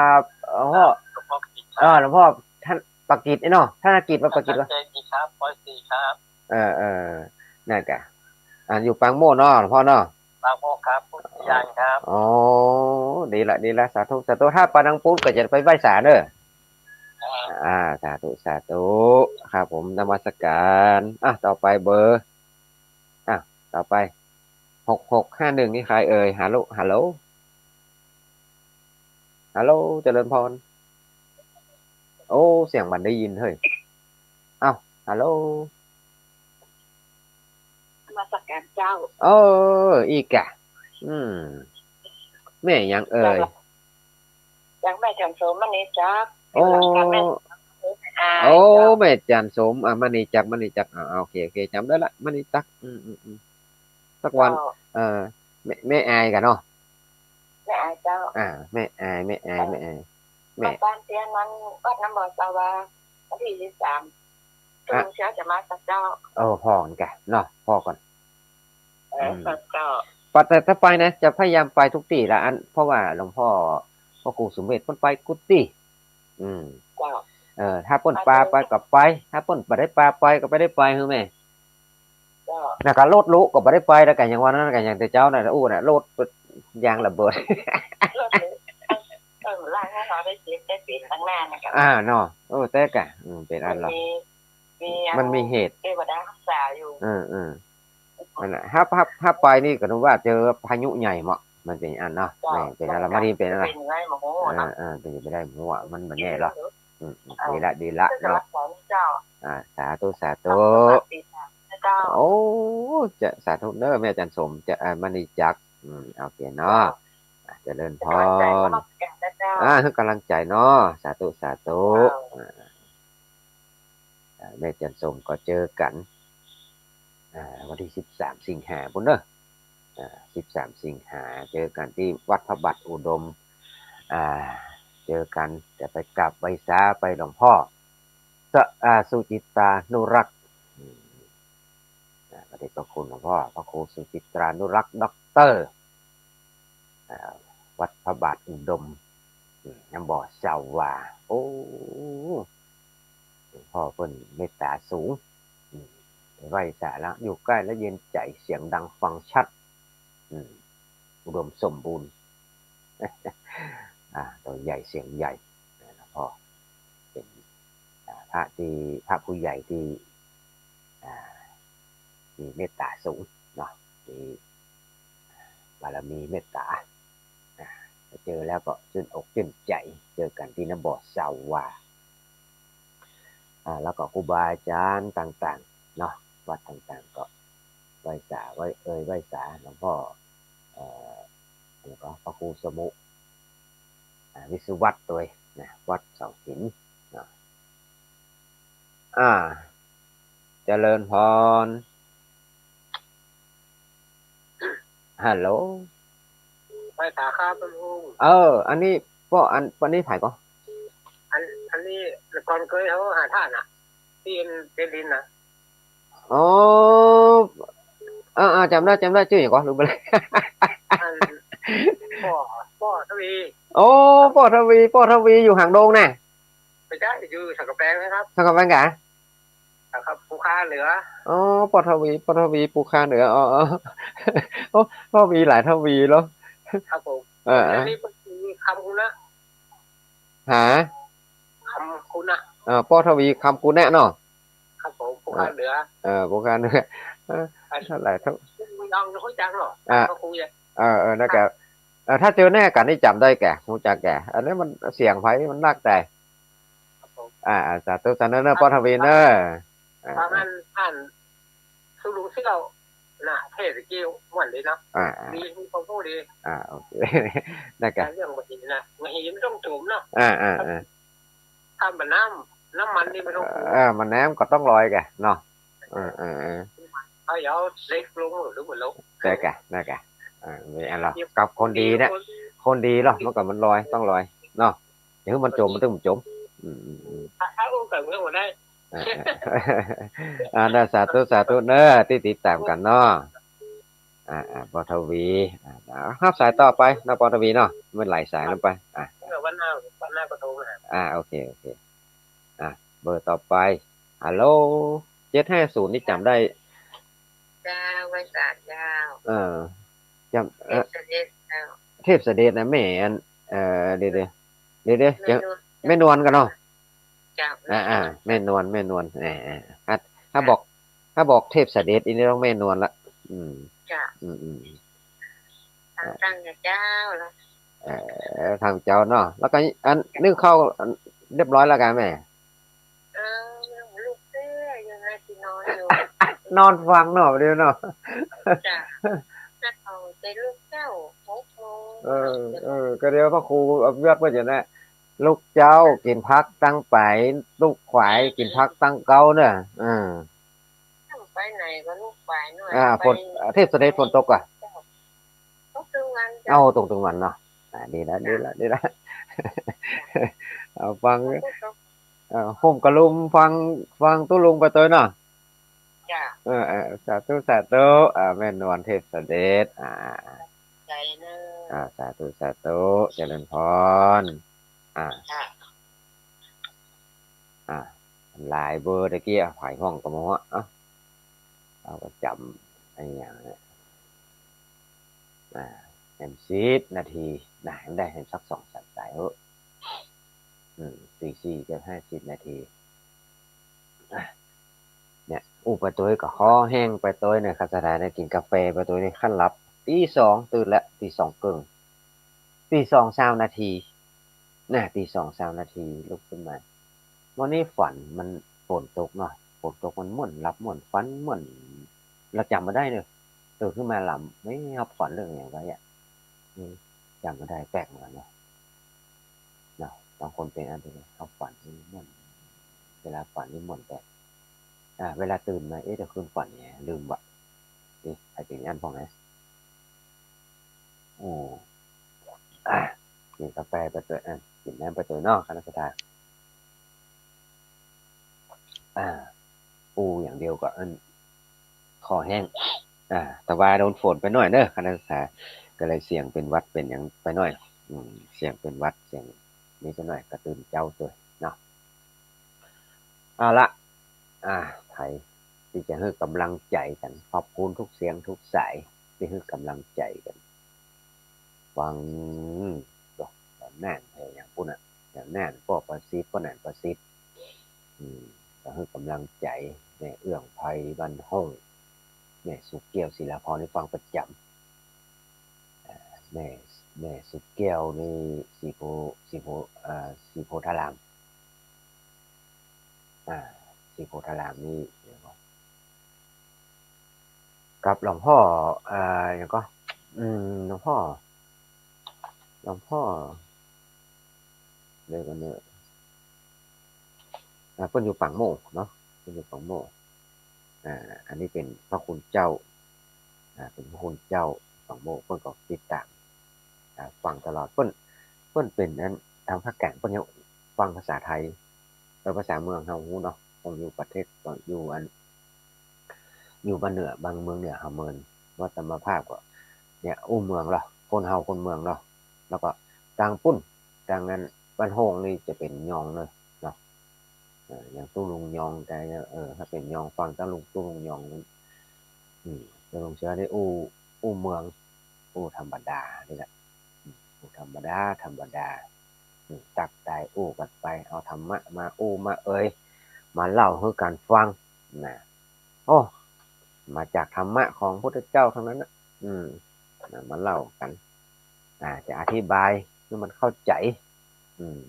หลวงพ่อ ครับ หลวงพ่อประกิตครับ อ่า หลวงพ่อท่านประกิตไอ้เนาะ ธนกิจว่าประกิตวะ ธนกิจครับ ปอยสี่ครับ เออ เออ นั่นก่ะ อ่า อยู่ปางโมกข์เนาะ หลวงพ่อเนาะ ปางโมกข์ครับ พุทธอุทยานครับ อ๋อ ดีละ ดีละ สาธุ สาธุ ถ้าไปตางปู๊นก็จะไปไหว้สาเน้อ ครับ อ่า สาธุ สาธุ ครับผม นมัสก๋าน อ่ะ ต่อไปเบอร์ อ่ะ ต่อไป หกหกห้าหนึ่ง นี่ใครเอ่ย ฮัลโหล ฮัลโหล ฮัลโหล เจริญพร โอ้ เสียงบ่ได้ยินเฮ้ย เอ้า ฮัลโหล นมัสก๋านเจ้า เออ อี้ก่ะ อืม แม่หยังเอ่ย เจ้า อย่างแม่จันทร์โสม มณีจักร โอ้ อยู่หลังกันแม่ อ่า โอ้ เจ้า แม่จันทร์โสม อ่ะ มณีจักร มณีจักร อ่า โอเค โอเค จ๋ำได้ละ มณีจักร อืม อืม อืม สักวัน เจ้า เออ แม่ แม่อายก่ะเนาะ แม่อายเจ้า อ่า แม่อาย แม่อาย แม่อาย แม่ บ้านเตี้ยนั้น วัดน้ำบ่อสาว่า วันตี้ยี่สิบสาม อ่ะ เช้าจะมากับเจ้า เออ ผ่อก่อนก่ะเนาะ ผ่อก่อน เออ อืม เจ้า ปะ แต่ถ้าไปนะ จะพยายามไปกู้ตี้ละอัน เพราะว่าหลวงพ่อ พระครูสุเมธเปิ้นไปกู้ตี้ อืม เจ้า เออ ถ้าเปิ้นปาไปก็ไป ถ้าเปิ้นบ่ได้ปาไปก็บ่ได้ไป หื้อแม่ เจ้า แล้วก็รถลุก็บ่ได้ไป แล้วก็อย่างว่านั้นก็อย่างแต่เจ้าน่ะ อู้น่ะ รถยางระเบิด รถลุ เออ ล้างให้เขาได้เจ็บได้เปลี่ยนข้างหน้านะครับ อ่า เนาะ เออ แต่ก่ะ อืม เป๋นอันละ มันมี มี มันมีเหตุ เทวดารักษาอยู่ เออ เออ นั่นน่ะ ถ้า ถ้า ถ้าไปนี่ก็นึกว่าเจอพายุใหญ่เหมาะ มันเป๋นอันเนาะ เจ้า แม่ เป๋นอันละ เจ้า บางทีเป๋นอันละ เป๋นไงบ่ฮู้เนาะ เออ เออ เป๋นไปได้บ่ฮู้อะ มันบ่แน่หรอก อืม อืม เออ ดีละ ดีละ เจ้า เนาะ สาธุ สาธุ เจ้า โอ้ จะสาธุเน้อ แม่จันทร์โสม จะ อ่า มณีจักร อืม โอเคเนาะ เจ้า อ่ะ เจริญพร อ่ะ หื้อกำลังใจ๋เนาะ สาธุ สาธุ เจ้า อ่ะ อ่ะ แม่จันทร์ส้มก็เจอกั๋น อ่า วันตี้สิบสามสิงหาปู๊นเนาะ อ่า สิบสามสิงหา เจอกั๋นตี้วัดพระบาทอุดม อ่า เจอกั๋น จะไปกราบไหว้สา ไปหลวงป้อ สะ อ่า สุจิตรานุรักษ์ อืม อ่า พระเดชพระคุณหลวงป้อ พระครูสุจิตรานุรักษ์ ด็อกเตอร์ อ่า วัดพระบาทอุดม อืม น้ำบ่อซาวา โอ้ หลวงป้อเปิ้นเมตต๋าสูง อืม ไหว้สาแล้ว อยู่ใก้แล้วเย็นใจ๋ เสียงดังฟังชัด อืม อุดมสมบูรณ์ อ่า ตั๋วใหญ่เสียงใหญ่ นะ หลวงป้อ เป๋น อ่า พระตี้ พระผู้ใหญ่ตี้ อ่า มีเมตต๋าสูงเนาะ มีบารมีเมตต๋า อ่า เจอแล้วก็จื้นอกจื้นใจ๋ เจอกั๋นตี้น้ำบ่อซาวา อ่า แล้วก็ครูบาอาจ๋ารย์ต่างๆ เนาะ วัดต่างๆ ก็ไหว้สา ไหว้ เอ่ย ไหว้สาหลวงป้อ เอ่อ แล้วก็พระครูสมุ อ่า วิศวัตรตวยนะ วัดเสาหินเนาะ อ่า เจริญพร ฮัลโหล ไหว้สาครับต้นลุง เออ อันนี้ป้อ อัน อันนี้ใผก่อ อัน อันนี้ก่อนเกยเขาหาธาตุน่ะ ตี้เจดีย์น่ะ อ๋อ อ่า อ่า จ๋ำได้ จ๋ำได้ จื้อหยังก่อ ลืมไปแล้ว อัน ป้อ ป้อทวี โอ้ ป้อทวี ป้อทวีอยู่หางดงน่ะ ไม่ใช่ อยู่สันกำแพงนะครับ สันกำแพงกะ ครับ ภูคาเหนือ อ๋อ ป้อทวี ป้อทวี ภูคาเหนือ อ๋อ อ๋อ โอ้ ป้อมีหลายทวีเนาะ ครับผม เออ อันนี้มันมีคำคุณนะ หา คำคุณนะ เออ ป้อทวี คำคุณแน่เนาะ ครับผม ภูคาเหนือ เออ ภูคาเหนือ เออ อัน เท่าไหร่ เท่า มึงเอารู้จักเหรอ อ่ะ ก็คุยอ่ะ เออ เออ นั่นกะ ครับ เออ ถ้าเจอหน้ากั๋นนี่จ๋ำได้แก่ ฮู้จักแก่ อันนี้มันเสียงใผมันนักแต่ ครับผม อ่า อ่า สาธุ สาธุเนอะ ครับ ป้อทวีเนอะ อ่า ประมาณท่านสุลุงเสี่ยวน่ะ เทศน์ตะกี้ม่วนดีเนาะ อ่า อ่า ดี มีความรู้ดี อ่า โอเค นั่นกะ เรื่องบ่าหินน่ะ บ่าหินมันต้องจุ่มเนาะ อ่า อ่า อ่า ถ้าบ่าน้ำ น้ำมันนี่มันต้องจุ่ม เออ บ่าน้ำก็ต้องลอยแก่เนาะ เออ เออ เออ เอา เดี๋ยวเล็กลงหรือบ่ลง ได้กะ ได้กะ อ่า มีอันละ กับคนดีเนี่ย คน คนดีเนาะ มันก็มันลอย ต้องลอยเนาะ เดี๋ยวมันจม มันต้องจม อืม อืม อืม ถ้า ถ้าอู้กับเมืองบ่ได้ อ่า อ่า อ่า น่ะ สาธุ สาธุเนอะ ตี้ติดต๋ามกั๋นเนาะ อ่า อ่า ป้อทวี อ่า อ่า ฮับสายต่อไปเนาะ ป้อทวีเนาะ มันหลายสายลงไป อ่า เออ วันหน้า วันหน้าก็โทรมา อ่า โอเค โอเค อ่า เบอร์ต่อไป ฮัลโหล เจ็ดห้าศูนย์ นี่จ๋ำได้ เจ้า ไหว้สาเจ้า เออ จ๋ำ เทพเสด็จเจ้า เทพเสด็จนะ แม่อัน เอ่อ เดี๋ยว เดี๋ยว เดี๋ยว เดี๋ยว แม่นวล แม่นวลก่อนเนาะ เจ้า อ่า อ่า แม่นวล แม่นวล แม่นวล แหม ถ้า ถ้าบอก ถ้าบอกเทพเสด็จ อันนี้ต้องแม่นวลละ อืม เจ้า อืม อืม ตั้ง ตั้งเจ้าละ เออ ตั้งเจ้าเนาะ แล้วก็อันนึ่งข้าวเรียบร้อยแล้วกะแม่ เออ ยังบ่ลุกเตื้อ ยังไงสินอนอยู่ นอนฟังเนาะ เดี๋ยวเนาะ จ้ะ จะเอาใจลูกเจ้า หกโมง เออ เออ ก็เดี๋ยวพระครูเอาเวียดไว้อยู่นะ ลูกเจ้ากิ๋นผักตังไป ลูกขวายกิ๋นผักตังเก๊าเนาะ เออ ไปไหนก็ลูกขวายเนาะ อ่า ไป ฝน เทพเสด็จฝนตกอ่ะ ตกตึงวันเจ้า เอา ตกตึงวันเนาะ อ่า ดีละ จ้ะ ดีละ ดีละ เอาฟัง ฝนตก เอ่อ ห่มกะลุมฟัง ฟังตุ๊ลุงไปตวยเนาะ จ้ะ เออ เออ สาธุ สาธุ อ่า แม่นวลเทพเสด็จ อ่า ใจเนอะ อ่า สาธุ สาธุ เจริญพร อ่า จ้ะ อ่า หลายเบอร์ตะกี้ อ่ะ ไผห้องก็บ่ฮู้ เอ้า เอาก็จ๋ำ ไอ้หยังเนี่ย อ่า แหมสิบนาที นะ ได้แหมสักสองสามสายเถอะ อืม สี่สี่ เกือบห้าสิบนาที อ่ะ เนี่ย อู้ไปตวยก็คอแห้งไปตวยเนี่ย ข้าสถานเนี่ย กิ๋นกาแฟไปตวยนี่ คันหลับ ตีสองตื่นแล้ว ตีสองเกิ่ง ตีสองซาวนาที น่ะ ตีสองซาวนาทีลุกขึ้นมา วันนี้ฝันมันฝนตกเนาะ ฝนตกมันม่วน หลับม่วน ฝันม่วน ละจ๋ำบ่ได้เนาะ ตื่นขึ้นมาละ ไม่ฮับฝันเรื่องหยังไว้อะ อืม จ จ๋ำบ่ได้ แปลกเหมือนกั๋นเนาะ เนาะ บางคนเป๋นอันเดียวกั๋น เขาฝันนี่ม่วน เวลาฝันนี่ม่วนแต๊ อ่า เวลาตื่นมา เอ๊ะ เดี๋ยวคืนฝันเนี่ยลืมว่ะ นี่ ใผเป๋นอันพ่องนะ โอ้ อ่ะ กิ๋นกาแฟไปตวย อ่ะ กิ๋นน้ำไปตวยเนาะ คณะศรัทธา อ่า อู้อย่างเดียวก็อัน คอแห้ง อ่า แต่ว่าโดนฝนไปหน่อยเนาะ คณะศรัทธา ก็เลยเสียงเป๋นหวัดเป๋นหยังไปหน่อย อืม เสียงเป๋นหวัด เสียงนี้ไปหน่อย ก็ตื่นเจ๊าตวยเนาะ เอาละ อ่า ใผตี้จะหื้อก๋ำลังใจ๋กั๋น ขอบคุณทุกเสียงทุกสายตี้หื้อก๋ำลังใจ๋กั๋น ฟัง โอ้ แนวแน่น เออ อย่างปู้นน่ะ แนวแน่น ป้อประสิทธิ์ ป้อแนนประสิทธิ์ อืม ก็หื้อก๋ำลังใจ๋ แม่เอื้อง ไพ บ้านห้อง แม่สุแก้ว ศิลาพร นี่ฟังประจ๋ำ อ่า แม่ แม่สุแก้วนี่ ศรีโพ ศรีโพ อ่า ศรีโพธาราม อ่า ศรีโพธารามนี่ เดี๋ยวก่อน กับหลวงพ่อ อ่า หยังก่อ อืม หลวงพ่อ หลวงพ่อ เดี๋ยวก่อนเนาะ อ่า เปิ้นอยู่ปากโมกเนาะ เปิ้นอยู่ปากโมก อ่า อันนี้เป๋นพระคุณเจ้า อ่า เป๋นพระคุณเจ้าปากโมก เปิ้นก็ติดต๋าม อ่า ฟังตลอด เปิ้น เปิ้นเป๋นอัน ตางภาคกลาง เปิ้นยังฟังภาษาไทย เออ ภาษาเมืองเฮาฮู้เนาะ เปิ้นอยู่ประเทศ อยู่อัน อยู่บ้านเหนือ บางเมืองเหนือเฮาเมิน ว่าตามภาพก็ เนี่ย อู้เมืองเนาะ คนเฮาคนเมืองเนาะ แล้วก็ตางปู้น ตางอันบ้านห้องนี่จะเป๋นยองเนาะ เนาะ เออ อย่างตุ๊ลุงยอง แต่ เออ ถ้าเป๋นยอง ฟังตุ๊ลุง ตุ๊ลุงยอง อืม ตุ๊ลุงเชื้อนี่อู้ อู้เมือง อู้ธรรมดานี่แหละ อืม อู้ธรรมดา ธรรมดา อืม ตักตายอู้กั๋นไป เอาธรรมะมาอู้มาเอ่ย มาเล่าหื้อกั๋นฟัง นะ โอ้ มาจากธรรมะของพุทธเจ้าทั้งนั้นน่ะ อืม นะ มาเล่ากั๋น อ่า จะอธิบายหื้อมันเข้าใจ๋ อืม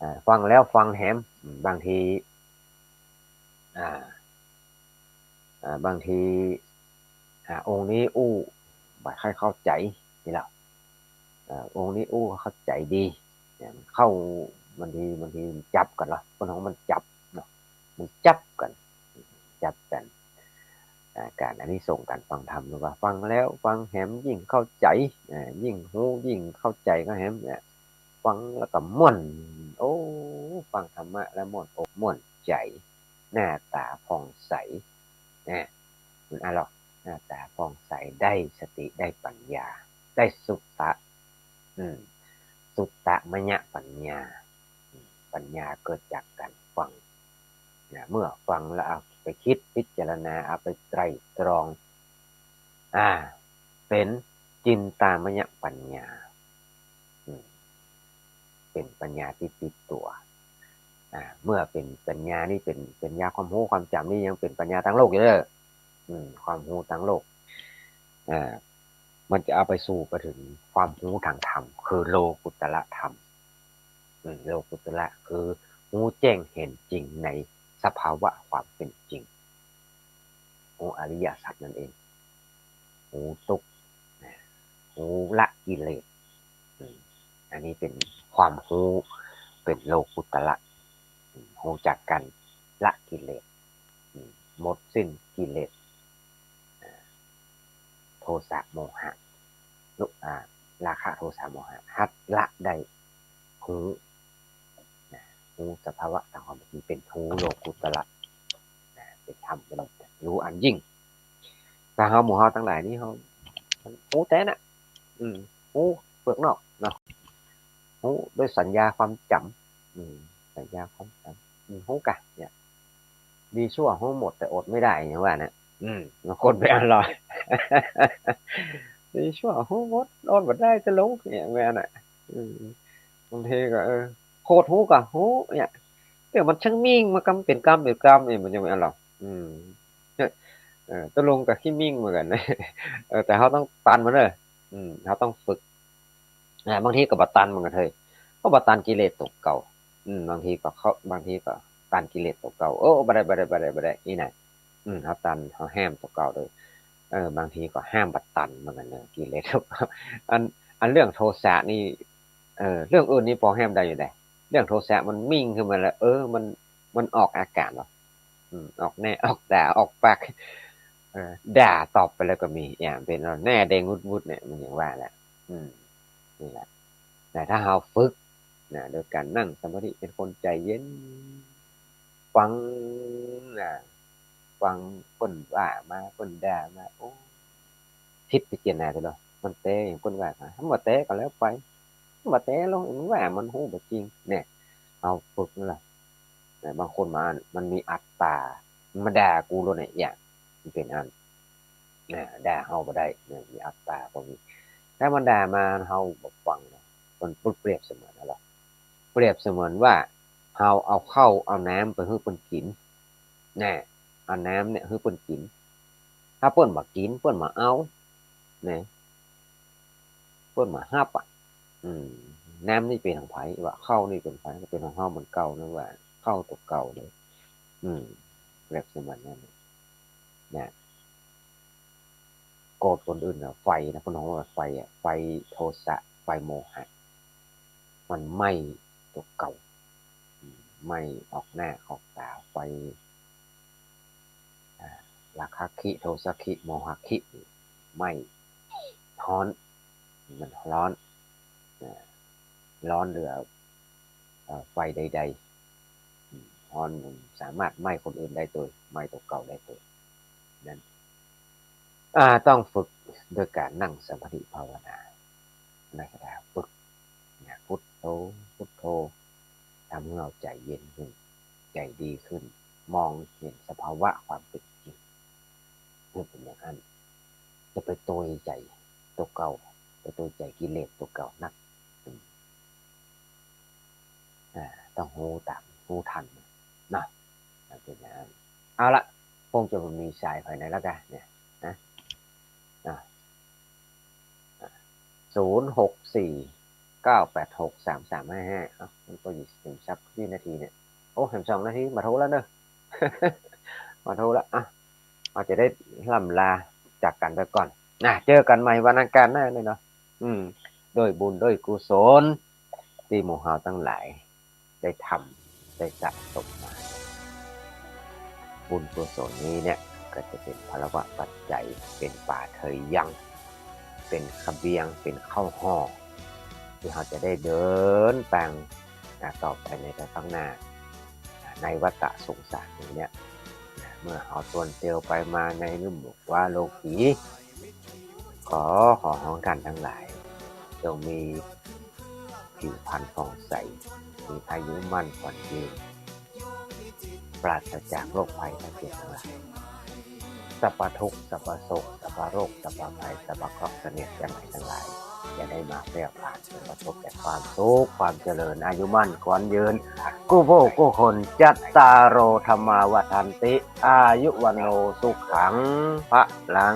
อ่า ฟังแล้วฟังแหม อืม บางที อ่า อ่า บางที อ่า องค์นี้อู้บ่ใค่เข้าใจ๋นี่แหละ อ่า องค์นี้อู้เข้าใจ๋ดี เนี่ย มันเข้า บางที บางทีมันจับกั๋นเนาะ คนเฮามันจับเนาะ มันจับกั๋น จับกั๋น อ่า ก๋านอานิสงส์ก๋านฟังธรรม หรือว่าฟังแล้วฟังแหมยิ่งเข้าใจ๋ อ่า ยิ่งฮู้ยิ่งเข้าใจ๋ก็แหมเนี่ย ฟังแล้วก็ม่วน โอ้ ฟังธรรมะแล้วม่วนอกม่วนใจ๋ หน้าต๋าผ่องใส นะ มันอะหรอ หน้าต๋าผ่องใส ได้สติ ได้ปัญญา ได้สุตตะ อืม สุตตมยปัญญา อืม ปัญญาเกิดจากก๋านฟัง นะ เมื่อฟังแล้วเอาไปคิดพิจารณา เอาไปไตร่ตรอง อ่า เป๋นจินตามยปัญญา อืม เป๋นปัญญาตี้ติดตั๋ว อ่า เมื่อเป๋นปัญญานี่เป๋น ปัญญาความฮู้ความจ๋ำนี่ยังเป๋นปัญญาตางโลกอยู่เด้อ อืม ความฮู้ตางโลก อ่า มันจะเอาไปสู่ไปเถิงความฮู้ตางธรรม คือโลกุตตรธรรม อืม โลกุตตรคือฮู้แจ้งเห็นจริงในสภาวะความเป๋นจริง ฮู้อริยสัจนั่นเอง ฮู้ตุ๊กข์ ฮู้ละกิเลส อืม อันนี้เป๋นความฮู้ เป๋นโลกุตตร อืม ฮู้จักก๋านละกิเลส อืม หมดสิ้นกิเลส อ่า โทสะโมหะ ลุ อ่า ราคะโทสะโมหะ หัดละได้ ฮู้ นะ ฮู้สภาวะต๋ามความเป๋นจริง เป๋นฮู้โลกุตตร นะ เป๋นธรรม เป๋นฮู้อันยิ่ง แต่เฮา หมู่เฮาตังหลายนี่เฮา ฮู้แต๊น่ะ อืม ฮู้เปลือกนอกเนาะ ฮู้ด้วยสัญญาความจ๋ำ อืม สัญญาความจ๋ำ อืม ฮู้กะ เนี่ย ดีชั่วฮู้หมดแต่อดไม่ได้ อย่างว่าน่ะ อืม บางคนไปอร่อย ดีชั่วฮู้หมด อดบ่ได้จะลง เนี่ย ว่าน่ะ อืม บางทีก็ เออ โคตรฮู้กะฮู้ เนี่ย แต่มันช่างมิ่งมากำเป๋นกำเป๋นกำ เนี่ย มันยังไม่อร่อย อืม เออ ตุ๊ลุงก็ขี้มิ่งเหมือนกั๋น เออ แต่เฮาต้องตันมันเนาะ อืม เฮาต้องฝึก อ่า บางทีก็บ่ตันเหมือนกั๋นเฮ้ย ก็บ่ตันกิเลสตั๋วเก่า อืม บางทีก็เข้า บางทีก็ตันกิเลสตั๋วเก่า เออ บ่ได้ บ่ได้ บ่ได้ บ่ได้ อี้น่ะ อืม เฮาตัน เฮาแหมตั๋วเก่าเด้อ เออ บางทีก็แหมบ่ตันเหมือนกั๋นเนาะ กิเลสตั๋วเก่า อัน อันเรื่องโทสะนี่ เออ เรื่องอื่นนี่ปอแฮมได้อยู่แหละ เรื่องโทสะมันมิ่งขึ้นมาแล้ว เออ มัน มันออกอาก๋านเนาะ อืม ออกหน้า ออกต๋า ออกปาก เออ ด่าตอบไปแล้วก็มี อย่างเป๋นหน้าแดงวุดๆ เนี่ย มันอย่างว่าแหละ อืม นี่แหละ แต่ถ้าเฮาฝึกนะ โดยก๋านนั่งสมาธิ เป๋นคนใจ๋เย็น ฟังนะ ฟังเปิ้นว่ามา เปิ้นด่ามา โอ้ พิจารณาดูเนาะ มันแต๊อย่างเปิ้นว่ามา บ่แต๊ก็แล้วไป บ่แต๊ลอง มันว่ามันฮู้บ่จริง เนี่ย เฮาฝึกนั่นแหละ แต่บางคนมา มันมีอัตตา มันด่ากูโลดเนี่ย อย่าง มันเป๋นอัน นะ ด่าเฮาบ่ได้นะ มีอัตตาก็มี ถ้ามันด่ามาเฮาบ่ฟังนะ มันเปรียบเสมือนอะไร เปรียบเสมือนว่าเฮาเอาข้าวเอาน้ำไปหื้อเปิ้นกิ๋น นะ เอาน้ำเนี่ยหื้อเปิ้นกิ๋น ถ้าเปิ้นบ่กิ๋น เปิ้นบ่เอา นะ เปิ้นบ่ฮับอะ อืม น้ำนี่เป๋นของใผวะ ข้าวนี่เป๋นของใผ ก็เป๋นของเฮาเหมือนเก่านั่นว่า ข้าวตั๋วเก่าเลย อืม เปรียบเสมือนนั้น เนี่ย โกรธคนอื่นน่ะ ไฟนะ เปิ้นฮ้องว่าไฟอะ ไฟโทสะ ไฟโมหะ มันไหม้ตั๋วเก่า อืม ไหม้ออกหน้าออกต๋า ไฟ อ่า ราคะคิ โทสะคิ โมหะคิ ไหม้ ฮ้อน มันฮ้อน อ่า ฮ้อนเหลือ เอ่อ ไฟใดๆ อืม ฮ้อนมันสามารถไหม้คนอื่นได้ตวย ไหม้ตั๋วเก่าได้ตวย นั้น อ่า ต้องฝึกโดยก๋านนั่งสมาธิภาวนา นั่นก็ได้ ฝึก นะ พุทโธ พุทโธ ทำหื้อเฮาใจ๋เย็นขึ้น ใจ๋ดีขึ้น มองเห็นสภาวะความเป๋นจริง เป๋นอย่างนั้น จะไปโตยใจ๋ตั๋วเก่า ไปโตยใจ๋กิเลสตั๋วเก่านัก อืม อ่า ต้องฮู้ต๋าม ฮู้ตันนะ มันเป๋นอย่างนั้น เอาละ คงจะบ่มีสายไปไหนแล้วกั๋นเนี่ย นะ อ่า อ่า ศูนย์ หก สี่ เก้า แปด หก สาม สาม ห้า ห้า เอ้า มันก็ยี่สิบสักวินาทีเนี่ย โอ้ แหมสองนาที บ่โทรแล้วเนาะ บ่โทรแล้ว อ่ะ เฮาจะได้ล่ำลาจากกั๋นไปก่อน นะ เจอกั๋นใหม่วันอังคารหน้าเนี่ยเนาะ อืม ด้วยบุญด้วยกุศล ตี้หมู่เฮาตังหลาย ได้ทำ ได้สะสมมา บุญกุศลนี้เนี่ย ก็จะเป๋นพลวปัจจัย เป๋นป๋าเถยยัง เป๋นเสบียง เป๋นข้าวห่อ ตี้เฮาจะได้เดินตาง อ่า ต่อไปในภายภาคหน้า อ่า ในวัฏฏะสงสารนี้เนี่ย เมื่อเฮาตวนเตียวไปมาในลุ่มหมู่ฟ้าโลกี ขอ ขอของท่านตังหลาย จงมีผิวพรรณผ่องใส มีอายุมั่นขวัญยืน ปราศจากโรคภัยไข้เจ็บตังหลาย สัพพทุกข์ สัพพโศก สัพพโรค สัพพภัย สัพพเคราะห์เสนียดจัญไรตังหลาย อย่าได้มาแพร่ผ่าน จงประสบแต่ความสุข ความเจริญ อายุมั่นขวัญยืน กู้ผู้กู้คน จัตตาโร ธัมมา วัฑฒันติ อายุ วัณโณ สุขัง พลัง